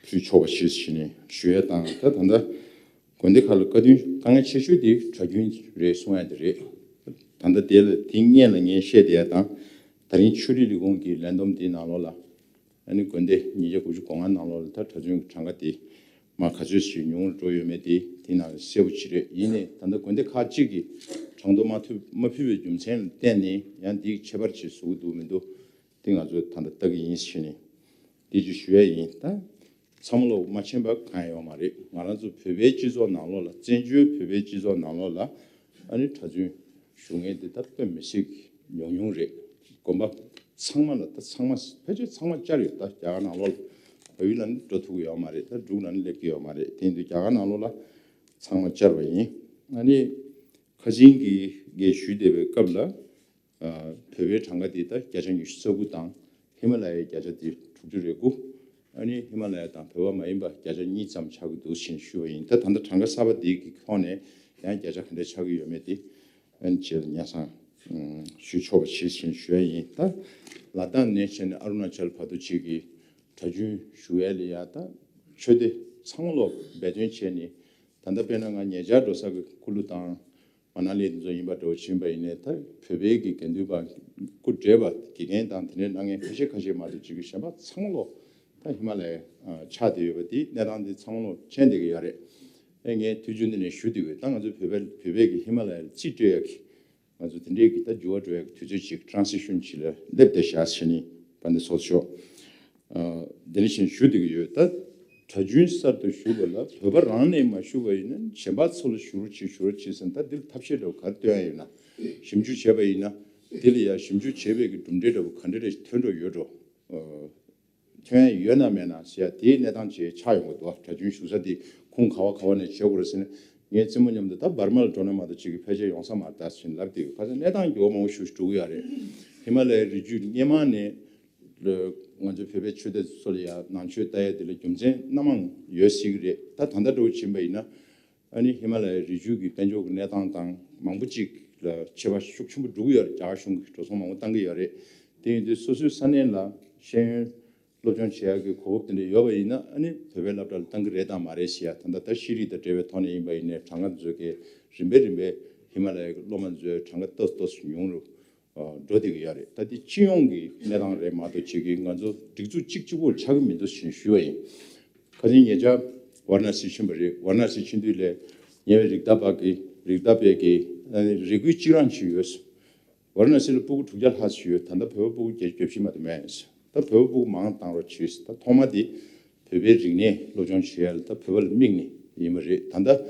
ཕུལ་ཆོག་པ་ཞིག་བྱས་ནས་ཞུ་ཡ་དང་། ད་ད་ལྟ་དགོན་སྡེ་ཁག་ལ་བཀའ་བསྡུར་དཀའ་ངལ་ཆེ་ཤོས་དེ་གྲྭ་རྒྱུན་རེད་གསུང་ཡ་དེ་རེད། ད་ལྟ་དེ་ལ་དེ་སྔོན་ལ་ངས་བཤད་བསྡད་ཡ་དང་། ད་རིང་ཆོས་རིག་ལས་ཁུངས་ཀྱི་ལས་བསྡོམས་དེའི་ནང་ལོགས་ལ། ཨ་ནི་དགོན་སྡེ་ཉིས་བརྒྱ་དགུ་བཅུ་གོ་ལྔ་ནང་ལོགས་ལ་ད་གྲྭ་བཙུན་གྱི་གྲངས་ཀ་དེ་མ་ག་ཚོད་ཞིག་ཉུང་རུ་འགྲོ་ཡོད་མེད་དེ་དེའི་ནང་ལ་གསལ་པོ་ཅིག་རེད། ཡིན་ནའི་ད་ལྟ་དགོན་སྡེ་ཁག་ཅིག་གིས་གྲངས་ཐོ་མ་ཐུབ་མ་ཕུལ་བའི་རྒྱུ་མཚན་ལ་བརྟེན་ནས་ཡང་འདི་ཁྱད་པར་ཅིག་བཟོ་གི་འདུག་མི་འདུག་དེ་ང་ཚོས་ད་ལྟ་ལྟ་གི་ཡིན་ཞེས་ནས་འདི་ཅིག་ཞུ་ཡ་ཡིན། ད་ཚང་མ་ལོག་མ་ཕྱིན་པ་གང་ཡང་ཡོད་མ་རེད། ང་རང་ཚོ་བོད་པའི་སྤྱི་ཚོགས་ནང་ལོགས་ལ། བཙན་བྱོལ་བོད་པའི་སྤྱི་ཚོགས་ནང་ལོགས་ལ་ཨ་ནི་གྲྭ་བཙུན་བཞུགས་མཁན་དེ་ད་དཔེ་མི་སྲིད་ཉུང་ཉུང་རེད། དགོན་པ་ཚང་མ་ལ་ད་ཚང་མ་ཕལ་ཆེར་ཚང་མ་བཅར་ཡོད། ད་རྒྱ་གར་ནང་ལོགས་ལ་བལ་ཡུལ་ལ་ནི་འགྲོ་ཐུབ་ཀྱི་ཡོད་མ་རེད། ད་འབྲུག་ལ་ནི་སླེབས་ཀྱི་ཡོད་མ་རེད། དེ་ཡིན་དུས་རྒྱ་གར་ནང་ལོགས་ལ་ཚང་མ་བཅར་བ་ཡིན། ཨ་ནི་ཁ་སང་གི་ངས་ཞུས་བསྡད་པའི་སྐབས་ལ། ཨ་བོད་པའི་གྲངས་ཀ་དེ་ད་བརྒྱ་ཆ་ཉི་ཤུ་རྩ་དགུ་དང་། ཧི་མ་ལ་ཡའི་བརྒྱ་ཆ་དེ་དྲུག་ཅུ་རེ་དགུ། ཨ་ནི་ཧི་མ་ལ་ཡ་དང་བོད་པ་མ་ཡིན་པ་བརྒྱ་ཆ་གཉིས་ཙམ་ཆགས་ཀྱི་འདུག་ཞེས་ཞུ་བ་ཡིན། ད་ད་ལྟ་གྲངས་ཀ་གསར་པ་འདི་གི་ཐོག་ནས་ཡང་བརྒྱ་ཆ་ག་འདྲ་ཆགས་ཀྱི་ཡོད་མེད་དེ་ཨ་ནི་རྗེས་ལ་སྙན་སེང་ཞུ་ཆོག་པ་བྱེད་ཞེས་ཞུ་ཡ་ཡིན། ད་ལ་དྭགས་ནས་བྱས་ནས་ཨ་རུ་ན་ཅལ་བར་དུ་ཅིག་གི་གྲྭ་རྒྱུན་ཞུ་ཡ་ལ་ཡ་ད་ཆོས་སྡེ་ཚང་མ་ལོག་འབད་བརྩོན་བྱས་ནས། ད་ལྟ་དཔེར་ན་ང་ཉེ་ཆར་འགྲོ་ས་གི་ཀུ་ལུ་དང་མ་ན་ལི་དེ་ཚོ་ཡིན་པ་འདྲ་བོ་ཕྱིན་པ་ཡིན་ནའི། ད་བོད་པའི་གི་དགེ་འདུན་པ་སྐུ་བགྲེས་པ་དགེ་རྒན་དང་དེ་འདྲའི་གནང་མཁན་ཁ་ཤས་ཁ་ཤས་མ་གཏོགས་ཅིག་གི་གཞན་པ་ཚང་མ་ལོག་ད་ཧི་མ་ལ་ཡའི་ཆགས་བསྡད་ཡོད་པ་དེ། གནས་སྟངས་དེ་ཚང་མ་ལོག་མཁྱེན་བསྡད་ཀྱི་ཡོད་རེད། ཨེ་ངས་དུས་རྒྱུན་འདི་ནས་ཞུ་བསྡད་ཡོད། ད་ང་ཚོ་བོད་པའི་བོད་པའི་གི་ཧི་མ་ལ་ཡ་ལ་རྩིས་སྤྲོད་ཡ་གི་ང་ཚོ་དེ་འདྲའི་གི་ད་འགྱུར་བ་འགྲོ་ཡ་གི་དུས་ཚོད་ཅིག་ཊ་རན་སི་ཤན་ཅིག་ལ་སླེབས་བསྡད་བཞག་ཟེར་ནས་བ་འདི་སོགས་ཤོག་ཨ་དེ་ནས་བཞིན་ཞུ་བསྡད་ཀྱི་ཡོད། ད་གྲྭ་རྒྱུན་གསར་དུ་ཞུགས་པ་ལ་བོད་པ་རང་ནས་མ་ཞུགས་པ་ཡིན་ན་གཞན་པ་ཚོ་ལ་ཞུ་རོགས་བྱེད་ཞུ་རོགས་བྱེད་ཟེར་ན། ད་འདི་ལ་ཐབས་ཤེས་འདྲ་བོ་ག་རེ་སྟོན་ཡ་ཡོད་ན། ཞིབ་འཇུག་བྱས་པ་ཡིན་ན་འདི་ལ་ཡ་ཞིབ་འཇུག་བྱས་པའི་གི་གྲུབ་འབྲས་འདྲ་བོ་ག་འདྲ་རེ་ཐོན་འགྲོ་ཡོད་འགྲོ། ཨ་ཐོན་ཡ་ཡོད་ན་མེད་ན་ཟེར་ཡ་དེའི་གནས་སྟངས་ཅིག་ཆགས་ཡོང་གི་འདུག་ཨ་གྲྭ་རྒྱུན་ཞུགས་ས་དེ་ཁུངས་ག་བ་ག་བ་ནས་བྱེད་དགོས་རེད་ཟེར་ན། ངའི་རྩེད་མོ་མཉམ་དུ་ད་འབར་མ་ལ་འགྲོ་ན་མ་གཏོགས་ཅིག་གི་ཕལ་ཆེར་ཡོང་ས་མ་རེད་ད་ཟེར་ལབ་བསྡད་ཡོད། ཁ་སང་གནས་སྟངས་འགྱུར་བ་མང་པོ་ཞིག་འགྲོ་གི་ཡོད་རེད། ཧི་མ་ལ་ཡའི་རི་རྒྱུད་སྔོན་མ་ནས་ང་ཚོའི་བོད་པའི་ཆོས་སྡེ་ཚོ་ལ་ཡ་ནང་ཆོས་ལྟ་ཡ་དེ་ལ་རྒྱུ་མཚན་སྣ་མང་ཡོད་སྲིད་ཀྱི་རེད། ད་ད་ལྟ་འདྲ་བོ་ཕྱིན་པ་ཡིན་ན། ཨ་ནི་ཧི་མ་ལ་ཡའི་རི་རྒྱུད་ཀྱི་དཔལ་འབྱོར་གྱི་གནས་སྟངས་དང་མང་པོ་ཅིག་ལ་ཁྱད་པར་ཤུགས་ཆེན་པོ་འགྲོ་གི་ཡོད་རེད། རྒྱ་གར་གཞུང་གིས་འགྲོ་སོང་མང་པོ་བཏང་གི་ཡོད་རེད། དེ་ཡིན་དུས་སོ་སོའི་ས་གནས་ལ་ཤེས་ཡོན་སློབ་སྦྱོང་བྱེད་ཡག་གི་གོ་སྐབས་དེ་འདྲ་ཡོད་པ་ཡིན་ན། ཨ་ནི་བོད་པའི་སློབ་གྲྭ་ལ་བཏང་གི་རེད་དང་མ་རེད་ཟེར་ཡ། ད་ལྟ་ད་ཤེས་རིག་དང་འབྲེལ་བའི་ཐོག་ནས་ཡིན་པ་ཡིན་ནའི་གྲངས་ཀ་འཛོལ་གི་རིམ་པས་རིམ་པས་ཧི་མ་ལ་ཡའི་སློབ་མ་ཚོའི་གྲངས་ཀ་ཏོག་ཙམ་ཏོག་ཙམ་ཉུང་རུ་འགྲོ་བསྡད་ཀྱི་ཡོད་རེད། ད་འདི་སྤྱི་ཡོངས་ཀྱི་གནས་སྟངས་རེད་མ་གཏོགས་ཅིག་གི་ང་ཚོ་སྒྲིག་འཛུགས་གཅིག་གཅིག་པོ་ཆགས་ཀྱི་མི་འདུག་ཞེས་ཞུ་བ་ཡིན། ཁ་སང་ཉེ་ཆར་ཝཱ་ར་ཎ་སི་ཕྱིན་པ་རེད། ཝཱ་ར་ཎ་སི་ཕྱིན་དུས་ལས་ཉེ་བའི་རིགས་བདག་པ་གི་རིགས་བདག་པས་ཀྱི་རེ་སྐུལ་གཅིག་རང་ཞིག་ཡོད། ཝཱ་ར་ཎ་སི་ལ་སྤུ་གུ་དྲུག་བརྒྱ་ལྷག་ཞིག་ཡོད། ད་ལྟ་བོད་པ་སྤུ་གུ་བརྒྱད་ཅུ་གྱ་བཞི་མ་གཏོགས་མེད། ད་བོད་པ་སྤུ་གུ་མང་བཏང་རོགས་བྱོས། ད་ཐོག་མ་དེ་བོད་པའི་རིག་གནས་སློབ་སྦྱོང་བྱེད་ཡ་ལ་ད་བོད་པ་ལ་དམིགས་ནས་ཡིན་པ་རེད། ད་ལྟ་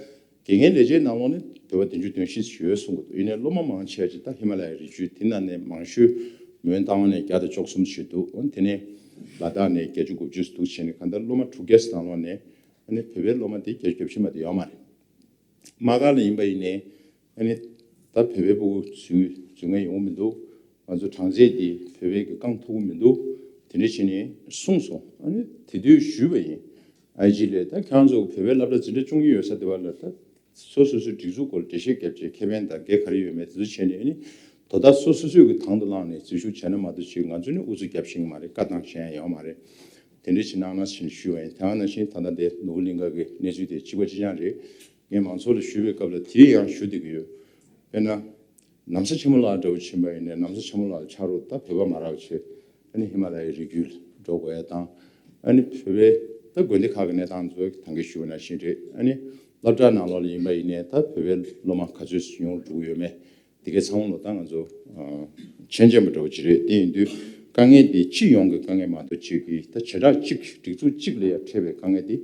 དགེ་རྒན་ལས་བྱེད་ནང་ལོགས་ནས་བོད་པ་བདུན་ཅུ་དོན་བཞི་ཞིག་ཡོད་གསུང་གི་འདུག་ཡིན་ནའི་སློབ་མ་མང་ཆེ་བ་ཅིག་ད་ཧི་མ་ལ་ཡའི་རི་རྒྱུད་དེ་ནང་ནས་མང་ཤོས་མོན་རྟ་དབང་ནས་བརྒྱ་དང་བཅུ་གསུམ་ཞིག་འདུག་དེ་ནས་ལ་དྭགས་ནས་བརྒྱད་ཅུ་དགུ་བཅུ་འདུག་བྱས་ནས་གང་ལྟར་སློབ་མ་དྲུག་བརྒྱ་ནང་ལོགས་ནས་ཨ་ནི་བོད་པའི་སློབ་མ་དེ་བརྒྱད་ཅུ་གྱ་བཞི་མ་གཏོགས་ཡོད་མ་རེད། དམག་སྒར་ལ་ཡིན་པ་ཡིན་ནའི་ཨ་ནི་ད་བོད་པའི་སྤུ་གུ་འཛུལ་འཛུལ་མཁན་ཡོང་གི་མི་འདུག་ང་ཚོ་གྲངས་ཚད་དེ་བོད་པའི་གི་རྐང་ཐུག་གི་མི་འདུག་དེ་འདྲ་བྱས་ནས་གསུངས་སོང་། ཨ་ནི་དེ་དུས་ཞུས་པ་ཡིན། ཨའི་ཇི་ལས་ད་ཁྱེད་རང་ཚོ་བོད་པའི་སློབ་གྲྭ་འཛིན་གྲྭ་སྐྱོང་གི་ཡོད་ས་དེ་བ་ལ་ད་སོ་སོ་སོའི་སྒྲིག་འཛུགས་སྐོར་འགྲེལ་བཤད་བརྒྱབ་བྱས་ཁེ་ཕན་དང་འགན་ག་རེ་ཡོད་མེད་དེ་ཚོ་བྱས་ནས། ཨ་ནི་དོ་བདག་སོ་སོ་སོས་ཀྱི་དང་དུ་བླངས་ནས་འཛུལ་ཞུགས་བྱས་ན་མ་གཏོགས་ཅིག་ང་ཚོ་ནི་ཨུ་ཚུགས་རྒྱབ་ཤེས་ཀྱི་མ་རེད། བཀའ་བཏང་ཤེས་ཡ་ཡོད་མ་རེད། དེ་འདྲ་ཞིག་གནང་ན་ཞེས་ཞུས་པ་ཡིན། དེ་ནང་བཞིན་ད་ལྟ་འདི་ནོར་བུ་གླིང་ག་གི་གནས་ཚུལ་དེ་གཅིག་པ་གཅིག་རྐྱང་རེད། ངས་མང་ཚོགས་ལ་ཞུས་པའི་སྐབས་ལ་དེའི་ཡང་ཞུ་བསྡད་ཀྱི་ཡོད། དཔེར་ན། ན་བཟའ་ཆེན་མོ་ལགས་འདྲ་བོ་ཕྱིན་པ་ཡིན་ནའི་ན་བཟའ་ཆེན་མོ་ལགས་ཆ་རོགས་ད་བོད་པ་མ་རག་བྱས། ཨ་ནི་ཧི་མ་ལ་ཡའི་རི་རྒྱུད་འགྲོ་དགོས་ཡ་དང་། ཨ་ནི་བོད་པའི་ད་དགོན་སྡེ་ཁག་གི་གནས་སྟངས་ཚོ་ད་གིན་ཞུས་པ་ནང་བཞིན་རེད། ཨ་ནི་སློབ་གྲྭ་ནང་ལོགས་ལ་ཡིན་པ་ཡིན་ནའི་ད་བོད་པའི་སློབ་མ་ག་ཚོད་ཉུང་རུ་འགྲོ་གི་ཡོད་མེད་དེ་གའི་ཚང་མ་ལོ་ད་ང་ཚོ་མཁྱེན་མཁྱེན་པ་འདྲ་བོ་ཅིག་རེད། དེ་ཡིན་དུས་དཀའ་ངལ་འདི་སྤྱི་ཡོངས་ཀྱི་དཀའ་ངལ་མ་གཏོགས་ཅིག་གི་ད་བྱེ་བྲག་གཅིག་སྒྲིག་འཛུགས་གཅིག་ལ་ཡ་འཕྲད་པའི་དཀའ་ངལ་འདི་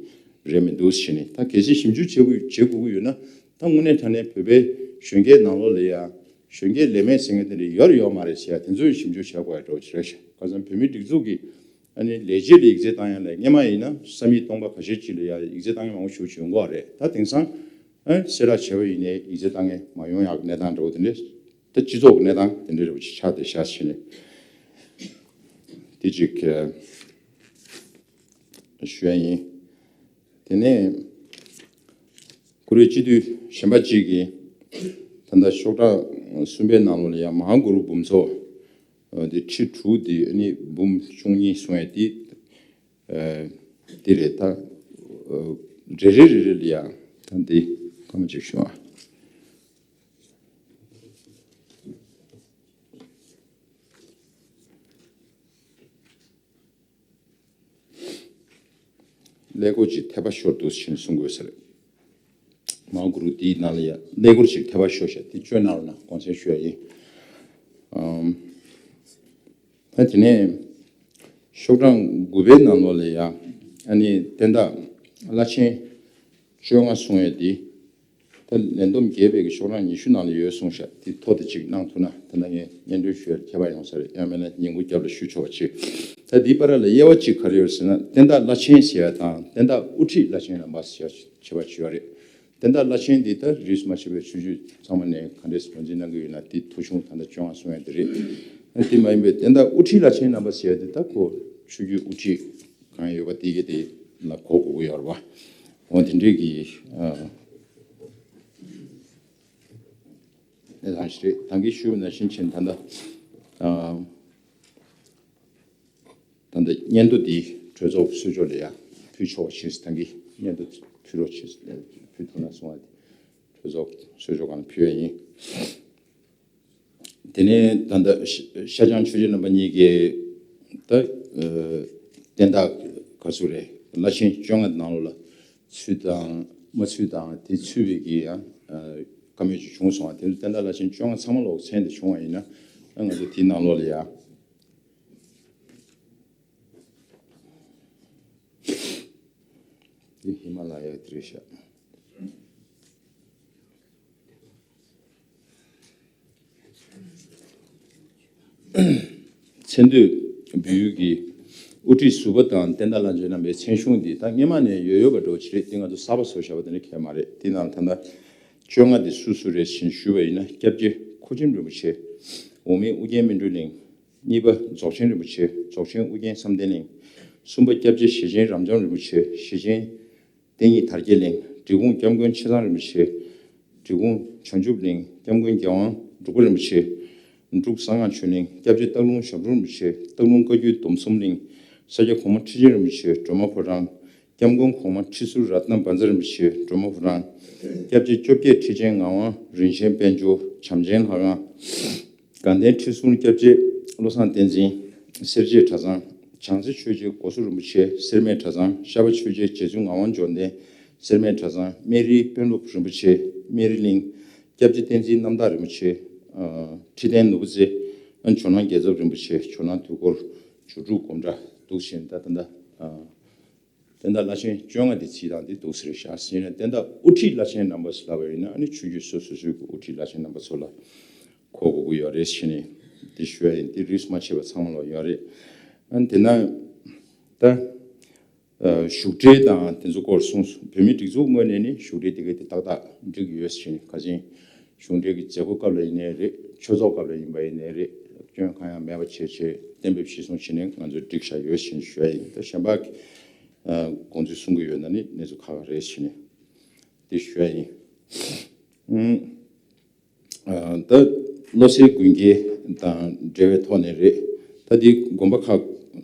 རེད་མི་འདུག་ཟེར་ནས། ད་གལ་སྲིད་ཞིབ་འཇུག་བྱེད་དགོས་བྱེད་དགོས་ཀྱི་ཡོད་ན། ད་དངོས་གནས་དྲང་གནས་བོད་པའི་གཞོན་སྐྱེས་ནང་ལོགས་ལ་ཡ་གཞོན་སྐྱེས་ལས་མེད་ཟེར་མཁན་དེ་འདྲ་ཡོད་རེད་ཡོད་མ་རེད་ཟེར་ཡ་དེ་ཚོ་ཞིབ་འཇུག་བྱེད་དགོས་ཡ་འདྲ་བོ་ཅིག་རེད་ཤག་ཁ་སང་བོད་མིའི་སྒྲིག་འཛུགས་ཀྱི་ཨ་ནི་ལས་བྱེད་ལ་ཡིག་ཚད་བཏང་ཡ་ལ་སྔོན་མ་ཡིན་ན་བསམ་ཡས་སྟོང་པ་ཁ་ཤས་ཅིག་ལ་ཡ་ཡིག་ཚད་བཏང་མཁན་མང་པོ་ཞིག་བྱུང་གི་ཡོད་རེད། ད་དེང་སང་ཨ་གསལ་བསྒྲགས་བྱས་པ་ཡིན་ནའི་ཡིག་ཚད་བཏང་མཁན་མ་ཡོང་ཡག་གི་གནས་སྟངས་འདྲ་བོ་དེ་འདྲ། ད་སྤྱི་ཚོགས་ཀྱི་གནས་སྟངས་དེ་འདྲ་འདྲ་བོ་ཅིག་ཆགས་བསྡད་ཤག་ཟེར་ནས། དེ་གཅིག་ཞུ་ཡ་ཡིན། དེ་ནས་ཁོ་རའི་སྤྱི་འཐུས་གཞན་པ་གཅིག་གིས་ད་ལྟ་ཤོག་གྲངས་གསུམ་པའི་ནང་ལོགས་ལ་ཡང་མ་ཧཱ་གུ་རུ་འབུམ་ཚོགས་དེ་ཁྲི་དྲུག་དེ་ནི་འབུམ་བཅུ་གཉིས་གསུང་ཡ་དེ་དེ་རེད། ད་རེ་རེ་རེ་རེ་ལ་ཡང་ད་འདི་སྐར་མ་གཅིག་ཞུ་ཨ། ཀླད་ཀོར་ཅིག་འཐད་པ་ཤོར་འདུག་ཟེར་གསུང་དགོས་ཟེར། མ་ཧཱ་གུ་རུ་དེའི་ནང་ལ་ཡང་ཀླད་ཀོར་ཅིག་འཐད་པ་ཤོར་ཤག་དེ་བཅོས་གནང་རོགས་གནང་དགོངས་སེལ་ཞུ་ཡ་ཡིན། ཨམ། ད་དེ་ནས་ཤོག་གྲངས་དགུ་པའི་ནང་ལོགས་ལ་ཡང་ཨ་ནི་བསྟན་བདག་བླ་ཆེན་བཅོ་ལྔ་གསུང་ཡ་དེ། ད་ལས་བསྡོམས་རྒྱས་པའི་གི་ཤོག་གྲངས་ཉི་ཤུ་ནང་ལ་ཡོད་གསུངས་ཤག་དེ་ཐོ་དེ་གཅིག་གནང་ཐུབ་ན་ད་ལྟ་ངས་སྙན་སྒྲོན་ཞུ་ཡར་ཁྱད་པར་ཡོང་ས་རེད། ཡང་མིན་ན་ཉིན་གུང་རྒྱབ་ལ་ཞུ་ཆོག་པ་ཅིག་ད་འདིའི་བར་ལ་དབྱེ་བ་གཅིག་ག་རེ་ཡོད་ཟེར་ན་བསྟན་བདག་བླ་ཆེན་ཟེར་ཡ་དང་བསྟན་བདག་དབུ་ཁྲིད་བླ་ཆེན་རྣམ་པ་ཟེར་ཡ་ཁྱད་པར་ཅིག་ཡོད་རེད། བསྟན་བདག་བླ་ཆེན་འདི་ད་རིས་མ་ཆད་པའི་ཆོས་བརྒྱུད་ཚང་མ་ནས་ག་འདྲས་ངོས་འཛིན་གནང་གི་ཡོད་ན་དེ་ཐོ་གཞུང་ད་ལྟ་བཅོ་ལྔ་གསུང་ཡ་དེ་རེད། དེ་མ་ཡིན་པའི་བསྟན་བདག་དབུ་ཁྲིད་བླ་ཆེན་རྣམ་པ་ཟེར་ཡ་དེ་ད་ཁོ་ཆོས་བརྒྱུད་དབུ་ཁྲིད་གང་ཡོད་པ་དེ་གི་དེ་ལ་གོ་དགོས་ཀྱི་ཡོད་རེད་བ། འོ་དེ་འདྲས་ཀྱི་ཨ། ཨེ་ལགས་ཤིག་རེད། ད་གིན་ཞུས་པ་ནང་བཞིན་བྱས་ད་ལྟ་ཨ། ད་ལྟ་སྙན་ཐོ་འདི་གྲོས་ཚོགས་གསོལ་ཕྱོགས་ལ་ཡང་ཕུལ་ཆོག་པ་བྱས། ད་གིན་སྙན་ཐོ་ཕུལ་རོགས་བྱས། ཕུལ་ཐུབ་ན་སོང་བ་དེ་གྲོས་ཚོགས་གསོལ་ཕྱོགས་སྒང་ལ་ཕུལ་ཡ་ཡིན། དེ་ནས་ད་ལྟ་ཤ་ཤ་ཆང་ཆོས་རྗེ་རྣམ་པ་གཉིས་ཀྱིས་ད་ཨ་བསྟན་བདག་ག་ཚོད་རེད། བླ་ཆེན་བཅོ་ལྔ་ནང་ལོགས་ལ་ཚུད་དང་མ་ཚུད་དང་དེ་ཚུད་པའི་གི་ཡང་ཨ་བཀའ་མོལ་ཅིག་བྱུང་སོང་བ། དེ་ཚོ་བསྟན་བདག་བླ་ཆེན་བཅོ་ལྔ་ཚང་མ་ལོག་མཚན་དེ་བྱུང་བ་ཡིན་ན་ཨ་ང་ཚོ་དེའི་ནང་ལོགས་ལ་ཡང་དེ་ཧི་མ་ལ་ཡ་དེ་རེད་ཤག་མཚན་དུས་བོད་ཡུལ་གྱི་དབུ་ཁྲིད་ཟུར་པ་དང་བསྟན་བདག་བླ་མཆོད་རྣམ་པའི་མཚན་གཞུང་འདི་ད་སྔས་མ་ནས་ཡོད་ཡོད་པ་འདྲ་བོ་ཅིག་རེད། འདི་ང་ཚོ་གསར་པ་བཟོ་བཞག་པ་དེ་འདྲ་གང་ཡང་མ་རེད། འདི་ནང་ད་ལྟ་བཅོ་ལྔ་འདི་སུ་སུ་རེད་ཟེར་ཞུས་པ་ཡིན་ན། སྐྱབས་རྗེ་ཁུ་ཆེམ་རིན་པོ་ཆེ། འོག་མིན་ཨུ་རྒྱན་སྨིན་གྲོལ་གླིང་། གཉིས་པ་རྫོགས་ཆེན་རིན་པོ་ཆེ། རྫོགས་ཆེན་ཨུ་རྒྱན་བསམ་གཏན་གླིང་། གསུམ་པ་སྐྱབས་རྗེ་ཞེ་ཆེན་རབ་འབྱམས་རིན་པོ་ཆེ། ཞེ་ཆེན་བསྟན་ཉིད་དར་རྒྱས་གླིང་། འབྲི་གུང་སྐྱབས་མགོན་ཆེ་ཚང་རིན་པོ་ཆེ། འབྲི་གུང་བྱང་ཆུབ་གླིང་སྐྱབས་མགོན་རྒྱལ་དབང་འབྲུག་པ་རིན་པོ་ཆེ། འབྲུག་གསང་སྔགས་ཆོས་གླིང་སྐྱབས་རྗེ་སྟག་ལུང་ཞབས་དྲུང་རིན་པོ་ཆེ། སྟག་ལུང་བཀའ་བརྒྱུད་སྡོམ་གསུམ་གླིང་ས་སྐྱ་གོང་མ་ཁྲི་ཆེན་རིན་པོ་ཆེ། སྒྲོལ་མ་ཕོ་བྲང་སྐྱབས་མགོན་གོང་མ་ཁྲི་ཟུར་རཏྣ་བཛྲ་རིན་པོ་ཆེ། སྒྲོལ་མ་ཕོ་བྲང་སྐྱབས་རྗེ་བཅོ་བརྒྱད་ཁྲི་ཆེན་ངག་དབང་རིན་ཆེན་དཔལ་འབྱོར་བྱམས་ཆེན་ལྷ་ཁང་། དགའ་ལྡན་ཁྲི་ཟུར་སྐྱབས་རྗེ་བློ་བཟང་བསྟན་འཛིན། སེར་བྱེས་གྲྭ་ཚང་། བྱང་རྩེ་ཆོས་རྗེ་སྒོ་སོ་རིན་པོ་ཆེ་སེར་སྨད་གྲྭ་ཚང་། ཤར་པ་ཆོས་རྗེ་རྗེ་བཙུན་ངག་དབང་འབྱོར་ལྡན་སེར་སྨད་གྲྭ་ཚང་། སྨན་རིའི་དཔོན་སློབ་རིན་པོ་ཆེ་སྨན་རི་གླིང་། སྐྱབས་རྗེ་བསྟན་འཛིན་རྣམ་དག་རིན་པོ་ཆེ། ཨ་ཁྲི་བརྟན་ནོར་བུ་རྩེ། ཨ་ཇོ་ནང་རྒྱལ་ཚབ་རིན་པོ་ཆེ། ཇོ་ནང་དུས་འཁོར་ཇོ་ཕྲུག་སྒོམ་གྲྭ་འདུག་ཟེར་ད་ད་ད་ཨ། དེ་འདྲ་བླ་ཆེན་བཅོ་ལྔ་དེ་ཚིག་དང་དེ་འདུག་ཟེར་བཞག་ཟིན་ན། དེ་འདྲ་དབུ་ཁྲིད་བླ་ཆེན་རྣམ་པ་ཟེར་ལབ་པ་ཡིན་ན་ཨ་ནི་ཆོས་བརྒྱུད་སོ་སོ་སོའི་གི་དབུ་ཁྲིད་བླ་ཆེན་རྣམ་པ་ཚོ་ལ་གོ་དགོས་ཀྱི་ཡོད་རེད་ཟེར་ནས་དེ་ཞུ་ཡ་ཡིན། དེ་རིས་མ་ཆད་པ་ཚང་མ་ལ་ཡོད་རེད། ཨ་ནི་དེ་ན་ད་ཨ་བཞུགས་གྲལ་དང་དེ་ཚོ་སྐོར་གསུངས་སོང་། བོད་མིའི་སྒྲིག་འཛུགས་ངོས་ནས་ནི་བཞུགས་གྲལ་དེ་ག་དེ་ཏག་ཏག་འགྲིག་ཡོད་ཟེར་ནས། ག་ཅིང་གཞུང་འབྲེལ་གྱི་མཛད་སྒོ་སྐབས་ལ་ཡིན་ནའི་རེད། ཆོས་ཚོགས་སྐབས་ལ་ཡིན་པ་ཡིན་ནའི་རེད། སྐྱོན་གང་ཡང་མེད་པ་བྱས་བྱས་གཏན་འབེབས་གཞིར་བཟུང་བྱས་ནས་ང་ཚོས་སྒྲིག་བཞག་ཡོད་ཟེར་ནས་ཞུ་ཡ་ཡིན། ད་གཞན་པ་གི་ཨ་དགོངས་ཚུལ་གསུང་གི་ཡོད་ན་ནི་གནས་ཚུལ་ཁག་ཁག་རེད་ཟེར་ནས་དེ་ཞུ་ཡ་ཡིན། ཨུམ། ཨ་ད་བློ་གསལ་དགོན་རྒྱལ་དང་འབྲེལ་བའི་ཐོག་ནས་རེད། ད་འདི་དགོན་པ་ཁག་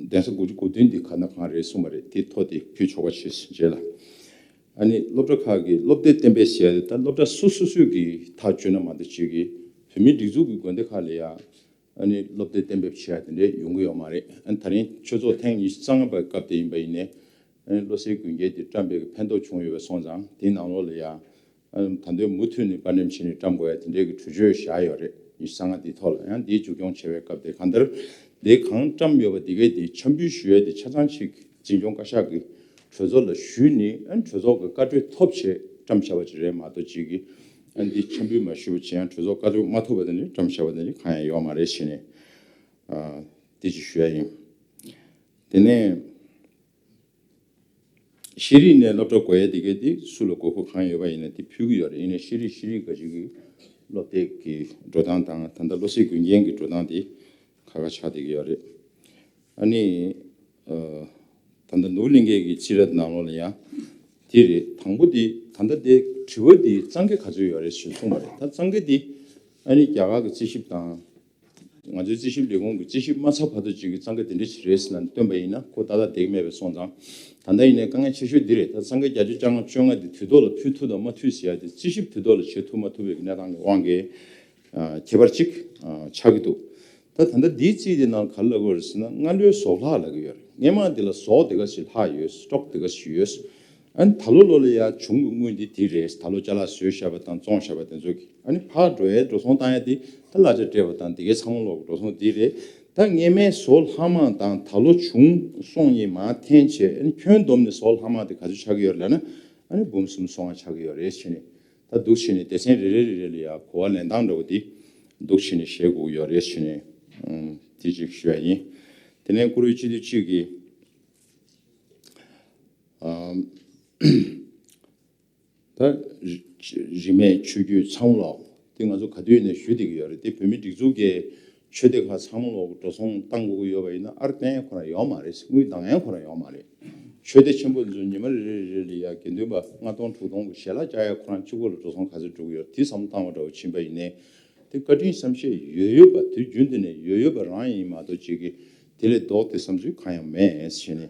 གདན་ས་དགུ་བཅུ་གོ་བདུན་འདི་ག་ན་གང་རེད་གསུངས་པ་རེད། དེ་ཐོ་དེ་ཕུལ་ཆོག་པ་བྱས་རྗེས་ལ། ཨ་ནི་སློབ་གྲྭ་ཁག་གི་སློབ་དེབ་གཏན་འབེབས་བྱས་ཏེ། ད་སློབ་གྲྭ་སོ་སོ་སོས་ཀྱི་ཐག་གཅོད་ན་མ་གཏོགས་ཅིག་གིས་བོད་མིའི་སྒྲིག་འཛུགས་ཀྱི་དགོན་སྡེ་ཁག་ལ་ཡང་ཨ་ནི་སློབ་དེབ་གཏན་འབེབས་བྱས་ཡ་དེ་འདྲས་ཡོང་གི་ཡོད་མ་རེད། ཨ་ནི་ད་རིང་ཆོས་ཚོགས་ཐེངས་ཉི་ཤུ་རྩ་ལྔ་པའི་སྐབས་དེ་ཡིན་པ་ཡིན་ནའི་ཨ་ནི་བློ་གསལ་དགོན་རྒྱལ་དེ་བཀྲམ་པའི་ཕན་ཐོགས་བྱུང་ཡོད་པ་སོང་ཙང་དེའི་ནང་ལོགས་ལ་ཡང་ཨ་ནི་ད་དུང་མུ་མཐུད་ནས་དཔར་འགྲེམས་བྱས་ནས་བཀྲམ་དགོས་ཡ་དེ་འདྲས་ཀྱི་གྲོས་ཆོད་བཞག་ཡོད་རེད། ཉི་ཤུ་རྩ་ལྔ་དེའི་ཐོག་ལ། ཡང་དེའི་མཇུག་སྐྱོང་བྱེད་པའི་སྐབས་དེ་གང་ལྟར་དེ་གང་བཀྲམ་ཡོད་པ་དེ་གས་དེ་འཆམ་འབུལ་ཞུ་ཡ་དེ་ཆ་ཚང་ཅིག་འཛིན་སྐྱོང་བཀའ་ཤག་གི་གྲོས་ཚོགས་ལ་ཞུས་ནས་ཨ་ནི་གྲོས་ཚོགས་ཀྱི་བཀའ་འཁྲོལ་ཐོབ་བྱས་བཀྲམ་བཞག་པ་ཅིག་རེད་མ་གཏོགས་ཅིག་གིས་ཨ་ནི་འདི་འཆམ་འབུལ་མ་ཞུས་པ་བྱས་ཡང་གྲོས་ཚོགས་བཀའ་འཁྲོལ་མ་ཐོབ་པ་དེ་ནི་བཀྲམ་བཞག་པ་དེ་ནི་གང་ཡང་ཡོད་མ་རེད་ཟེར་ནས་ཨ་དེ་ཅིག་ཞུ་ཡ་ཡིན། དེ་ནས་ཤེས་རིག་ནས་སློབ་གྲྭ་དགོས་ཡ་དེ་གས་དེ་སུ་ལ་དགོས་མཁོ་གང་ཡོད་པ་ཡིན་ན་དེ་ཕུལ་གྱི་ཡོད་རེད། ཡིན་ནའི་ཤེས་རིག་ཤེས་རིག་ག་ཅིག་གི་སློབ་དེབ་ཀྱི་འགྲོ་སྟངས་དང་ད་ལྟ་བློ་གསལ་དགོན་རྒྱལ་གྱི་འགྲོ་སྟངས་དེ་ཁག་ཁག་ཆགས་བསྡད་ཀྱི་ཡོད་རེད། ཨ་ནི་ཨ་ད་ལྟ་ནོར་བུ་གླིང་གའི་གི་སྤྱི་ར་ནང་ལོགས་ལ་ཡང་དེ་རེད། དང་པོ་དེ་ད་ལྟ་དེ་དྲི་བ་དེ་གཙང་སྐད་ག་ཚོད་ཡོད་རེད་ཞེས་གསུངས་པ་རེད། ད་གཙང་སྐད་དེ་ཨ་ནི་རྒྱ་གར་གྱི་རྩིས་ཞིབ་དང་། ང་ཚོའི་རྩིས་ཞིབ་ལས་ཁུངས་ཀྱི་རྩིས་ཞིབ་མ་ཚར་བར་དུ་ཅིག་གི་གཙང་སྐད་དེ་འདྲ་ཞིག་རེད་ཟེར་ན་སྟོན་པ་ཡིན་ན་ཁོ་ཏག་ཏག་བསྡད་ཀྱི་མེད་པའི་སོང་ཙང་། ད་ལྟ་ཡིན་ནའི་དཀའ་ངལ་ཆེ་ཤོས་འདི་རེད། ད་གཙང་སྐད་བརྒྱ་ཆ་བཅོ་ལྔ་བཅོ་ལྔ་དེ་དུས་ཐོག་ལ་ཕུལ་ཐུབ་དང་མ་ཐུབ་ཟེར་ཡ་དེ་རྩིས་ཞིབ་དུས་ཐོག་ལ་བྱེད་ཐུབ་མ་ཐུབ་པའི་གནས་སྟངས་ཀྱི་དབང་གིས་ཨ་ཁྱད་པར་ཅིག་ཨ་ཆགས་ཀྱི་འདུག་ད་ད་ལྟ་འདིའི་རྩིས་དེ་ནང་ག་རེ་ལབ་དགོས་རེད་ཟེར་ན་སྔ་ལོའི་ཟོག་ལྷག་ལབ་ཀྱི་ཡོད་རེད། སྔས་མ་འདི་ལ་ཟོག་དེ་ག་ཞིག་ལྷག་ཡོད། སི་ཊོག་དེ་ག་ཞིག་ཡོད། ཨ་ནི་ད་ལོ་ལོ་ལ་ཡ་བྱུང་གི་དངུལ་འདི་དེ་རེད། ད་ལོ་ཅ་ལག་བཟོས་བཞག་པ་དང་བཙོངས་བཞག་པ་དེ་ཚོ་གི། ཨ་ནི་ཕར་འགྲོ་ཡའི་འགྲོ་སོང་བཏང་ཡ་དེ་ད་གླ་ཆ་སྤྲད་པ་དང་དེ་གའི་ཚང་མ་ལོག་འགྲོ་སོང་དེ་རེད། ད་སྔས་མའི་ཟོག་ལྷག་མ་དང་ད་ལོ་བྱུང་སོང་གཉིས་མར་འཐེན་བྱས། ཨ་ནི་ཁྱོན་བསྡོམས་ནས་ཟོག་ལྷག་མ་དེ་ག་ཚོད་ཆགས་ཀྱི་ཡོད་རེད་ལབ་ན། ཨ་ནི་འབུམ་གསུམ་སོ་ལྔ་ཆགས་ཀྱི་ཡོད་རེད་བྱས་ནས། ད་འདུག་བྱས་ནས་སྡེ་ཚན་རེ་རེ་རེ་རེ་ལ་ཡ་གོ་བ་ལེན་སྟངས་འདྲ་བོ་དེ་འདུག་བྱས་ནས་བཤད་དགོས་ཀྱི་ཡོད་རེད་བྱས་ནས། ཨང་། དེ་གཅིག་ཞུ་ཡ་ཡིན། དེ་ནས་བཀུར་འོས་སྤྱི་འཐུས་གཅིག་གིས་ཨམ། ད་རིས་མེད་ཆོས་བརྒྱུད་ཚང་མ་ལོག་དེ་ང་ཚོ་ག་དུས་ནས་ཞུ་བསྡད་ཀྱི་ཡོད་རེད། དེ་བོད་མི་སྒྲིག་འཛུགས་ཀྱི་ཆོས་སྡེ་ཁག་ཚང་མ་ལོག་འགྲོ་སོང་བཏང་དགོས་ཀྱི་ཡོད་པ་ཡིན་ན་ཨར་བསྟན་ཡ་ཁོ་རང་ཡོད་མ་རེད། དངུལ་འདང་ཡ་ཁོ་རང་ཡོད་མ་རེད། ཆོས་སྡེ་ཆེན་པོ་ཚོ་ཉི་མ་རེ་རེ་རེ་ལ་ཡ་དགེ་འདུན་པ་ལྔ་སྟོང་དྲུག་སྟོང་གི་ཞལ་ལག་བཅག་ཡ་ཁོ་རང་གཅིག་པོ་ལ་འགྲོ་སོང་ག་ཚོད་འགྲོ་གི་ཡོད་དེ་བསམ་བློ་བཏང་བ་འདྲ་བོ་ཕྱིན་པ་ཡིན་ནའི། དེ་བཀའ་དྲིན་བསམ་ཤེས་ཡོད་ཡོད་པ་དུས་རྒྱུན་དུ་ནས་ཡོད་ཡོད་པ་རང་ཡིན་མ་གཏོགས་ཅིག་གི་དེ་ལས་ལྡོག་སྟེ་བསམ་ཚུལ་གང་ཡང་མེད་ཟེར་ནས།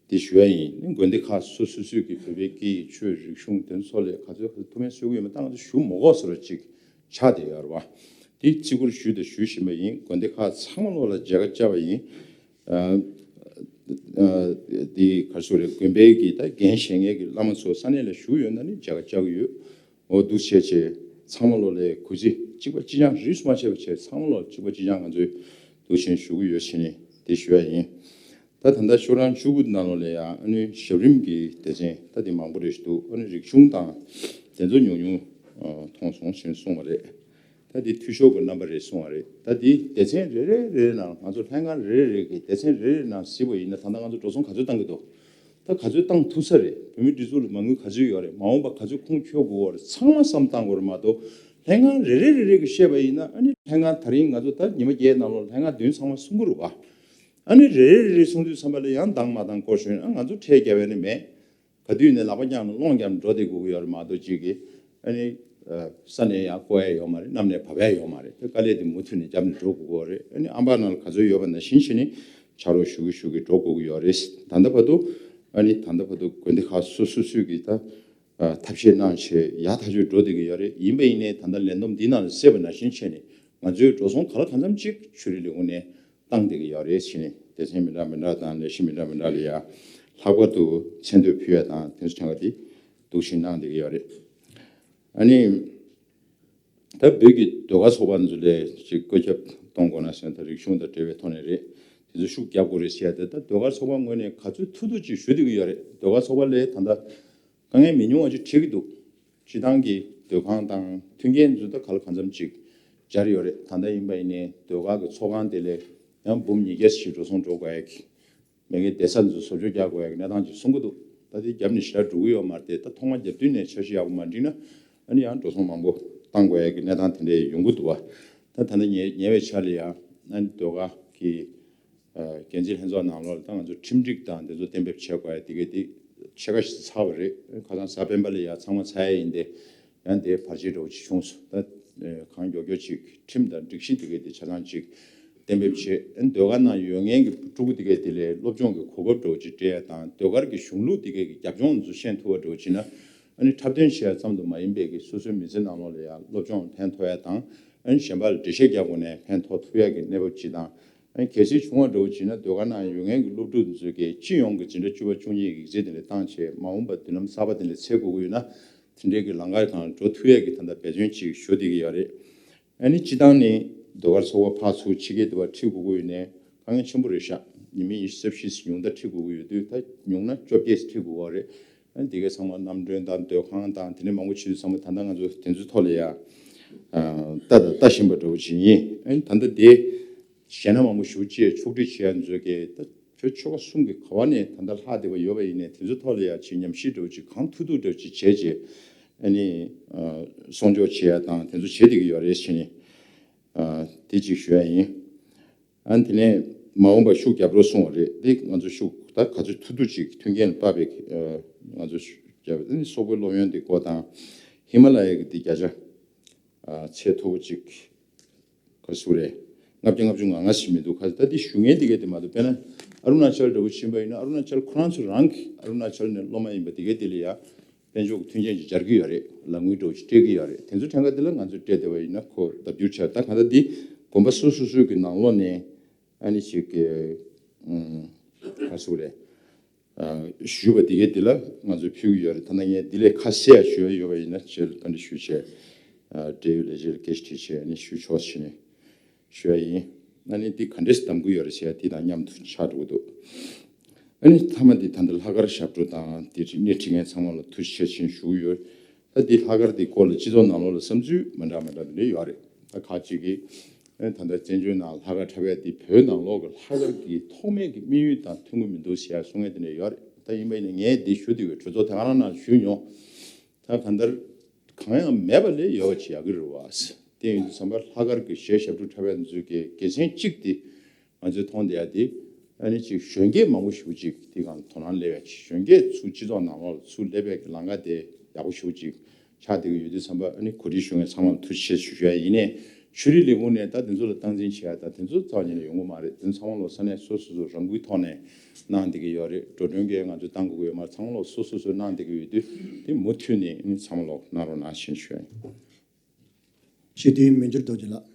དེ་ཞུ་ཡ་ཡིན། དགོན་སྡེ་ཁག་སོ་སོ་སོས་ཀྱི་བོད་པའི་སྐད་ཡིག་ཆོས་རིག་གཞུང་དེ་ཚོ་ལས་ག་ཚོད་ག་ཚོད་ཐུགས་ཕན་གསོས་ཀྱི་ཡོད་མེད་ད་ང་ཚོ་ཞུ་མ་དགོས་བཟོ་འདྲ་ཅིག་ཆགས་བསྡད་ཡོད་རེད་བ། དེ་བརྩི་བཀུར་ཞུས་དང་ཞུ་བཞིན་པ་ཡིན། དགོན་སྡེ་ཁག་ཚང་མ་ལོག་ལ་མཇལ་ཁ་བཅར་བ་ཡིན། ཨ་ཨ་དེ་ག་རེ་ཟེར་དགོས་རེད། དགོན་པའི་གི་ད་འགན་བཞེས་མཁན་གྱི་བླ་མ་ཚོ་ས་གནས་ལ་བཞུགས་ཡོད་ན་ནི་མཇལ་ཁ་བཅར་གྱི་ཡོད། འོ་འདུག་བྱས་བྱས་ཚང་མ་ལོག་ལ་གུས་བརྩི་གཅིག་པ་གཅིག་རྐྱང་རིས་སུ་མ་ཆད་པ་བྱས་ཚང་མ་ལོག་གཅིག་པ་གཅིག་རྐྱང་ང་ཚོས་འདུག་བྱས་ཞུ་གི་ཡོད་བྱས་ནས་དེ་ཞུ་ཡ་ཡིན། ད་ད་ལྟ་ཤོག་གྲངས་བཅུ་དགུ་ནང་ལོགས་ལ་ཡང་ཨ་ནི་ཞབས་རིམ་གྱི་སྡེ་ཚན་ད་དེ་མང་པོ་རེ་ཞིག་འདུག་ཨ་ནི་རིག་གཞུང་དང་དེ་ཚོ་ཉུང་ཉུང་མཐོང་སོང་ཞེས་གསུངས་པ་རེད། ད་དེ་འཐུས་ཤོར་གྱི་རྣམ་པ་རེད་གསུངས་པ་རེད། ད་དེ་སྡེ་ཚན་རེ་རེ་རེ་རེ་ནང་ང་ཚོ་ལྷན་ཁང་རེ་རེ་རེ་གི་སྡེ་ཚན་རེ་རེ་ནང་གཟིགས་པ་ཡིན་ན་ད་ལྟ་ང་ཚོ་འགྲོ་སོང་ག་ཚོད་བཏང་གི་འདུག་ད་ག་ཚོད་བཏང་ཐུབ་ས་རེད། བོད་མིའི་སྒྲིག་འཛུགས་ལ་མ་དངུལ་ག་ཚོད་ཡོད་རེད། མ་འོངས་པ་ག་ཚོད་ཁུངས་འཁྱོལ་དགོས་པ་རེད། ཚང་མ་བསམ་བཏང་དགོས་རེད་མ་གཏོགས་ལྷན་ཁང་རེ་རེ་རེ་རེ་གི་བཤད་པ་ཡིན་ན་ཨ་ནི་ལྷན་ཁང་ད་རིང་ང་ཚོ་ད་ཉི་མ་བརྒྱད་ནང་ལོགས་ལྷན་ཁང་བདུན་ཚང་མ་གསུང་གི་རེད་བ། ཨ་ནི་རེ་རེ་རེ་རེ་གསུང་དུས་ཙམ་པ་ལ་ཡང་འདང་མ་འདང་སྐོར་ཞུས་ན་ང་ཚོ་ཁྲལ་རྒྱབ་ཡ་ནི་མེད། ག་དུས་ནས་ལག་པ་བརྐྱངས་ནས་སློང་རྒྱབ་འགྲོ་བསྡད་དགོས་ཀྱི་ཡོད་རེད་མ་གཏོགས་ཅིག་གིས་ཨ་ནི་ས་ནས་ཡང་བསྐོར་ཡ་ཡོད་མ་རེད། གནམ་ནས་བབས་ཡ་ཡོད་མ་རེད། དེ་དཀའ་ལས་དེ་མུ་མཐུད་ནས་རྒྱབ་ནས་འགྲོ་དགོས་ཀྱི་ཡོད་རེད། ཨ་ནི་ཨམ་པ་ནང་ལ་ག་ཚོད་ཡོད་པ་ནང་བཞིན་བྱས་ནས་ཕྱག་རོགས་ཞུ་གི་ཞུ་གི་འགྲོ་དགོས་ཀྱི་ཡོད་རེད། ད་ལྟ་བར་དུ་ཨ་ནི་ད་ལྟ་བར་དུ་དགོན་སྡེ་ཁག་སོ་སོ་སོས་ཀྱིས་ད་ཐབས་ཤེས་གནང་བྱས་ཡག་ཐག་ཆོད་འགྲོ་བསྡད་ཀྱི་ཡོད་རེད། ཡིན་པ་ཡིན་ནའི་ད་ལྟ་ལས་བསྡོམས་འདི་ནང་ལ་གསལ་བ་ནང་བཞིན་བྱས་ནས་ང་ཚོའི་འགྲོ་སོང་ག་ལ་གང་འཚམ་ཅིག་ཆོས་རིག་ལས་ཁུངས་ནས་བཏང་བསྡད་ཀྱི་ཡོད་རེད་ཟེར་ནས་སྡེ་ཚན་མི་འདྲ་མི་འདྲ་དང་ལས་གཞི་མི་འདྲ་མི་འདྲ་ལ་ཡ་ལྷག་པར་དུ་མཚན་བསྟོད་ཕུལ་ཡ་དང་དེ་ཚོ་ཐེངས་ཀ་དེ་འདུག་བཞིན་གནང་བསྡད་ཀྱི་ཡོད་རེད། ཨ་ནི་ད་བོད་ཀྱི་ཟློས་གར་ཚོགས་པ་ཚོ་ལས་ཅིག་བཀོད་ཁྱབ་གཏོང་དགོས་ན་ཟེར་ན་ད་རིག་གཞུང་དང་འབྲེལ་བའི་ཐོག་ནས་རེད། དེ་ཚོ་ཤུགས་རྒྱབ་དགོས་རེད་ཟེར་ཡ་དེ་ད་ཟློས་གར་ཚོགས་པ་ངོས་ནས་ག་ཚོད་ཐུབ་ཐུབ་ཅིག་ཞུ་བསྡད་ཀྱི་ཡོད་རེད། ཟློས་གར་ཚོགས་པ་ལས་ད་ལྟ་དཀའ་ངལ་མི་ཉུང་བ་ཅིག་འཕྲད་ཀྱི་འདུག་སྤྱི་བཏང་གི་སྡོད་ཁང་དང་མཐུན་རྐྱེན་ཚོ་ད་ག་ལ་གང་འཚམ་ཅིག་སྦྱར་ཡོད་རེད། ད་ལྟ་ཡིན་པ་ཡིན་ནའི་ཟློས་གར་གྱི་ཚོགས་ཁང་དེ་ལས་ཡང་འབུམ་ཉིས་བརྒྱ་ཞིག་འགྲོ་སོང་འགྲོ་དགོས་ཡ་གི་མེ་གི་བསྡད་ས་ཚོ་བཟོ་བཅོས་རྒྱག་དགོས་ཡ་གི་གནས་སྟངས་ཅིག་གསུང་གི་འདུག་ད་དེ་རྒྱབ་ནས་ཞེ་དྲག་འགྲོ་གི་ཡོད་མ་རེད་དེ། ད་ཐོག་མ་རྒྱབ་དུས་ནས་འཆར་གཞི་ཡག་པོ་མ་བསྒྲིགས་ན་ཨ་ནི་ཡང་འགྲོ་སོང་མང་པོ་བཏང་དགོས་ཡ་གི་གནས་སྟངས་དེ་འདྲ་ཡོང་གི་འདུག་བ། ད་ད་ལྟ་ཉེ་ཉེ་བའི་ཆར་ལ་ཡང་ཨ་ནི་ཟློས་གར་གི་འགན་འཛིན་ལྷན་ཚོགས་ནང་ལོགས་ལ་ད་ང་ཚོ་ཁྲིམས་སྒྲིག་དང་དེ་ཚོ་གཏན་འབེབས་བྱེད་དགོས་ཡ་དེ་གའི་དེ་ཕྱེད་ཀ་ཞིག་ཚར་བ་རེད། ཁ་སང་གཟའ་སྤེན་པ་ལ་ཡ་ཚང་མ་ཚར་ཡ་ཡིན་ཏེ་ཡང་དེ་བར་ཆད་འདྲ་བོ་ཅིག་བྱུང་སོང་། ད་གང་མགྱོགས་མགྱོགས་ཅིག་ཁྲིམས་དང་སྒྲིག་གཞི་དེ་གའི་དེ་ཆ་ཚང་ཅིག་གཏན་འབེབས་བྱེད། ཨ་ནི་ཟློས་གར་ནང་ཡོད་མཁན་གྱི་ཕྲུ་གུ་དེ་གའི་དེ་ལ་སློབ་སྦྱོང་གི་གོ་སྐབས་འདྲ་བོ་ཅིག་སྤྲད་ཡ་དང་ཟློས་གར་གྱི་གཞུང་ལུགས་དེ་གའི་གི་རྒྱབ་ལྗོངས་ཚོ་ཤེས་ཐུབ་པ་འདྲ་བོ་བྱས་ན་ཨ་ནི་འཁྲབ་སྟོན་བྱེད་ཡ་ཙམ་དུ་མ་ཡིན་པའི་གི་སོ་སོའི་མི་ཚེ་ནང་ལོགས་ལ་ཡ་སློབ་སྦྱོང་ཕན་ཐོགས་ཡ་དང་ཨ་ནི་གཞན་པ་ལ་འགྲེལ་བཤད་རྒྱག་དགོས་ནས་ཕན་ཐོགས་ཐུབ་ཡ་གི་གནས་བབ་ཅིག་དང་། ཨ་ནི་གལ་སྲིད་བྱུང་བ་འདྲ་བོ་བྱས་ན་ཟློས་གར་ནང་ཡོད་མཁན་གྱི་སློབ་ཕྲུག་ཚོས་ཀྱི་སྤྱི་ཡོངས་ཀྱི་འཛིན་གྲྭ་བཅུ་པ་བཅུ་གཉིས་ཀྱི་ཡིག་ཚད་དེ་འདྲ་བཏང་བྱས་མ་འོངས་པ་མདུན་ལམ་གསར་པ་དེ་འདྲ་འཚོལ་དགོས་ཀྱི་ཡོད་ན་དེ་འདྲའི་གི་ལམ་ཁ་སྒང་འགྲོ་ཐུབ་ཡས་ཀྱི་ད་ལྟ་འབད་བརྩོན་ཅིག་ཞུ་བསྡད་ཀྱི་ཡོད་རེད། ཨ་ནི་སྤྱི་བཏང་ནི་ཟློས་གར་ཚོགས་པ་ཕར་ཚུར་ཕྱི་རྒྱལ་དུ་བ་ཁྲིད་དགོས་ཀྱི་ཡོད་ནའི་དཀའ་ངལ་ཆེན་པོ་རེད་ཤག་ཉི་མ་ཉི་ཤུ་རྩ་བཞི་ཉུང་མཐའ་ཁྲིད་དགོས་ཀྱི་ཡོད་དུས་ད་ཉུང་ན་བཅོ་བརྒྱད་ཁྲིད་དགོས་ཀྱི་རེད། ཨ་ནི་དེ་གའི་ཚང་མ་གནམ་གྲུ་དང་སྡོད་ཁང་དང་དེ་འདྲའི་མང་པོ་བྱེད་དུས་ཚང་མ་ད་ལྟ་ང་ཚོ་དེ་ཚོའི་ཐོག་ལ་ཡ་ལྟ་དང་ལྟ་བཞིན་པ་འདྲ་བོ་ཅིག་ཡིན། ཨ་ནི་ད་ལྟ་དེ་གཞས་སྣ་མང་པོ་ཞེ་པོ་ཅིག་ཕྱོགས་སྒྲིག་བྱེད་ཡ་མཛོད་ཀྱི་ད་བོད་ཆོལ་ཁ་གསུམ་གྱི་ག་བ་ནས་ད་ལྟ་ལྷག་བསྡད་པ་ཡོད་པ་ཡིན་ནའི་དེ་ཚོའི་ཐོག་ལ་ཡ་ཅིག་ཉམས་ཞིབ་འདྲ་བོ་ཅིག་གང་ཐུབ་ཐུབ་འདྲ་བོ་ཅིག་བྱས་རྗེས་ཨ་ནི་ཨ་སྲུང་སྐྱོབ་བྱེད་ཡ་དང་དེ་ཚོ་བྱེད་བསྡད་ཀྱི་ཡོད་རེད་ཟེར་ནས་ཨ་དེ་ཅིག་ཞུ་ཡ་ཡིན། ཨ་ནི་དེ་ནས་ མ་འོངས་པར་ཤུགས་རྒྱབ་རོགས་གསུངས་པ་རེད། འདི་ང་ཚོ་ཤུགས་ད་ག་ཚོད་ཐུབ་ཐུབ་ཅིག་མཐུན་རྐྱེན་ལ་དཔག་པའི་ང་ཚོ་ཤུགས་རྒྱབ་པ་དེ་ནི་སོག་པོའི་སློབ་ཡོན་འདི་སྐོར་དང་། ཧི་མ་ལ་ཡའི་གི་འདི་བརྒྱ་ཆ་ཚད་མཐོ་པོ་ཅིག་ག་ཟེར་རེད། ལྔ་བརྒྱ་ལྔ་བཅུ་ང་ལྔ་ཞིག་མི་འདུག་ཁ་ད་འདི་ཞུ་མཁན་འདི་གས་དེ་མ་གཏོགས། དཔེར་ན་ཨ་རུ་ན་ཅལ་འདྲ་པོ་ཕྱིན་པ་ཡིན་ན། ཨ་རུ་ན་ཅལ་ཁོ་རང་ཚོ་རང་གི་ཨ་རུ་ན་ཅལ་ནས་སློབ་མ་ཡིན་པ་དེ་གས་དེ་ལ་ཡ་དཔལ་འབྱོར་གྱི་མཐུན་རྐྱེན་ཅིག་སྦྱར་གྱི་ཡོད་རེད། ལག་དངུལ་འདྲ་པོ་ཅིག་སྤྲད་ཀྱི་ཡོད་རེད། དེ་ཚོ་ཐད་ཀ་དེ་ལ་ང་ཚོས་སྤྲད་བསྡད་པ་ཡིན་ན་ཁོ་ལྡབ་འགྱུར་ཆགས། ད་ག་ད་འདི་དགོན་པ་སོ་སོ་སོའི་གི་ནང་ལོགས་ནས་ཨ་ནི་ཅིག་གི་ཨུམ་ག་ཟེར་རེད། ཞུས་པ་དེ་གའི་དེ་ལ་ང་ཚོས་ཕུལ་གྱི་ཡོད་རེད། ད་ནང་ངས་འདི་ལས་ཁ་གསལ་ཡ་ཞུ་ཡ་ཡོད་པ་ཡིན་ན་ཁྱེད་ལ་བཀའ་འདྲི་ཞུ་བྱས། འབྲེལ་ཡོད་ལས་བྱེད་ལ་སྐད་ཆ་དྲིས་བྱས་ནས་ཞུ་ཆོག་བྱས་ནས་ཞུ་ཡ་ཡིན། ཨ་ནི་འདི་ག་འདྲས་གདམ་གྱི་ཡོད་རེད་ཟེར་ཡ་དེ་དང་མཉམ་དུ་ཆགས་འགྲོ་གི་འདུག་ཨ་ནི་མཐའ་མ་འདི་ད་ལྟ་ལྷག་དཀར་ཞབས་བྲོ་དང་དེ་རིག་གནས་ཁྲིད་མཁན་ཚང་མ་ལ་ཐུགས་རྗེ་ཆེ་ཞུ་གི་ཡོད། ད་འདི་ལྷག་དཀར་འདི་སྐོར་ལ་སྤྱི་ཚོགས་ནང་ལོགས་ལ་བསམ་ཚུལ་མི་འདྲ་མི་འདྲ་འདི་འདྲ་ཡོད་རེད། ད་ཁག་ཅིག་གིས་ཨེ་ད་ལྟ་བཙན་བྱོལ་ནང་ལྷག་དཀར་འཁྲབ་ཡ་འདི་བོད་ནང་ལོགས་ཀྱི་ལྷག་དཀར་གྱི་ཐོག་མའི་གི་དམིགས་ཡུལ་དང་མཐུན་གྱི་མི་འདུག་ཟེར་ཡ་གསུང་མཁན་དེ་འདྲ་ཡོད་རེད། ད་ཡིན་པ་ཡིན་ན་ངས་འདི་ཞུ་དུས་གྲོས་ཚོགས་དེ་ག་རང་ནང་ཞུས་མྱོང་། ད་གང་ལྟར་གང་ཡང་མེད་པ་ལས་ཡོད་པ་ཅིག་ཡག་གི་རེད་བ། དེ་ཡིན་དུས་ཙམ་པ་ལྷག་དཀར་གྱི་གཞས་ཞབས་བྲོ་འཁྲབ་ཡ་འདི་ཚོའི་གི་དགེ་མཚན་གཅིག་དེ་ང་ཚོས་མཐོང་བསྡད་ཡ་དེ། ཨ་ནི་ཅིག་གཞོན་སྐྱེས་མང་པོ་ཞེ་པོ་ཅིག་དེ་གང་དོ་སྣང་སླེབས་ཡ་ཅིག་གཞོན་སྐྱེས་ཚོ་སྤྱི་ཚོགས་ནང་ལོགས་ལ་ཚུར་སླེབས་པའི་ལམ་ཁ་དེ་ཡག་པོ་ཞེ་པོ་ཅིག་ཆགས་བསྡད་ཀྱི་ཡོད་དུས་ཙམ་པ། ཨ་ནི་གོ་སྒྲིག་ཞུ་མཁན་ཚང་མར་ཐུགས་རྗེ་ཆེ་ཞུ་ཞུ་ཡ་ཡིན་ནའི། ཆོས་རིག་ལས་ཁུངས་ནས་ད་དེ་ཚོ་ལ་སྟངས་འཛིན་བྱེད་ཡ་ད་དེ་ཚོ་རྩ་བ་ཉིད་ནས་ཡོང་གི་མ་རེད། དེ་ཚང་མ་ལོག་ས་གནས་སོ་སོ་སོ་རང་འགུལ་ཐོག་ནས་གནང་བསྡད་ཀྱི་ཡོད་རེད། འགྲོ་གྲོན་གྱི་ང་ཚོས་གཏང་དགོས་ཀྱི་ཡོད་མ་རེད། ཚང་མ་ལོག་སོ་སོ་སོས་གནང་བསྡད་ཀྱི་ཡོད་དུས་དེ་མུ་མཐུད་ནས་ཨ་ནི་ཚང་མ་ལོག་གནང་རོགས་གནང་ཞེས་ཞུ་ཡ་ཡིན། སྤྱི་འཐུས་མི་འགྱུར་རྡོ་རྗེ་ལགས།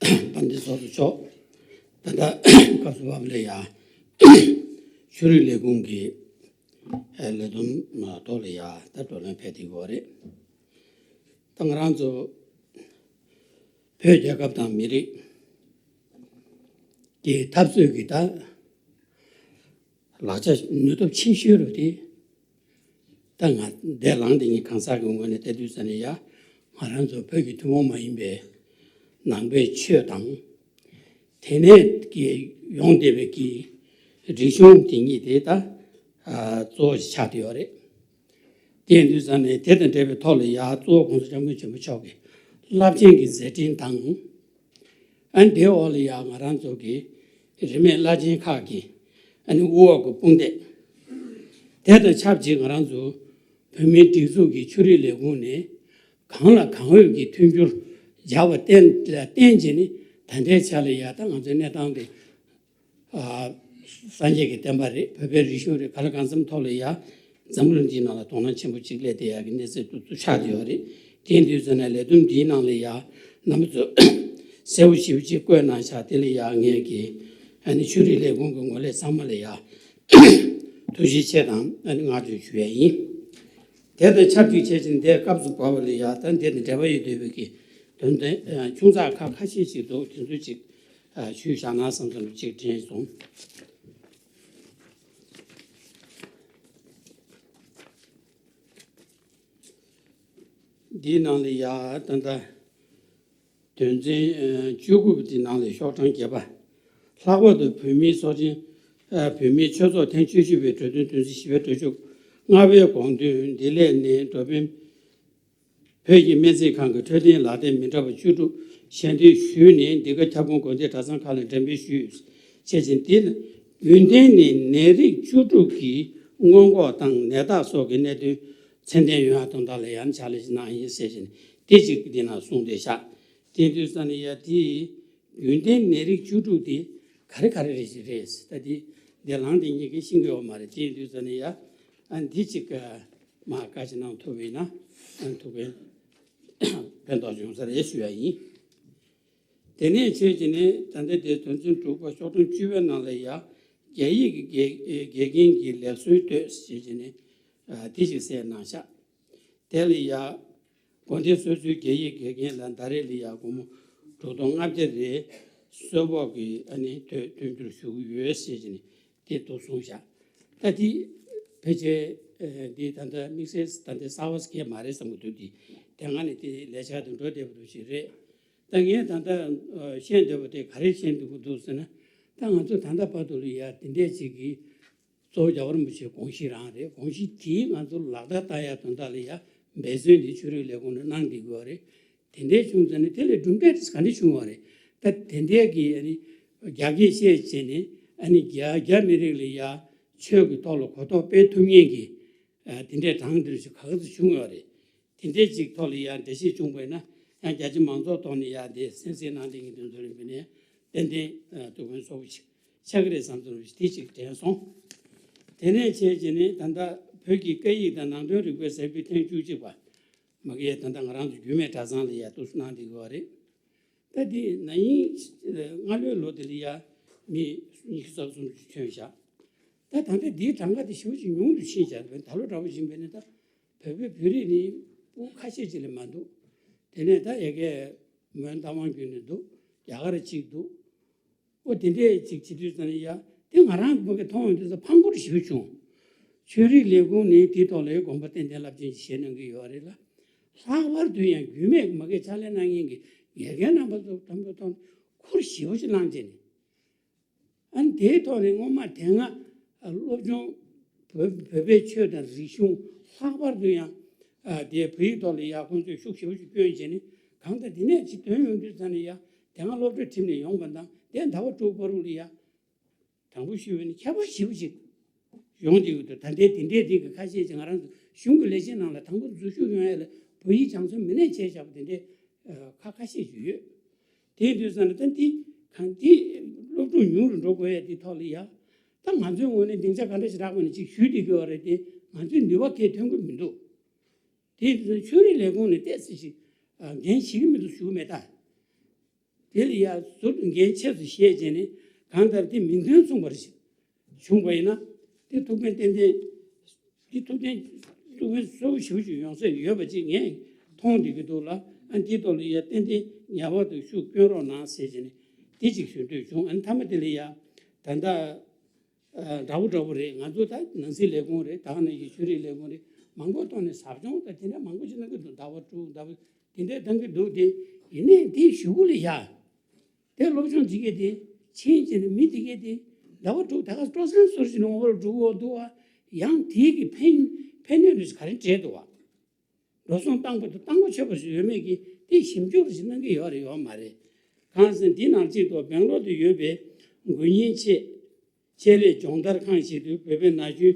དཔལ་ལྡན་ཚོགས་གཙོ་མཆོག་ད་ལྟ་སྐབས་སུ་བབས་ལ་ཡ། ཆོས་རིག་ལས་ཁུངས་ཀྱི་ལས་བསྡོམས་ཐོག་ལ་ཡ་ད་བགྲོ་གླེང་ཕེབས་བསྡད་ཡོད་རེད། ད་ང་རང་ཚོ་བོད་རྒྱལ་ཁབ་དང་མི་རིགས་ཀྱི་འཐབ་རྩོད་ཀྱི་ད་ལག་ཆ་ནུས་སྟོབས་ཆེ་ཤོས་རུ་དེ། ད་ང་འདས་ལངས་དེ་ཉིད་གང་ཟག་གི་ངོས་ནས་བལྟས་དུས་ཙམ་ནས་ཡ། ང་རང་ཚོ་བོད་ཀྱི་ཐུན་མོང་མ་ཡིན་པའི་ནང་པའི་ཆོས་དང་། དེ་ནས་ཀྱི་ཡོང་བསྡད་པའི་ཀྱི་རིག་གཞུང་དེ་ཉིད་དེ་ད་གཙོ་བོ་ཞིག་ཆགས་བསྡད་ཡོད་རེད། དེ་ཡིན་དུས་ཙམ་ནས་དེ་དང་འབྲེལ་བའི་ཐོག་ལ་ཡ་གཙོ་བོ་༸གོང་ས་༸སྐྱབས་མགོན་ཆེན་པོ་མཆོག་གི་རླབས་ཆེན་གྱི་མཛད་འཕྲིན་དང་། ཨ་ནི་དེའི་འོག་ལ་ཡང་ང་རང་ཚོ་གི་རིས་མེད་བླ་ཆེན་ཁག་གི་ཨ་ནི་དབུ་འོག་གི་དཔུང་སྡེ། དེ་དང་ཆབས་ཅིག་ང་རང་ཚོ་བོད་མིའི་སྒྲིག་འཛུགས་ཀྱི་ཆོས་རིག་ལས་ཁུངས་ནས་གང་ལ་གང་འོས་ཀྱི་མཐུན་འགྱུར་སྦྱར་བ་བརྟེན་ལ་བརྟེན་བྱས་ནས་ད་ལྟའི་ཆ་ལ་ཡ་ད་ང་ཚོའི་གནས་སྟངས་དེ། ཨ། སངས་རྒྱས་ཀྱི་བསྟན་པ་རེད། བོད་པའི་རིག་གཞུང་རེད། ག་ལ་གང་འཚམ་ཐོག་ལ་ཡ་འཛམ་བུ་གླིང་འདིའི་ནང་ལ་དོ་སྣང་ཆེན་པོ་གཅིག་སླེབས་བསྡད་ཡག་གི་གནས་ཚུལ་ཏོག་ཙམ་ཆགས་བསྡད་ཡོད་རེད། དེ་ཡིན་དུས་ཙམ་ནས་ལས་བསྡོམས་འདིའི་ནང་ལ་ཡ་རྣམ་པ་ཚོས་གསལ་པོ་ཞེ་པོ་ཅིག་བཀོད་གནང་ཤག་དེ་ལ་ཡ་ངས་ཀྱི་ཨ་ནི་ཆོས་རིག་ལས་ཁུངས་ཀྱི་ངོས་ལས་ཚང་མ་ལ་ཡ་ཐུགས་རྗེ་ཆེ་དང་ཨ་ནི་བསྔགས་བརྗོད་ཞུ་ཡ་ཡིན། དེ་དང་ཆབས་ཅིག་བྱས་ཙང་འདིར་སྐབས་སུ་བབས་པ་ལ་ཡ་ད་འདི་དང་འབྲེལ་བ་ཡོད་བསྡད་པའི་གི་དོན་དེ་ཨ་ཆུང་ཙག་ཁག་ཁ་ཤས་ཤིག་འདུག་དེ་ཚོ་ཅིག་ཨ་ཞུས་བཞག་ན་བསམ་བསམ་ཅིག་དྲན་སོང་། འདིའི་ནང་ལ་ཡ་ད་ལྟ་དོན་ཚན་ཨ་བཅུ་དགུ་པ་དེའི་ནང་ལ་ཤོག་གྲངས་བརྒྱད་པ། ལྷག་པར་དུ་བོད་མིའི་ཚོགས་ཆེན་ཨ་བོད་མིའི་ཆོས་ཚོགས་ཐེངས་བཅུ་བཞི་པའི་གྲོས་མཐུན་དོན་ཚན་བཞི་པའི་གྲོས་ཆོད་ལྔ་པའི་དགོངས་དོན་འདི་ལས་ནི་འགྲོ་ཕན། བོད་ཀྱི་སྨན་རྩིས་ཁང་གི་འཕྲོད་བསྟེན་ལག་དེབ་མི་འདྲ་བ་བཅུ་དྲུག་ཞལ་འདེབས་ཞུས་ནས་འདི་ག་ཁྱབ་ཁོངས་དགོན་སྡེ་གྲྭ་ཚང་ཁག་ལ་འགྲེམས་སྤེལ་ཞུས། བྱས་ཙང་འདི་ལ་རྒྱུན་གཏན་ནས་ནད་རིགས་བཅུ་དྲུག་གི་སྔོན་འགོག་དང་ནད་བརྟག་སོགས་ཀྱི་གནད་དོན་ཚད་ལྡན་ཡོང་ཡག་དོན་དག་ལ་ཡང་ཕྱག་ལས་ཤིག་གནང་ཡིན་ཟེར་བཞིན་དེ་གཅིག་འདི་ན་གསུངས་བསྡད་ཤག་དེ་དུས་ཙམ་ནས་ཡ་དེ་རྒྱུན་གཏན་ནད་རིགས་བཅུ་དྲུག་དེ་ག་རེ་ག་རེ་རེད་ཞིག་རེད། ད་དེ་འདི་ལངས་དེ་ཉིད་ཀྱིས་ཤེས་ཀྱི་ཡོད་མ་རེད། དེ་དུས་ཙམ་ནས་ཡ་ཨ་འདི་གཅིག་མ་བཀའ་ཅི་གནང་ཐུབ་པས་ན་ཐུགས་ཕན་ཕན་ཐོགས་བྱུང་ས་རེད་ཞུ་ཡ་ཡིན། དེ་ནས་ཆོས་ཀྱི་ནི་ད་ལྟ་དེ་དོན་ཚན་དྲུག་པ་ཤོག་གྲངས་བཅུ་པའི་ནང་ལ་ཡ་རྒྱ་ཡིག་གི་དགེ་དགེ་རྒན་གྱི་ལེགས་གསོལ་བསྟོད་ཞེས་ཀྱི་ནི་དེ་ཞིག་གསལ་གནང་ཤག་དེ་ལ་ཡ་དགོན་སྡེ་སོ་སོའི་རྒྱ་ཡིག་དགེ་རྒན་ལ་ཟླ་རེ་ལ་ཡ་སྒོར་མོ་དྲུག་སྟོང་ལྔ་བརྒྱ་རེ་གསོལ་ཕོགས་ཀྱི་ཨ་ནི་མཐུན་འགྱུར་ཞུ་གི་ཡོད་ཞེས་ཀྱི་ནི། དེ་འདུག་གསུངས་བཞག་ད་དེ་ཕལ་ཆེར་འདི་ད་ལྟ་དམིགས་བསལ་ད་ལྟའི་གསར་པ་ཞིག་མ་རེད་བསམ་གྱི་འདུག་དེ་དེ་སྔ་ནས་དེ་ལས་འཆར་དུ་འགྲོ་བསྡད་པ་འདུག་ཞིག་རེད། ད་ངས་ད་ལྟ་བཤད་འདོད་པ་དེ་ག་རེ་བཤད་འདོད་ཀྱི་འདུག་ཟེར་ན། ད་ང་ཚོ་ད་ལྟ་བར་དུ་ལ་ཡ་དེ་འདྲས་ཅིག་གི་ གཙོ་བོ་རྒྱལ་བ་རིན་པོ་ཆེའི་དགོངས་གཞི་རང་རེད། དགོངས་གཞི་དེའི་ང་ཚོ་ལག་བསྟར་བསྟར་ཡ་དོན་དག་ལ་ཡ་འབད་བརྩོན་དེ་ཆོས་རིག་ལས་ཁུངས་ནས་གནང་བསྡད་དགོས་པ་རེད། དེ་འདྲའི་བྱུང་ཙང་ནས་དེ་ལས་གྲུབ་འབྲས་དེ་ག་འདྲ་བྱུང་བ་རེད། ད་དེ་འདྲའི་གི་ཨ་ནི་རྒྱ་སྐད་བཤད་བྱས་ནས་ཨ་ནི་རྒྱ་རྒྱ་མི་རིགས་ལ་ཡ་ཆོས་ཀྱི་ཐོག་ལ་གོ་རྟོགས་སྤེལ་ཐུབ་མཁན་གྱི་ཨ་དེ་འདྲའི་གྲངས་འདིར་ཞིག་ག་ག་ཚོད་བྱུང་ཡོད་རེད། དེ་འདྲའི་ཅིག་ཐོག་ལ་ཡ་འགྲེལ་བཤད་བྱུང་བས་ན་ཡང་རྒྱ་ཆེ་མང་ཚོགས་ཐོག་ནས་ཡ་དེ་གསན་གཟིགས་གནང་བསྡད་མཁན་དེ་ཚོ་ལ་ཡིན་པས་ན་ཏན་ཏན་ཐུགས་ཕན་གསོ་བོ་ཞིག་ཆགས་ཀྱི་རེད་བསམ་ཚུལ་དེ་ཅིག་དྲན་སོང་། དེ་ནས་བྱས་བྱས་ནས་ད་ལྟ་བོད་ཀྱི་སྐད་ཡིག་དང་ནང་དོན་རིག་པའི་ཟབ་སྤེལ་ཐེངས་བཅུ་གཅིག་པ་མ་གིའི་ད་ལྟ་ང་རང་ཚོ་རྒྱུད་སྨད་གྲྭ་ཚང་ལ་ཡ་འདུག་སེ་གནང་བསྡད་ཡོད་རེད། ད་འདི་ན་ཡིན་སྔ་ལོའི་ལོ་དེ་ལ་ཡ་མི་ཉི་ཤུ་རྩ་གསུམ་ཅིག་ཐོན་བཞག་ད་ད་ལྟ་འདིའི་གྲངས་ཀ་དེ་ཞེ་པོ་ཅིག་ཉུང་དུ་ཕྱིན་བཞག་ད་ལོ་འདྲ་པོ་ཡིན་པས་ན་ད་བོད་པའི་བོད་རིགས་ནི་སྤུ་ཁ་ཤས་ཅིག་ལས་མ་འདུག་དེ་ནས་ད་ཡ་གི་མོན་རྟ་དབང་བརྒྱུད་ནས་འདུག་རྒྱ་གར་གཅིག་འདུག་ཨོ་དེ་འདྲས་ཅིག་བྱེད་དུས་ཙམ་ནས་ཡ་དེ་ང་རང་གི་མ་གི་མཐོང་ཡོང་དུས་ཙམ་ཕངས་སྐོར་ཞེ་པོ་བྱུང་། ཆོས་རིག་ལས་ཁུངས་ནས་དེའི་ཐོག་ལ་དགོངས་པ་ཏན་ཏན་རླབས་ཆེན་ཞིག་བཞེས་གནང་གི་ཡོད་རེད་ལ། ལྷག་པར་དུ་ཡང་རྒྱུད་སྨད་མ་གི་ཕྱག་ལས་གནང་མཁན་གྱི་དགེ་རྒན་རྣམ་པ་ཚོ་དང་པོ་ཐོག་ཁུར་ཞེ་པོ་ཞིག་བླངས་བྱས་ནས། ཨ་ནི་དེའི་ཐོག་ནས་སྔོན་མ་དེ་སྔ་སློབ་སྦྱོང་བོད་བོད་པའི་ཆོས་དང་རིག་གཞུང་ལྷག་པར་དུ་ཡང་དེའི་བོད་ཡིག་ཐོག་ལ་ཡ་ཁོང་ཚོས་ཤུགས་ཞེ་པོ་ཞིག་བསྐྱོན་བྱས་ནས་གང་ལྟར་དེ་ནས་ཅིག་ཐོན་ཡོང་དུས་ཙམ་ནས་ཡ་དེ་སྔ་སློབ་གྲྭ་ཁྲིད་ནས་ཡོང་བ་དང་དེ་ཟླ་བ་དྲུག་བར་དུ་ལ་ཡ། དྲང་པོ་ཞུས་པ་ཡིན་ན་ཁྱད་པར་ཞེ་པོ་ཅིག་ཡོང་བསྡད་ཡོད་འདུག་ད་ལྟའི་དེ་འདྲའི་རིགས་ཀྱི་ཁ་ཤས་ཀྱིས་ང་རང་ཚོ་གཞུང་གི་ལས་བྱེད་ནང་ལ་དང་པོ་འཛུལ་ཞུགས་ཡོང་ཡ་ལ་བོད་ཡིག་སྦྱང་བརྩོན་མི་སྣས་བྱས་བཞག་པ་དེ་འདྲའི་ཁ་ཁ་ཤས་ཅིག་ཡོད། དེ་ཡིན་དུས་ཙམ་ལ་ད་འདི་གང་འདི་སློབ་ཕྲུག་ཉུང་རུ་འགྲོ་དགོས་ཡ་དེ་ཐོག་ལ་ཡ། ད་ང་ཚོའི་ངོས་ནས་སྡིངས་ཆ་ག་འདྲ་ཞིག་རག་པ་ནས་ཅིག་ཞུས་བསྡད་ཀྱི་ཡོད་རེད་དེ་ང་ཚོའི་ནུས་པ་གས་ཐོན་གྱི་མི་འདུག་དེ་ཡིན་དུས་ཙམ་ཆོས་རིག་ལས་ཁུངས་ནས་ཏོག་ཙམ་ཞིག་འགན་བཞེས་ཀྱི་མི་འདུག་ཞུ་གི་མེད་ད། དེ་ལ་ཡ་ཟུར་དུ་འགན་ཆེ་ཙམ་བཞེས་བྱས་ནས་གང་ལྟར་དེ་མིང་དོན་མཚུངས་པར་ཞིག་བྱུང་བ་ཡིན་ན་དེ་ཐུགས་ཕན་ཏན་ཏན་དེ་ཐུགས་ཕན་ཐུགས་ཕན་གསོ་བོ་ཞེ་པོ་ཞིག་ཡོང་ས་ཡོད་པ་ཅིག་ངས་མཐོང་བསྡད་ཀྱི་འདུག་ལ་ཨ་འདི་ཐོག་ལ་ཡ་ཏན་ཏན་ངེས་པར་དུ་ཤུགས་སྐྱོན་རོགས་གནང་ཟེར་བྱས་ནས་དེ་ཅིག་ཞུ་འདོད་བྱུང་། ཨ་ནི་མཐའ་མ་དེ་ལ་ཡ་ད་ལྟ་འདྲ་པོ་འདྲ་པོ་རེད། ང་ཚོ་ད་ནང་སྲིད་ལས་ཁུངས་རེད། ད་ག་ནང་བཞིན་ཆོས་རིག་ལས་ཁུངས་རེད། མང་པོ་ཐོག་ནས་ཟབ་སྦྱོང་དང་དེ་འདྲ་མང་པོ་ཞིག་གནང་གི་འདུག་ཟླ་བ་དྲུག་ཟླ་བ་དེ་འདྲ་གཏང་གི་འདུག་དེ་ཡིན་ནའི་དེའི་གཞུག་གུ་ལ་ཡ། དེ་སློབ་སྦྱོང་བྱེད་མཁན་དེ་ཕྱིན་བྱས་ནས་མི་དེ་གས་དེ་ཟླ་བ་དྲུག་ད་ག་སྤྲོ་གསེང་ཟུར་གྱི་ནང་བར་འགྲོ་གི་འདུག་བ། ཡང་དེའི་གི་ཕན་ཕན་གནོད་རེ་ག་རེ་འབྲེལ་འདུག་བ། འགྲོ་སོང་བཏང་པ་དང་བཏང་པ་ཆོད་པ་ཞིག་ཡོད་མེད་ཀྱི་དེ་ཞིབ་འཇུག་རེ་ཞིག་གནང་གི་ཡོད་རེད་ཡོད་མ་རེད། གང་ཟེར་འདི་ནང་གཅིག་ཏུ་སྦེང་ལོར་དུ་ཡོད་པའི་དགོན་གཉེར་ཆེད་ཆེད་ལས་སྦྱོང་བརྡར་ཁང་ཞིག་ཏུ་བོད་པའི་ན་གཞོན་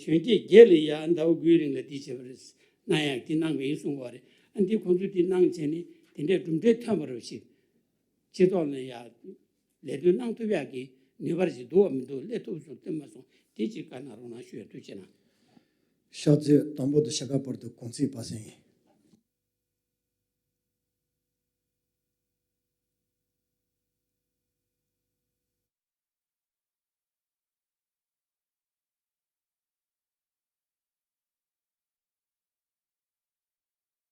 གཞོན་སྐྱེས་བརྒྱད་ལ་ཡང་ཟླ་བ་དགུའི་རིང་ལ་དེ་བྱེད་པ་རེད། གནང་ཡག་དེ་གནང་བ་ཡིན་གསུངས་པ་རེད། ཨ་འདི་ཁོང་ཚོས་དེ་གནང་བྱས་ནས་དེ་འདྲའི་གྲུབ་འབྲས་ཐོན་པ་རེད་ཞིག་སྤྱི་ཚོགས་ལ་ཡང་ལས་དོན་གནང་ཐུབ་ཡག་གི་ནུས་པ་ཞིག་འདུག་བ་མི་འདུག་སླེབས་ཐུབ་སོང་སྟོན་མ་སོང་དེ་ཅིག་བཀའ་གནང་རོགས་གནང་ཞུ་ཡ་ཐུགས་རྗེ་གནང་། ཕྱག་ཚོད་དང་པོ་དང་ཕྱེད་ཀ་བར་དུ་གུང་ཚིགས་པ་སེང་ཡིན།